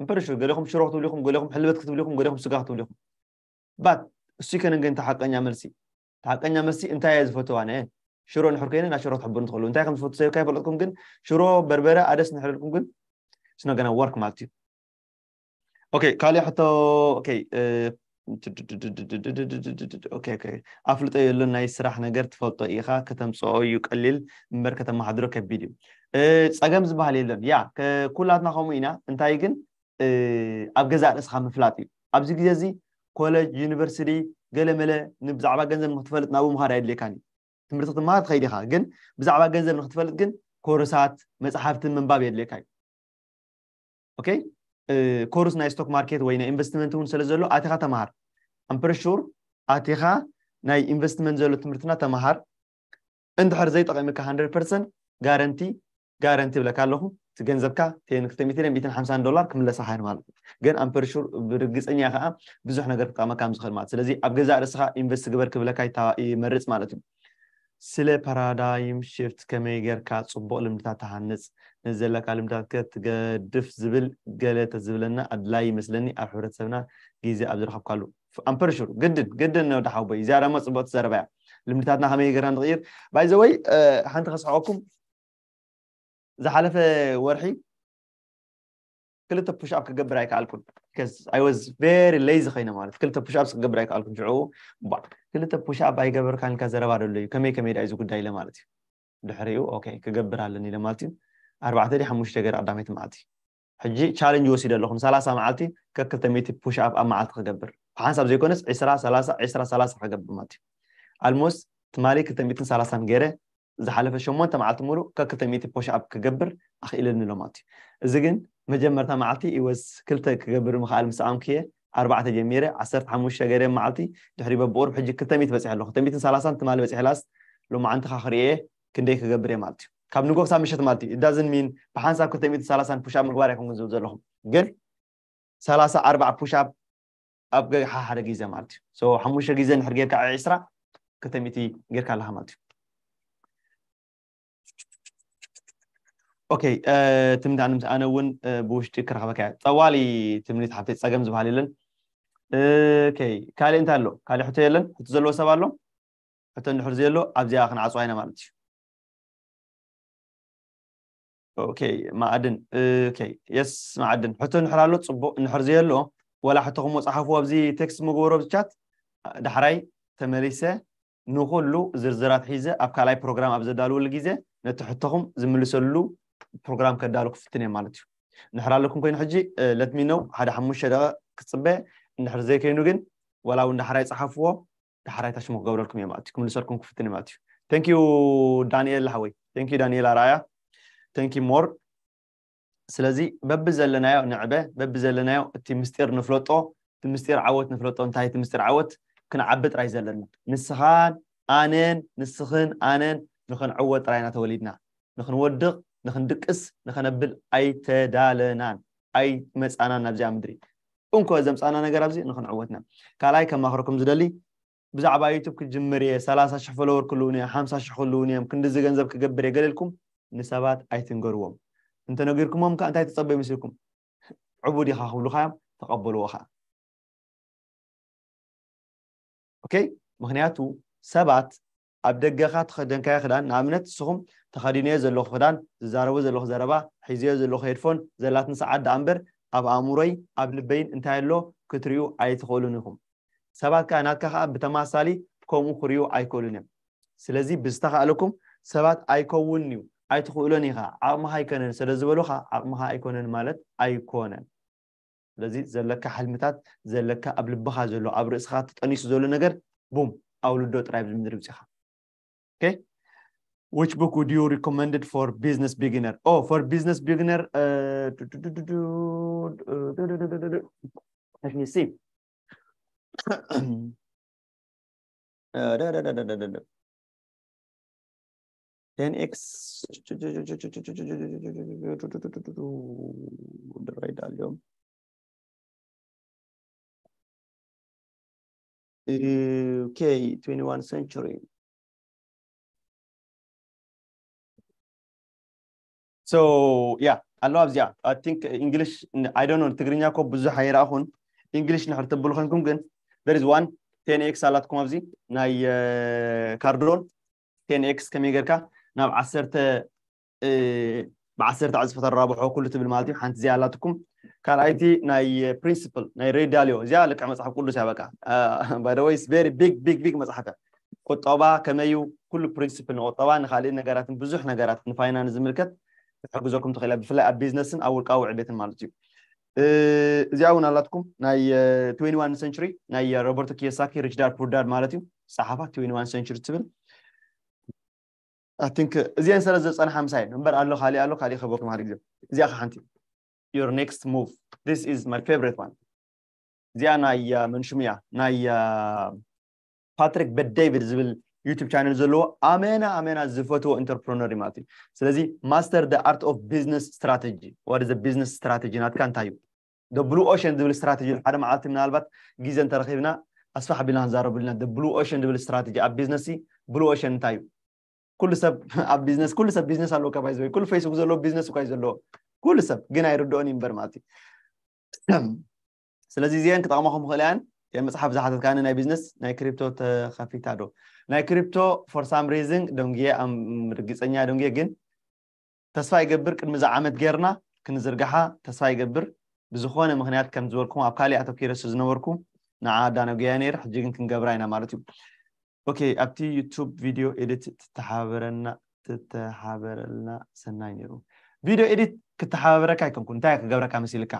I'm pretty sure ገሌኹም ሽሮ ክትብሉ ኢኹም፣ ገሌኹም ሕልበት ክትብሉ ኢኹም፣ ገሌኹም ስጋ ክትብሉ ኢኹም። ባት እሱ ይከነን ግን ተሓቀኛ መልሲ፣ ተሓቀኛ መልሲ እንታይ እየ ዝፈትው ኣነ? ሽሮ እንድሕር ኮይነ ናብ ሽሮ ትሕብሩ ትኽእሉ። እንታይ ከም ዝፈቱ ሰብካ ይፈልጥኩም ግን ሽሮ በርበረ ኣደስ እንድሕር ኢልኩም ግን it's not gonna work ማለት እዩ። ኦኬ፣ ካልእ ሕቶ። ኦኬ፣ እ፣ ኦኬ፣ ኦኬ። ኣፍልጦ የለን፣ ናይ ስራሕ ነገር ትፈልጦ ኢኻ፣ ከተምጽኦ እዩ ቀሊል እምበር ከተመሓድሮ ከቢድ እዩ። እ፣ ጸገም ዝበሃል የለን። ያ፣ ከ-፣ ኩላትና ከምኡ ኢና። እንታይ ግን፣ እ፣ ኣብ ገዛእ ርእስኻ ምፍላጥ እዩ። ኣብዚ ግዜ እዚ ኮለጅ፣ ዩኒቨርሲቲ፣ ገለ መለ ንብዛዕባ ገንዘብ ንክትፈልጥ ናብኡ ምኻድ ኣየድልየካን እዩ። ትምህርቲ ክትመሃር ትኸይድ ኢኻ፣ ግን ብዛዕባ ገንዘብ ንክትፈልጥ ግን ኮርሳት፣ መጽሓፍቲ ምንባብ የድልየካ እዩ። okay course ናይ stock market ወይ ናይ investment እውን ስለ ዘሎ ኣቲኻ ተምሃር። I'm pretty sure ኣቲኻ ናይ investment ዘሎ ትምህርትና ተምሃር። እንድሕር ዘይጠቐመካ hundred percent guarantee guarantee ብለካ ኣለኹ። እቲ ገንዘብካ ten ክልተ ሚእትን ሚእትን ሓምሳን ዶላር ክምለሰካ እዩ ማለት እዩ። ግን I'm pretty sure ብርግፀኛ ከዓ ብዙሕ ነገር ክጠቕመካ ከም ዝኽእል ማለት። ስለዚ ኣብ ገዛእ ርእስኻ invest ግበር ክብለካ ይታ- ይመርፅ ማለት እዩ። ስለ paradigm shift ከመይ ጌርካ ፅቡቕ ልምድታት ትሃንፅ፣ ነዘለካ ልምድታት ከ ትገድፍ ዝብል ገለ ተዝብለና ኣድላይ ይመስለኒ። ኣብ ሕብረተሰብና ግዜ ኣብ ዝረኸብካሉ I'm pretty sure ግድን ግድን ነው ደሓውቦይ። እዚኣ ድማ ፅቡቕቲ ዘረባ እያ። ልምድታትና ከመይ ጌርና ንቕይር? By the way ሓንቲ ከስሕቐኩም፣ ዝሓለፈ ወርሒ ክልተ push up ክገብር ኣይከኣልኩን። I was very lazy ኮይነ ማለት ክልተ push ups ክገብር ኣይከኣልኩን። ሽዑ ባ ክልተ push up ኣይገበርካን ኢልካ ዘረባ ደሎ እዩ። ከመይ ከመይ ዳ እዚ ጉዳይ ኢለ ማለት እዩ። ድሕሪኡ okay ክገብር ኣለኒ ኢለ ማለት እዩ። ኣርባዕተ ድዩ ሓሙሽተ ገይረ ቀዳመይቲ መዓልቲ። ሕጂ challenge ወሲደ ኣለኹ። ን ሰላሳ መዓልቲ ከክልተ ሚእቲ push up ኣብ መዓልቲ ክገብር፣ ብሓንሳብ ዘይኮነስ ዕስራ ሰላሳ ዕስራ ሰላሳ ክገብር ማለት እዩ። Almost ትማሊ ክልተ ሚእትን ሰላሳን ገይረ፣ ዝሓለፈ ሸሞንተ መዓልቲ ሙሉእ ከክልተ ሚእቲ push up ክገብር ኣኽኢለኒ ኣሎ ማለት እዩ። እዚ ግን መጀመርታ መዓልቲ it was ክልተ ክገብር ምኽኣል ምስ ኣምክየ ኣርባዕተ ጀሚረ ዓሰርተ ሓሙሽተ ገይረ መዓልቲ፣ ድሕሪ በብቑሩብ ሕጂ ክልተ ሚእቲ በፂሐ ኣለኹ። ክልተ ሚእትን ሰላሳን ትማሊ በፂሐ last፣ ሎማዓንቲ ከዓ ክርእየ ክንደይ ክገብር እየ ማለት እዩ። ካብ ንጎ ክሳብ ምሸት ማለት እዩ። It doesn't mean ብሓንሳብ ክልተ ሚእትን ሰላሳን push up ምግባር ኣይኮንኩን ዝብል ዘለኹ፣ ግን ሰላሳ ኣርባዓ push up ኣብ ገ- ሓደ ግዜ ማለት እዩ። So ሓሙሽተ ግዜ እንድሕር ጌርካ ዕስራ ክልተ ሚእቲ ጌርካ ኣለኻ ማለት እዩ። okay ትምኒት ኣነ እውን ብውሽጢ ክረኽበካ እየ። ጠዋሊ ትምኒት ሓብተይ፣ ፀገም ዝበሃል የለን። okay ካሊእ እንታይ ኣሎ? ካሊእ ሕቶ የለን? ሕቶ ዘለዎ ሰብ ኣሎ? ሕቶ እንድሕር ዘየሎ ኣብዚኣ ክንዓፅዋ ኢና ማለት እዩ። okay ማዕድን okay yes ማዕድን ሕቶ እንድሕር ኣሎ ፅቡቕ፣ እንድሕር ዘየሎ ዋላ ሕቶኹም ጸሓፉ ኣብዚ text ምግበሮ ኣብዚ chat። ዳሕራይ ተመሊሰ ንኹሉ ዝርዝራት ሒዘ ኣብ ካልኣይ ፕሮግራም ኣብ ዘዳልወሉ ግዜ ነቲ ሕቶኹም ዝምልሰሉ ፕሮግራም ከዳሉ ክፍትን እየ ማለት እዩ። እንድሕር ኣለኩም ኮይኑ ሕጂ let me know፣ ሓደ ሓሙሽተ ደቂቕ ክፅበ። እንድሕር ዘይኮይኑ ግን ዋላ እውን ዳሕራይ ጸሓፍዎ፣ ዳሕራይ ታሽሙ ክገብረልኩም እየ ማለት እዩ። ክምልሰልኩም ክፍትን እየ ማለት እዩ። thank you ዳንኤል ሓወይ፣ thank you ዳንኤል ኣርኣያ፣ thank you more። ስለዚ በቢ ዘለናዮ ንዕበ፣ በቢ ዘለናዮ እቲ ምስጢር ንፍለጦ፣ እቲ ምስጢር ዓወት ንፍለጦ። እንታይ እቲ ምስጢር ዓወት? ክንዓቢ ጥራይ ዘለና። ንስኻን ኣነን ንስኽን ኣነን ንኽንዕወት ጥራይ ኢና ተወሊድና። ንኽንወድቕ፣ ንኽንድቅስ፣ ንኸነብል ኣይተዳለናን፣ ኣይመጻናን ናብዚኣ ምድሪ። እንኮ ዘምጻና ነገር ኣብዚ ንኽንዕወትና። ካልኣይ ከማኽረኩም ዝደሊ ብዛዕባ ዩቱብ ክጅምር እየ፣ ሰላሳ ሽሕ ፎሎወር ክልውን እየ፣ ሓምሳ ሽሕ ክልውን እዮም፣ ክንድዚ ገንዘብ ክገብር እየ ገለ ኢልኩም ንሰባት ኣይትንገርዎም። እንተነጊርኩሞም ከ እንታይ ትጸበዩ መስልኩም? ዕቡድ ኢኻ ክብሉኻ እዮም፣ ተቐበልዎ ኸኣ። okay ምክንያቱ ሰባት ኣብ ደገኻ ተኸደንካዮ ክዳን፣ ንኣብነት ንስኹም ተኸዲነዮ ዘለኹ ክዳን፣ ዝዛረቦ ዘለኹ ዘረባ፣ ሒዘዮ ዘለኹ ሄድፎን ዘላትን ሰዓት ደኣ እምበር ኣብ ኣእምሮይ ኣብ ልበይን እንታይ ኣሎ ክትርእዩ ኣይትኽእሉን ኢኹም። ሰባት ከኣ ናትካ ከኣ ብተማሳሊ ከምኡ ክርእዩ ኣይክእሉን እዮም። ስለዚ ብዝተኻእለኩም ሰባት ኣይከውንን እዩ ኣይትኽእሎን ኢኻ ዓቕምኻ ኣይኮነን ስለ ዝበሉኻ ዓቕምኻ ኣይኮነን ማለት ኣይኮነን። ስለዚ ዘለካ ሕልምታት ዘለካ ኣብ ልብኻ ዘሎ ኣብ ርእስኻ ተጠኒሱ ዘሎ ነገር ቡም ኣውልዶ ጥራይ ኣብዚ ምድሪ ብፅኻ። okay which book would you recommended for business beginner? Oh, for business beginner uh, let me see ten x ድራይ ዳልዮም okay twenty-one century so yeah ኣሎ ኣብዚኣ I think English I don't know ትግርኛ እኮ ብዙሕ ኣይረኣኹን። English ንሕር ትብሉ ኮንኩም ግን there is one ten x ኣላትኩም ኣብዚ ናይ ካርዶን ten x ከመይ ጌርካ ናብ ዓሰርተ ብዓሰርተ ዕፅፊ ተራብሖ ኩሉ ትብል ማለት እዩ። ሓንቲ እዚኣ ኣላትኩም። ካልኣይቲ ናይ principle ናይ ሬ ዳልዮ እዚኣ ልክዕ መፅሓፍ ቅዱስ እያ በቃ። By the way very big big big መፅሓፍ እያ። ቁጠባ ከመይ እዩ ኩሉ principle ንቁጠባ ንካልእ ነገራትን ብዙሕ ነገራት ንፋይናንስ ዝምልከት ክትሕግዘኩም ትኽእል እያ ብፍላይ ኣብ ቢዝነስን ኣብ ውልቃዊ ዕቤትን ማለት እዩ። እዚኣ እውን ኣላትኩም ናይ twenty-one century ናይ ሮበርቶ ኪዮሳኪ Rich Dad Poor Dad ማለት እዩ። ፀሓፋ twenty-one century ትብል I think እዚአን ሰለ ዘፀንሓ ምሳይ እምበር ኣሎ ካሊእ ኣሎ ካሊእ ከበኩም ሓደ ግዜ እዚኣ ሓንቲ your next move. This is my favorite one. እዚኣ ናይ መን ሽሙ እያ? ናይ ፓትሪክ ቤት ዴቪድ ዝብል ዩቱብ ቻነል ዘለዎ ኣመና ኣመና ዝፈትዎ ኢንተርፕረነር እዩ ማለት እዩ። ስለዚ master the art of business strategy። What is the business strategy ናትካ እንታይ እዩ? The blue ocean ዝብል ስትራቴጂ ሓደ መዓልቲ ምናልባት ግዜ እንተረኺብና ኣስፋሕ ኣቢልና ክንዛረብልና። The blue ocean ዝብል ስትራቴጂ ኣብ ቢዝነስ፣ ብሉ ኦሽን እንታይ እዩ? ኩሉ ሰብ ኣብ ቢዝነስ፣ ኩሉ ሰብ ቢዝነስ ኣለዎ። ካብ ይዘ ኩሉ ፌስቡክ ዘለዎ ቢዝነስ እኳ እዩ ዘለዎ። ኩሉ ሰብ ግን ኣይርድኦን እዩ እምበር ማለት እዩ። ስለዚ እዚአን ክጠቕማኹም ክኽእል እያን። መፅሓፍ ዝሓተት ከኣ ናይ ቢዝነስ ናይ ክሪፕቶ ተኸፊታ ዶ? ናይ ክሪፕቶ for some reason ደንግየ፣ ርግፀኛ ደንግየ፣ ግን ተስፋ ይገብር ቅድሚ እዛ ዓመት ጌርና ክንዝርግሓ ተስፋ ይገብር። ብዝኾነ ምኽንያት ከም ዝበልኩም ኣብ ካሊእ ኣተኪረ ዝነበርኩ ንዓ ኣዳነጉያ ነይር፣ ሕጂ ግን ክንገብራ ኢና ማለት እዩ። ኦኬ፣ ኣብቲ ዩቱብ ቪድዮ ኤዲት ትተሓበረና ትተሓበረልና ሰናይ ነይሩ። ቪድዮ ኤዲት ክተሓባበረካ ኣይኮንኩ፣ እንታይ ክገብረካ መሲልካ?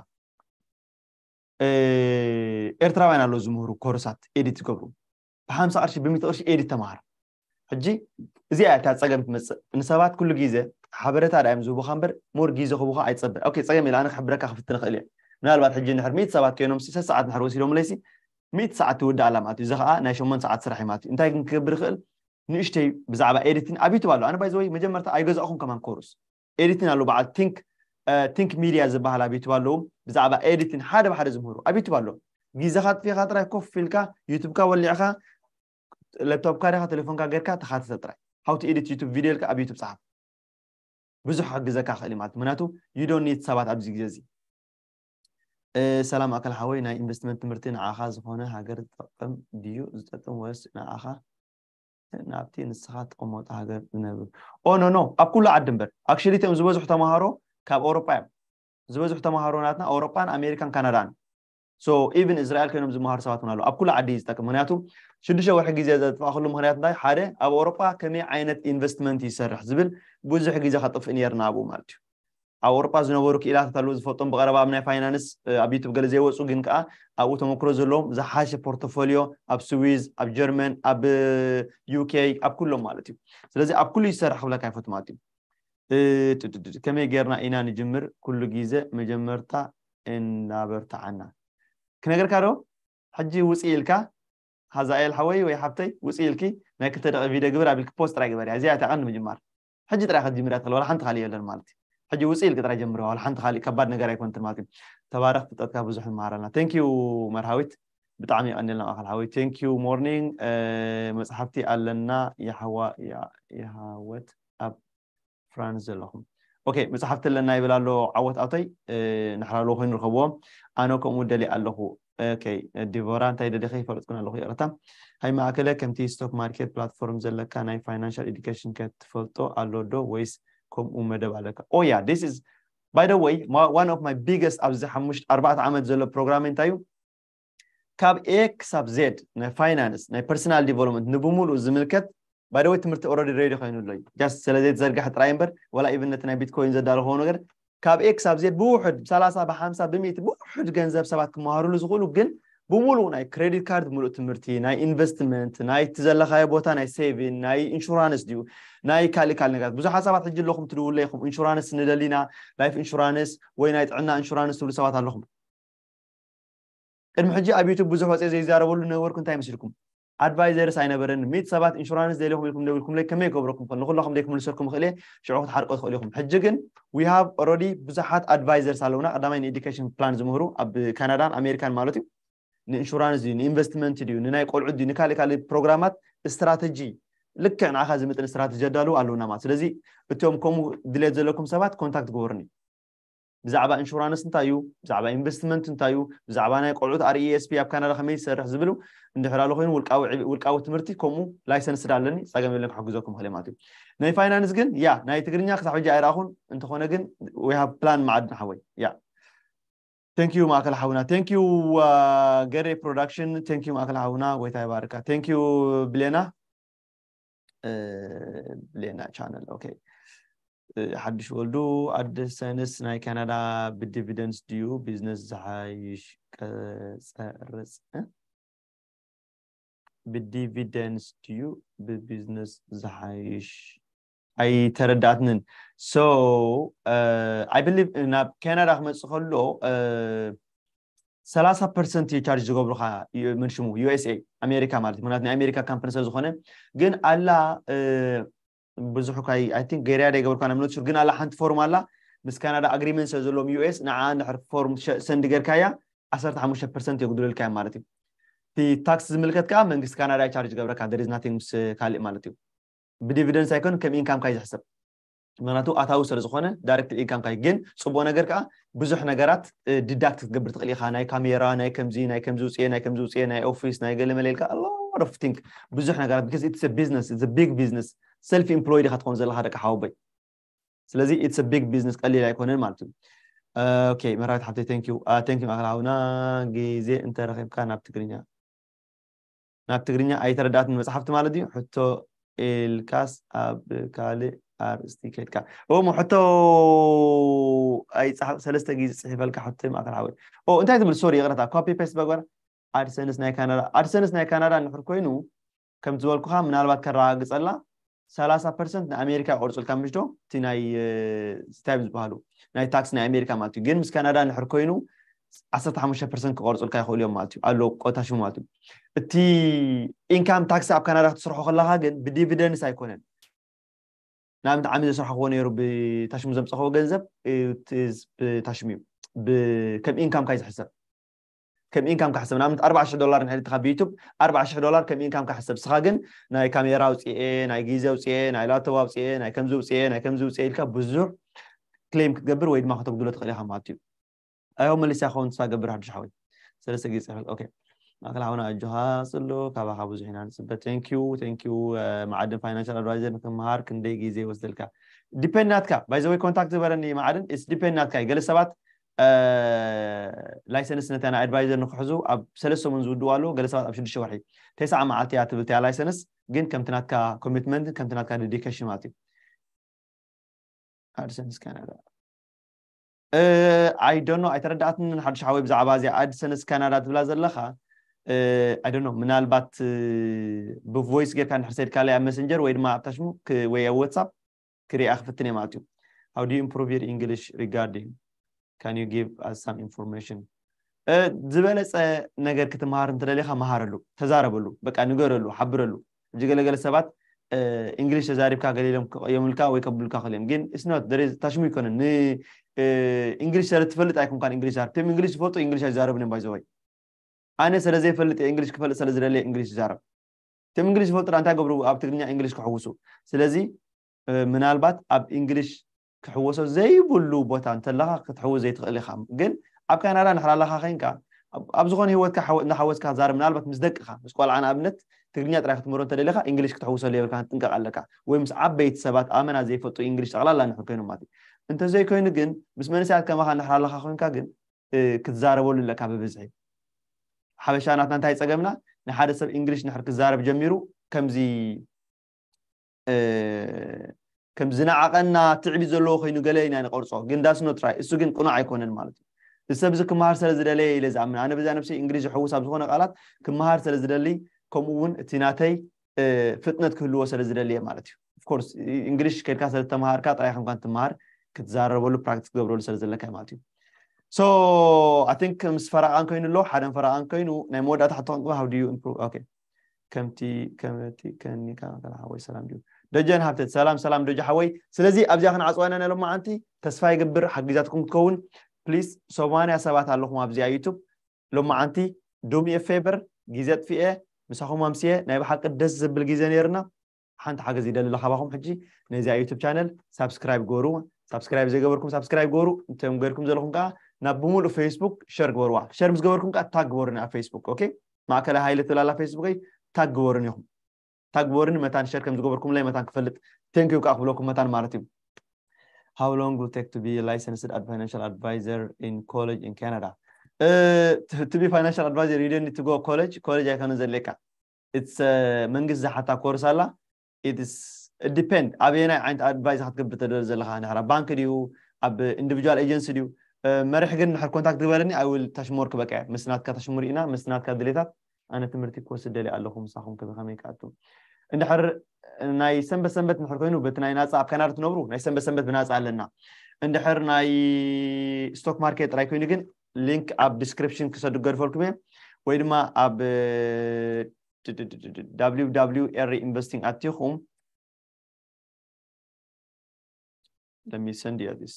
ኤርትራውያን ኣለዉ ዝምህሩ ኮርሳት ኤዲት ዝገብሩ፣ ብሓምሳ ቅርሺ ብሚእቲ ቅርሺ ኤዲት ተማሃር። ሕጂ እዚኣ እታ ፀገም ትመፅእ። ንሰባት ኩሉ ግዜ ሓበሬታ ዳዮም ዝህቡኻ እምበር ሞር ግዜ ክህቡኻ ኣይፀበ። ኦኬ፣ ፀገም ኢለ ኣነ ክሕብረካ ክፍትን እኽእል እየ። ምናልባት ሕጂ ንድሕር ሚእቲ ሰባት ኮይኖም ሲ ሰዓት ንድሕር ወሲዶምለይሲ ሚእቲ ሰዓት ትውዳእ ኣላ ማለት እዩ። እዚ ከዓ ናይ ሸሞንተ ሰዓት ስራሕ እዩ ማለት እዩ። እንታይ ግን ክገብር ይኽእል? ንእሽተይ ብዛዕባ ኤዲቲን ኣብ ዩቱብ ኣሎ። ኣነ ባይዘወይ መጀመርታ ኣይገዛእኹም ከማን ኮርስ ኤዲቲን ኣሎ። በዓል ቲንክ ቲንክ ሚድያ ዝበሃል ኣብ ዩቱብ ኣለዉ። ብዛዕባ ኤዲቲን ሓደ ብሓደ ዝምህሩ ኣብ ዩቱብ ኣሎ። ግዜኻ ኣጥፊኻ ጥራይ ኮፍ ኢልካ ዩቱብካ ወሊዕኻ ላፕቶፕካ ዲኻ ቴሌፎንካ ጌርካ ተኻተተ ጥራይ። How to edit YouTube video ኢልካ ኣብ ዩቱብ ፀሓፍ። ብዙሕ ክሕግዘካ ክእል ማለት ምክንያቱ you don't need ሰባት ኣብዚ ግዜ እዚ። ሰላም ኣካል ሓወይ፣ ናይ ኢንቨስትመንት ትምህርቲ ንዓኻ ዝኾነ ሃገር ዝጠቅም ድዩ ዝጠቅም ወይስ ንዓኻ ናብቲ ንስኻ ትቕመጦ ሃገር ዝነብር? ኦ ኖ ኖ፣ ኣብ ኩሉ ዓዲ እምበር። ኣክሽሊ እቶም ዝበዝሑ ተምሃሮ ካብ ኣውሮጳ እዮም። ዝበዝሑ ተምሃሮ ናትና ኣውሮጳን ኣሜሪካን ካናዳን። So ኢቭን እስራኤል ኮይኖም ዝመሃሩ ሰባት እውን ኣለዉ። ኣብ ኩሉ ዓዲ እዩ ዝጠቅም። ምክንያቱ ሽዱሽተ ወርሒ ግዜ ዘጥፋእክሉ ምክንያት እንታይ? ሓደ ኣብ ኣውሮጳ ከመይ ዓይነት ኢንቨስትመንት ይሰርሕ ዝብል ብዙሕ ግዜ ከጥፍእ ነርና ኣብኡ ማለት እዩ። ኣብ ኣውሮጳ ዝነበሩ ክኢላታት ኣለዉ ዝፈልጦም ብቐረባ ኣብ ናይ ፋይናንስ ኣብ ዩቱብ ገለ ዘይወፁ ግን ከዓ ኣብኡ ተመክሮ ዘለዎም ዝሓሸ ፖርቶፎሊዮ ኣብ ስዊዝ ኣብ ጀርመን ኣብ ዩኬ ኣብ ኩሎም ማለት እዩ። ስለዚ ኣብ ኩሉ ይሰርሕ ክብለካ ይፈቱ ማለት እዩ። ከመይ ጌርና ኢና ንጅምር? ኩሉ ግዜ መጀመርታ እናበርትዓና ክነገርካ ዶ? ሕጂ ውፅእ ኢልካ ሃዛኤል ሓወይ ወይ ሓብተይ ውፅእ ኢልኪ ናይ ክልተ ደቂ ቪድዮ ግብር ኣቢልኪ ፖስት ጥራይ ግበርያ። እዚኣ እታ ቀንዲ ምጅማር። ሕጂ ጥራይ ክትጅምርያ ትኽእል፣ ዋላ ሓንቲ ካልእ የለን ማለት እዩ። ሕጂ ውፅእ ኢልኪ ጥራይ ጀምርያ፣ ዋላ ሓንቲ ካልእ ከባድ ነገር ኣይኮንትን ማለት እዩ። ተባረኽ፣ ፍልጠትካ ብዙሕ ንመሃር ኣለና። Thank you መርሃዊት፣ ብጣዕሚ የቐንልና ኣኻል ሓወይ። Thank you ሞርኒንግ። መፅሓፍቲ ኣለና የሓዋ የሃወት ኣብ ፍራንስ ዘለኹም። ኦኬ፣ መፅሓፍቲ ኣለና ይብል ኣሎ ዓወት ኣቶይ። ንሕራሎ ኮይኑ ርከብዎ። ኣነ ከምኡ ደሊ ኣለኹ። ኦኬ፣ ዲቮራ እንታይ ደሊኸ ይፈለጥኩን ኣለኹ፣ ይቕረታ። ሃይ ማእከለ፣ ከምቲ ስቶክ ማርኬት ፕላትፎርም ዘለካ ናይ ፋይናንሻል ኤዱኬሽን ከ ትፈልጦ ኣሎ ዶ ወይስ ከምኡ መደብ ኣለካ? ኦ ያ this is by the way one of my biggest ኣብዚ ሓሙሽተ ኣርባዕተ ዓመት ዘሎ ፕሮግራም እንታይ እዩ? ካብ ኤ ክሳብ ዜድ ናይ ፋይናንስ ናይ ፐርሰናል ዲቨሎፕመንት ንብሙሉእ ዝምልከት ባይደወይ ትምህርቲ ኦረዲ ሬዲ ኮይኑ ኣሎ እዩ። ጃስት ስለ ዘይተዘርግሐ ጥራይ እምበር ዋላ ኢቭን ነቲ ናይ ቢትኮይን ዘዳለኸዎ ነገር ካብ ኤ ክሳብ ዜድ ብውሑድ ብሰላሳ ብሓምሳ ብሚእቲ ብውሑድ ገንዘብ ሰባት ክመሃሩሉ ዝኽእሉ ግን ብሙሉእ ናይ ክሬዲት ካርድ ሙሉእ ትምህርቲ ናይ ኢንቨስትመንት ናይ እቲ ዘለኻዮ ቦታ ናይ ሴቪን ናይ ኢንሹራንስ ድዩ ናይ ካልእ ካልእ ነገራት ብዙሓት ሰባት ሕጂ ኣለኹም ትድውሉ ኢኹም ኢንሹራንስ ንደሊና ላይፍ ኢንሹራንስ ወይ ናይ ጥዕና ኢንሹራንስ ትብሉ ሰባት ኣለኹም። ቅድሚ ሕጂ ኣብ ዩቱብ ብዙሕ ወፅየ ዘይዛረበሉ ነበርኩ እንታይ መሲልኩም? ኣድቫይዘርስ ኣይነበረን። ሚት ሰባት ኢንሹራንስ ደሊኹም ኢልኩም ደው ኢልኩምለይ ከመይ ገብረኩም ከ ንኩላኹም ደይ ክምልሰኩም ይኽእል እየ። ሽዑ ክትሓርቆ ትኽእሉ ኢኹም። ሕጂ ግን we have already ብዙሓት ኣድቫይዘርስ ኣለውና። ቀዳማይ ንኤዱኬሽን ፕላን ዝምህሩ ኣብ ካናዳን ኣሜሪካን ማለት እዩ። ንኢንሹራንስ ድዩ ንኢንቨስትመንት ድዩ ንናይ ቆልዑ ድዩ ንካልእ ካልእ ፕሮግራማት ስትራተጂ ልክዕ ንዓኻ ዝምጥን ስትራተጂ ኣዳልዉ ኣለውና ማለት ስለዚ እቶም ከምኡ ድሌት ዘለኩም ሰባት ኮንታክት ግበሩኒ። ብዛዕባ ኢንሹራንስ እንታይ እዩ ብዛዕባ ኢንቨስትመንት እንታይ እዩ ብዛዕባ ናይ ቆልዑት RESP ኣብ ካናዳ ከመይ ዝሰርሕ ዝብሉ እንድሕር ኣሎ ኮይኑ ውልቃዊ ትምህርቲ ከምኡ ላይሰንስ ዳ ኣለኒ ፀገም የለን ክሕግዘኩም ክእል ማለት እዩ። ናይ ፋይናንስ ግን ያ ናይ ትግርኛ ክሳብ ሕጂ ኣይረኣኹን። እንተኾነ ግን we have plan ማዕድን ሓወይ ያ Thank you ማእከል ሓውና thank you ገሬ production thank you ማእከል ሓውና ጎይታ ይባርካ thank you ብሌና ብሌና channel okay ሓድሽ ወልዱ ኣደ ሰንስ ናይ ካናዳ ብዲቪደንስ ድዩ ቢዝነስ ዝሓይሽ ቀፀርፅ ብዲቪደንስ ድዩ ብቢዝነስ ዝሓይሽ ኣይተረዳእትንን። So I believe ናብ ካናዳ ክመፅእ ከሎ ሰላሳ ፐርሰንት እዩ ቻርጅ ዝገብሩካ። ምን ሽሙ USA ኣሜሪካ ማለት እዩ። ምክንያቱ ናይ ኣሜሪካ ካምፓኒ ስለ ዝኾነ። ግን ኣላ ብዙሕ ኳ I think ገይረያ ዶ ኣይገበርኩን I'm not sure። ግን ኣላ ሓንቲ ፎርም ኣላ ምስ ካናዳ ኣግሪመንት ስለ ዘለዎም US ንዓ እንድሕር ፎርም ሰንድ ጌርካያ ዓሰርተ ሓሙሽተ ፐርሰንት የጉድለልካ እዮም ማለት እዩ። እቲ ታክስ ዝምልከት ከዓ መንግስቲ ካናዳ ቻርጅ ገብረካ there is nothing ምስ ካልእ ማለት እዩ። ብዲቪደንስ ኣይኮን ከም ኢንካም ካይ ዝሕሰብ። ምክንያቱ ኣታዊ ስለ ዝኾነ ዳይሬክት ኢንካም ካይ። ግን ፅቡቅ ነገር ከዓ ብዙሕ ነገራት ዲዳክት ክትገብር ትኽእል ኢኻ። ናይ ካሜራ ናይ ከምዚ ናይ ከምዚ ውፅኤ ናይ ከምዚ ውፅኤ ናይ ኦፊስ ናይ ገለ መለ ኢልካ a lot of thing ብዙሕ ነገራት because it's a business, it's a big business። Self employed ኢኻ ትኾን ዘለኻ ደቂ ሓወቦይ። ስለዚ it's a big business ቀሊል ኣይኮነን ማለት እዩ። Okay መራዊት ሓብተይ thank you thank you ማእከል ሓውና። ግዜ እንተረኺብካ ናብ ትግርኛ ናብ ትግርኛ ኣይተረዳእትን መፅሓፍቲ ማለት እዩ። ሕቶ ኢልካስ ኣብ ካልእ ኣርእስቲ ከድካ እሞ ሕቶ ኣይፀሓፍ ሰለስተ ግዜ ፅሒፈልካ ሕቶ ማእከል ሓወይ። ኦ እንታይ ትብል ሶሪ ይቕረታ ኮፒ ፔስት በግበር። ኣድሰንስ ናይ ካናዳ ኣድሰንስ ናይ ካናዳ እንድሕር ኮይኑ ከም ዝበልኩኻ ምናልባት ከረጋግፀላ ሰላሳ ፐርሰንት ንኣሜሪካ ይቆርፁልካ ምሽ ዶ እቲ ናይ ስታይብ ዝበሃሉ ናይ ታክስ ናይ ኣሜሪካ ማለት እዩ። ግን ምስ ካናዳ እንድሕር ኮይኑ ዓሰርተ ሓሙሽተ ፐርሰንት ክቆርፁልካ ይኽእሉ እዮም ማለት እዩ ኣሎ ቆታሽሙ ማለት እዩ። እቲ ኢንካም ታክስ ኣብ ካናዳ ክትስርሖ ከለካ ግን ብዲቪደንስ ኣይኮነን። ንኣብነት ዓሚ ዘስርሐክዎ ነይሩ ብታሽሙ ዘምፀኽዎ ገንዘብ ብታሽሙ እዩ ከም ኢንካም ካይ ዝሕሰብ። ከም ኢንካም ካሕሰብ ንኣብነት ኣርባዓ ሽሕ ዶላር ንሕልትካ ብዩቱብ ኣርባዓ ሽሕ ዶላር ከም ኢንካም ካሕሰብ ስኻ ግን ናይ ካሜራ ኣውፅኤ ናይ ግዜ ኣውፅኤ ናይ ላፕቶፕ ኣውፅኤ ናይ ከምዚ ውፅኤ ናይ ከምዚ ውፅኤ ኢልካ ብዙሕ ክሌም ክትገብር ወይ ድማ ከተጉድሎ ትኽእል ኢኻ ማለት እዩ። ኣዮ መሊስያ ክኸውን ተስፋ ገብር ሓዱሽ ሓወይ ሰለስተ ግዜ ፅሕፈት ኦኬ። ማእከል ሓውና ኣጆኻ ጽሎ ካባኻ ብዙሕ ኢና ንፅበ thank you thank you። መዓድን ፋይናንሻል ኣድቫይዘር ንክምሃር ክንደይ ግዜ ይወስደልካ? ዲፔንድ ናትካ ባይዘወይ ኮንታክት ዝበረኒ መዓድን ስ ዲፔንድ ናትካ እዩ። ገለ ሰባት ላይሰንስ ነታ ናይ ኣድቫይዘር ንክሕዙ ኣብ ሰለስተ ሰሙን ዝውድዋ ኣለዎ። ገለ ሰባት ኣብ ሽዱሽተ ወርሒ ተስዓ መዓልቲ እያ ትብል እያ ላይሰንስ ግን ከምቲ ናትካ ኮሚትመንት ከምቲ ናትካ ዴዲኬሽን ማለት እዩ። ኣድሰንስ ካናዳ I don't know ኣይተረዳእትን ሓዱሽ ሓወይ ብዛዕባ እዚኣ ኣድሰንስ ካናዳ ትብላ ዘለኻ። I don't know ምናልባት ብቮይስ ጌርካ እንድሕር ሰድካለይ ኣብ መሰንጀር ወይ ድማ ኣብ ታሽሙ ወይ ኣብ ዋትሳፕ ክሪኣ ክፍትን እየ ማለት እዩ። How do you improve your English regarding can you give us some information? ዝበለፀ ነገር ክትመሃር እንተደሊኻ መሃረሉ ተዛረበሉ በቃ ንገረሉ ሓብረሉ። ሕጂ ገለገለ ሰባት እንግሊሽ ተዛሪብካ ገሊሎም ክቀየሙልካ ወይ ከብሉልካ ክእል እዮም ግን it's not ታሽሙ ይኮነን። እንግሊሽ ስለ ትፈልጥ ኣይኮንካን እንግሊሽ ዛረብ ም እንግሊሽ ዝፈልጡ እንግሊሽ ኣይዛረብን እዮም ባይዘወይ። ኣነ ስለ ዘይፈልጥ እንግሊሽ ክፈልጥ ስለ ዝደለየ እንግሊሽ ይዛረብ። ም እንግሊሽ ዝፈልጡ እንታይ ገብሩ ኣብ ትግርኛ እንግሊሽ ክሕውሱ። ስለዚ ምናልባት ኣብ እንግሊሽ ክሕወሶ ዘይብሉ ቦታ እንተለኻ ክትሕውስ ዘይትኽእል ኢኻ። ግን ኣብ ካናዳ ንሕር ኣለኻ ኮይንካ ኣብ ዝኾነ ህይወትካ እናሓወስካ ዛረብ ምናልባት ምስ ደቅኻ ምስ ቆልዓ ንኣብነት ትግርኛ ጥራይ ክትምሮ እንተደሊኻ እንግሊሽ ክትሕውሰሉ የብልካ ክትጥንቀቕ ኣለካ። ወይ ምስ ዓበይቲ ሰባት ኣመና ዘይፈጡ እንግሊሽ ጠቕላላ ንሕር ኮይኖም ማለት እዩ። እንተዘይኮይኑ ግን ምስ መንእሰያት ከማኻ ንሕር ኣለኻ ኮይንካ ግን ክትዛረበሉ ኣለካ ብብዝሒ። ሓበሻ ናትና እንታይ ፀገምና ንሓደ ሰብ እንግሊሽ ንሕር ክዛረብ ጀሚሩ ከምዚ ከም ዝነዓቐና ትዕቢት ዘለዎ ኮይኑ ገለ ኢና ንቆርፆ ግን that's not right። እሱ ግን ቅኑዕ ኣይኮነን ማለት እዩ። እዚ ሰብ እዚ ክመሃር ስለ ዝደለየ ኢለ ዝኣምን ኣነ በዛ ነብሰይ እንግሊዝ ዝሕውስ ኣብ ዝኾነ ቃላት ክመሃር ስለ ዝደሊ ከምኡ እውን እቲ ናተይ ፍጥነት ክህልዎ ስለ ዝደልየ ማለት እዩ። Of course እንግሊሽ ከድካ ስለ ዝተምሃርካ ጥራይ ከምኳን ትምሃር ክትዛረበሉ ፕራክቲስ ክትገብረሉ ስለ ዘለካ ማለት እዩ። So I think ምስ ፈረቓን ኮይኑ ኣሎ ሓደን ፈረቓን ኮይኑ ናይ መወዳእታ ሕቶ ክንቅበ how do you improve okay ከምቲ ከምቲ ከኒካ ከላ ሓወይ ሰላም ድዩ ደጀን ሃብተት ሰላም ሰላም ደጀ ሓወይ። ስለዚ ኣብዚኣ ክንዓፅዋ ኢና ናይ ሎማዓንቲ ተስፋ ይገብር ሓጊዛትኩም ክትከውን ፕሊስ ሰማንያ ሰባት ኣለኹም ኣብዚኣ ዩቱብ ሎማዓንቲ do me a favor ግዜ ኣጥፊኤ ምሳኹም ኣምስየ ናይ ብሓቂ ደስ ዘብል ግዜ ነይርና ሓንቲ ሓገዝ ይደሊ ካባኹም ሕጂ ነዚኣ ዩቱብ ቻነል ሳብስክራይብ ገሩ ሳብስክራይብ ዘይገበርኩም ሳብስክራይብ ገሩ እንቶም ገርኩም ዘለኹም ከዓ ናብ ብምሉእ ፌስቡክ ሸር ግበርዋ ሸር ምስ ገበርኩም ከዓ ታግ ግበሩኒ ኣብ ፌስቡክ ኦኬ ማእከላይ ሃይለ ትላላ ፌስቡከይ ታግ ግበሩኒ ኢኹም ታግ ግበሩኒ መታን ሸር ከም ዝገበርኩምለይ መታን ክፈልጥ ቴንኪዩ ከዓ ክብለኩም መታን ማለት እዩ How long will take to be licensed as financial advisor in college in Canada? Uh, to, to be financial advisor, you don't need to go college. College ኣይኮነ ዘድልየካ። It's መንግስቲ ዝሓታ ኮርስ ኣላ። It's depend ኣበየናይ ዓይነት ኣድቫይስ ክትገብር ተደል ዘለካ ንሕራ ባንክ ድዩ ኣብ ኢንዲቪጁዋል ኤጀንሲ ድዩ መሪሕ ግን ንሕር ኮንታክት ግበረኒ I will touch more ክበቃ ምስ ናትካ touch more ኢና ምስ ናትካ ድሌታት ኣነ ትምህርቲ ክወስድ ደልየ ኣለኹ ምሳኹም ከመይ ክኣቱ እንድሕር ናይ ሰንበት ሰንበት እንድሕር ኮይኑ በቲ ናይ ናፃ ኣብ ካናዳ ትነብሩ ናይ ሰንበት ሰንበት ብናፃ ኣለና። እንድሕር ናይ ስቶክ ማርኬት ጥራይ ኮይኑ ግን ሊንክ ኣብ ዲስክሪፕሽን ክሰዱ ገድፈልኩም እየ ወይ ድማ ኣብ www investing ኣቲኹም let me send you this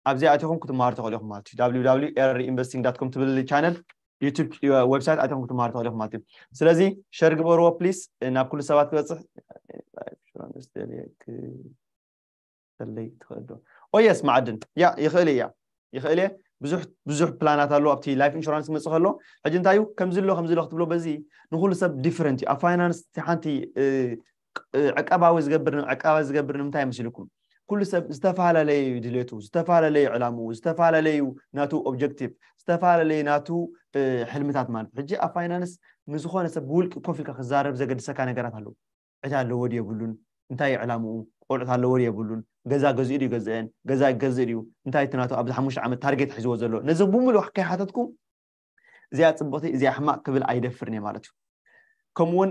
ኣብዚ ኣቲኹም ክትመሃሩ ትኽእሉ ኢኹም ማለት እዩ። www investing com ትብል ቻነል ዩቱብ ዌብሳይት ኣቲኹም ክትመሃሩ ትኽእሉ ኢኹም ማለት እዩ። ስለዚ ሸር ግበርዎ ፕሊስ ናብ ኩሉ ሰባት ክበፅሕ። ሰለይ ትኽእል ዶ? ኦ የስ ማዕድን ያ ይኽእል እያ ይኽእል እየ። ብዙሕ ብዙሕ ፕላናት ኣለዎ ኣብቲ ላይፍ ኢንሹራንስ ክመፅእ ከሎ። ሕጂ እንታይ እዩ ከምዚ ኣሎ ከምዚ ኣሎ ክትብሎ በዚ ንኩሉ ሰብ ዲፍረንት እዩ። ኣብ ፋይናንስ እቲ ሓንቲ ዕቀባዊ ዝገብር ዕቀባ ዝገብር ንምንታይ ይመስልኩም? ኩሉ ሰብ ዝተፈላለዩ ድሌቱ፣ ዝተፈላለዩ ዕላምኡ፣ ዝተፈላለዩ ናቱ ኦብጀክቲቭ፣ ዝተፈላለዩ ናቱ ሕልምታት ማለት ሕጂ ኣብ ፋይናንስ ምስ ዝኾነ ሰብ ብውልቂ ኮፍ ኢልካ ክዛረብ ዘገድሰካ ነገራት ኣለዉ። ዕዳ ኣለዎ ድዩ የብሉን? እንታይ እዩ ዕላምኡ? ቆልዑት ኣለዎ ድዩ የብሉን? ገዛ ገዚኡ ድዩ ገዝአን? ገዛ ይገዝእ ድዩ? እንታይ እቲ ናቱ ኣብዚ ሓሙሽተ ዓመት ታርጌት ሒዝዎ ዘሎ? ነዚ ብምሉእ ከይሓተትኩም እዚኣ ፅብቕቲ እዚኣ ሕማቕ ክብል ኣይደፍርን እየ ማለት እዩ። ከምኡውን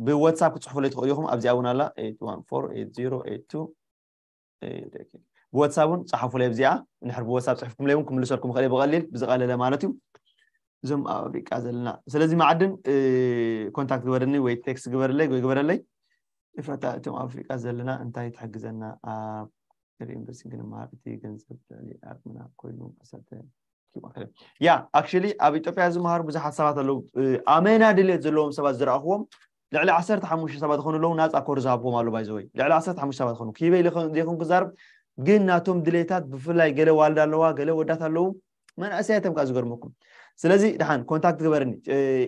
ብዋትሳፕ ክፅሕፉለይ ትኽእሉ ኢኹም። ኣብዚኣ እውን ኣላ ብዋትሳፕ እውን ፀሓፉለይ ኣብዚኣ። እንድሕር ብዋትሳፕ ፅሒፍኩምለይ እውን ክምልሰልኩም ይኽእል እየ ብቐሊል ብዝቐለለ ማለት እዩ። እዞም ኣብ ኣፍሪቃ ዘለና ስለዚ ማዕድን ኮንታክት ግበረኒ ወይ ቴክስት ግበረለይ ወይ ግበረለይ። ይፍረታ እቶም ኣብ ኣፍሪቃ ዘለና እንታይ ትሕግዘና ኣብ ኢንቨስቲንግ ንምሃር እቲ ገንዘብ ልዕሊ ኣቅምና ኮይኑ ኣሳተ ያ actually ኣብ ኢትዮጵያ ዝመሃሩ ብዙሓት ሰባት ኣለዉ። ኣመና ድሌት ዘለዎም ሰባት ዝረኣኽዎም ልዕሊ ዓሰርተ ሓሙሽተ ሰባት ዝኾኑ ኣለዉ። ናፃ ኮርስ ዝሃብዎም ኣሎ ባይዘወይ ልዕሊ ዓሰርተ ሓሙሽተ ሰባት ዝኾኑ ክይበይ ዘይኮን ክዛርብ ግን ናቶም ድሌታት ብፍላይ ገለ ዋልዳ ኣለዋ ገለ ወዳት ኣለዉ። መናእሰያት እዮም ከዓ ዝገርመኩም። ስለዚ ድሓን ኮንታክት ግበርኒ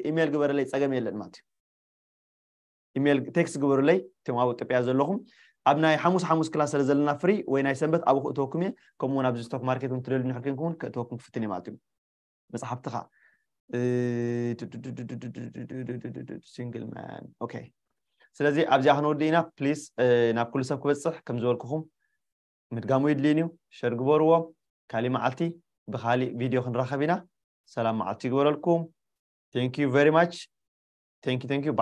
ኢሜይል ግበረለይ ፀገም የለን ማለት እዩ። ኢሜይል ቴክስት ግበሩለይ እቶም ኣብ ኢትዮጵያ ዘለኹም። ኣብ ናይ ሓሙስ ሓሙስ ክላስ ስለ ዘለና ፍሪ ወይ ናይ ሰንበት ኣብኡ ክእተወኩም እየ። ከምኡውን ኣብዚ ስቶክ ማርኬት እውን ትደልዩ ንሕር ኮንኩም እውን ክእተወኩም ክፍትን እየ ማለት እዩ። መፅሓፍትኻ ሲንግል ማን ኦኬ። ስለዚ ኣብዚኣ ክንወዲ ኢና ፕሊስ ናብ ኩሉ ሰብ ክበፅሕ ከም ዝበልኩኹም ምድጋሙ ይድልይን እዩ። ሸር ግበርዎ። ካሊእ መዓልቲ ብካሊእ ቪድዮ ክንራኸብ ኢና። ሰላም መዓልቲ ይግበረልኩም። Thank you very much. Thank you, thank you. Bye.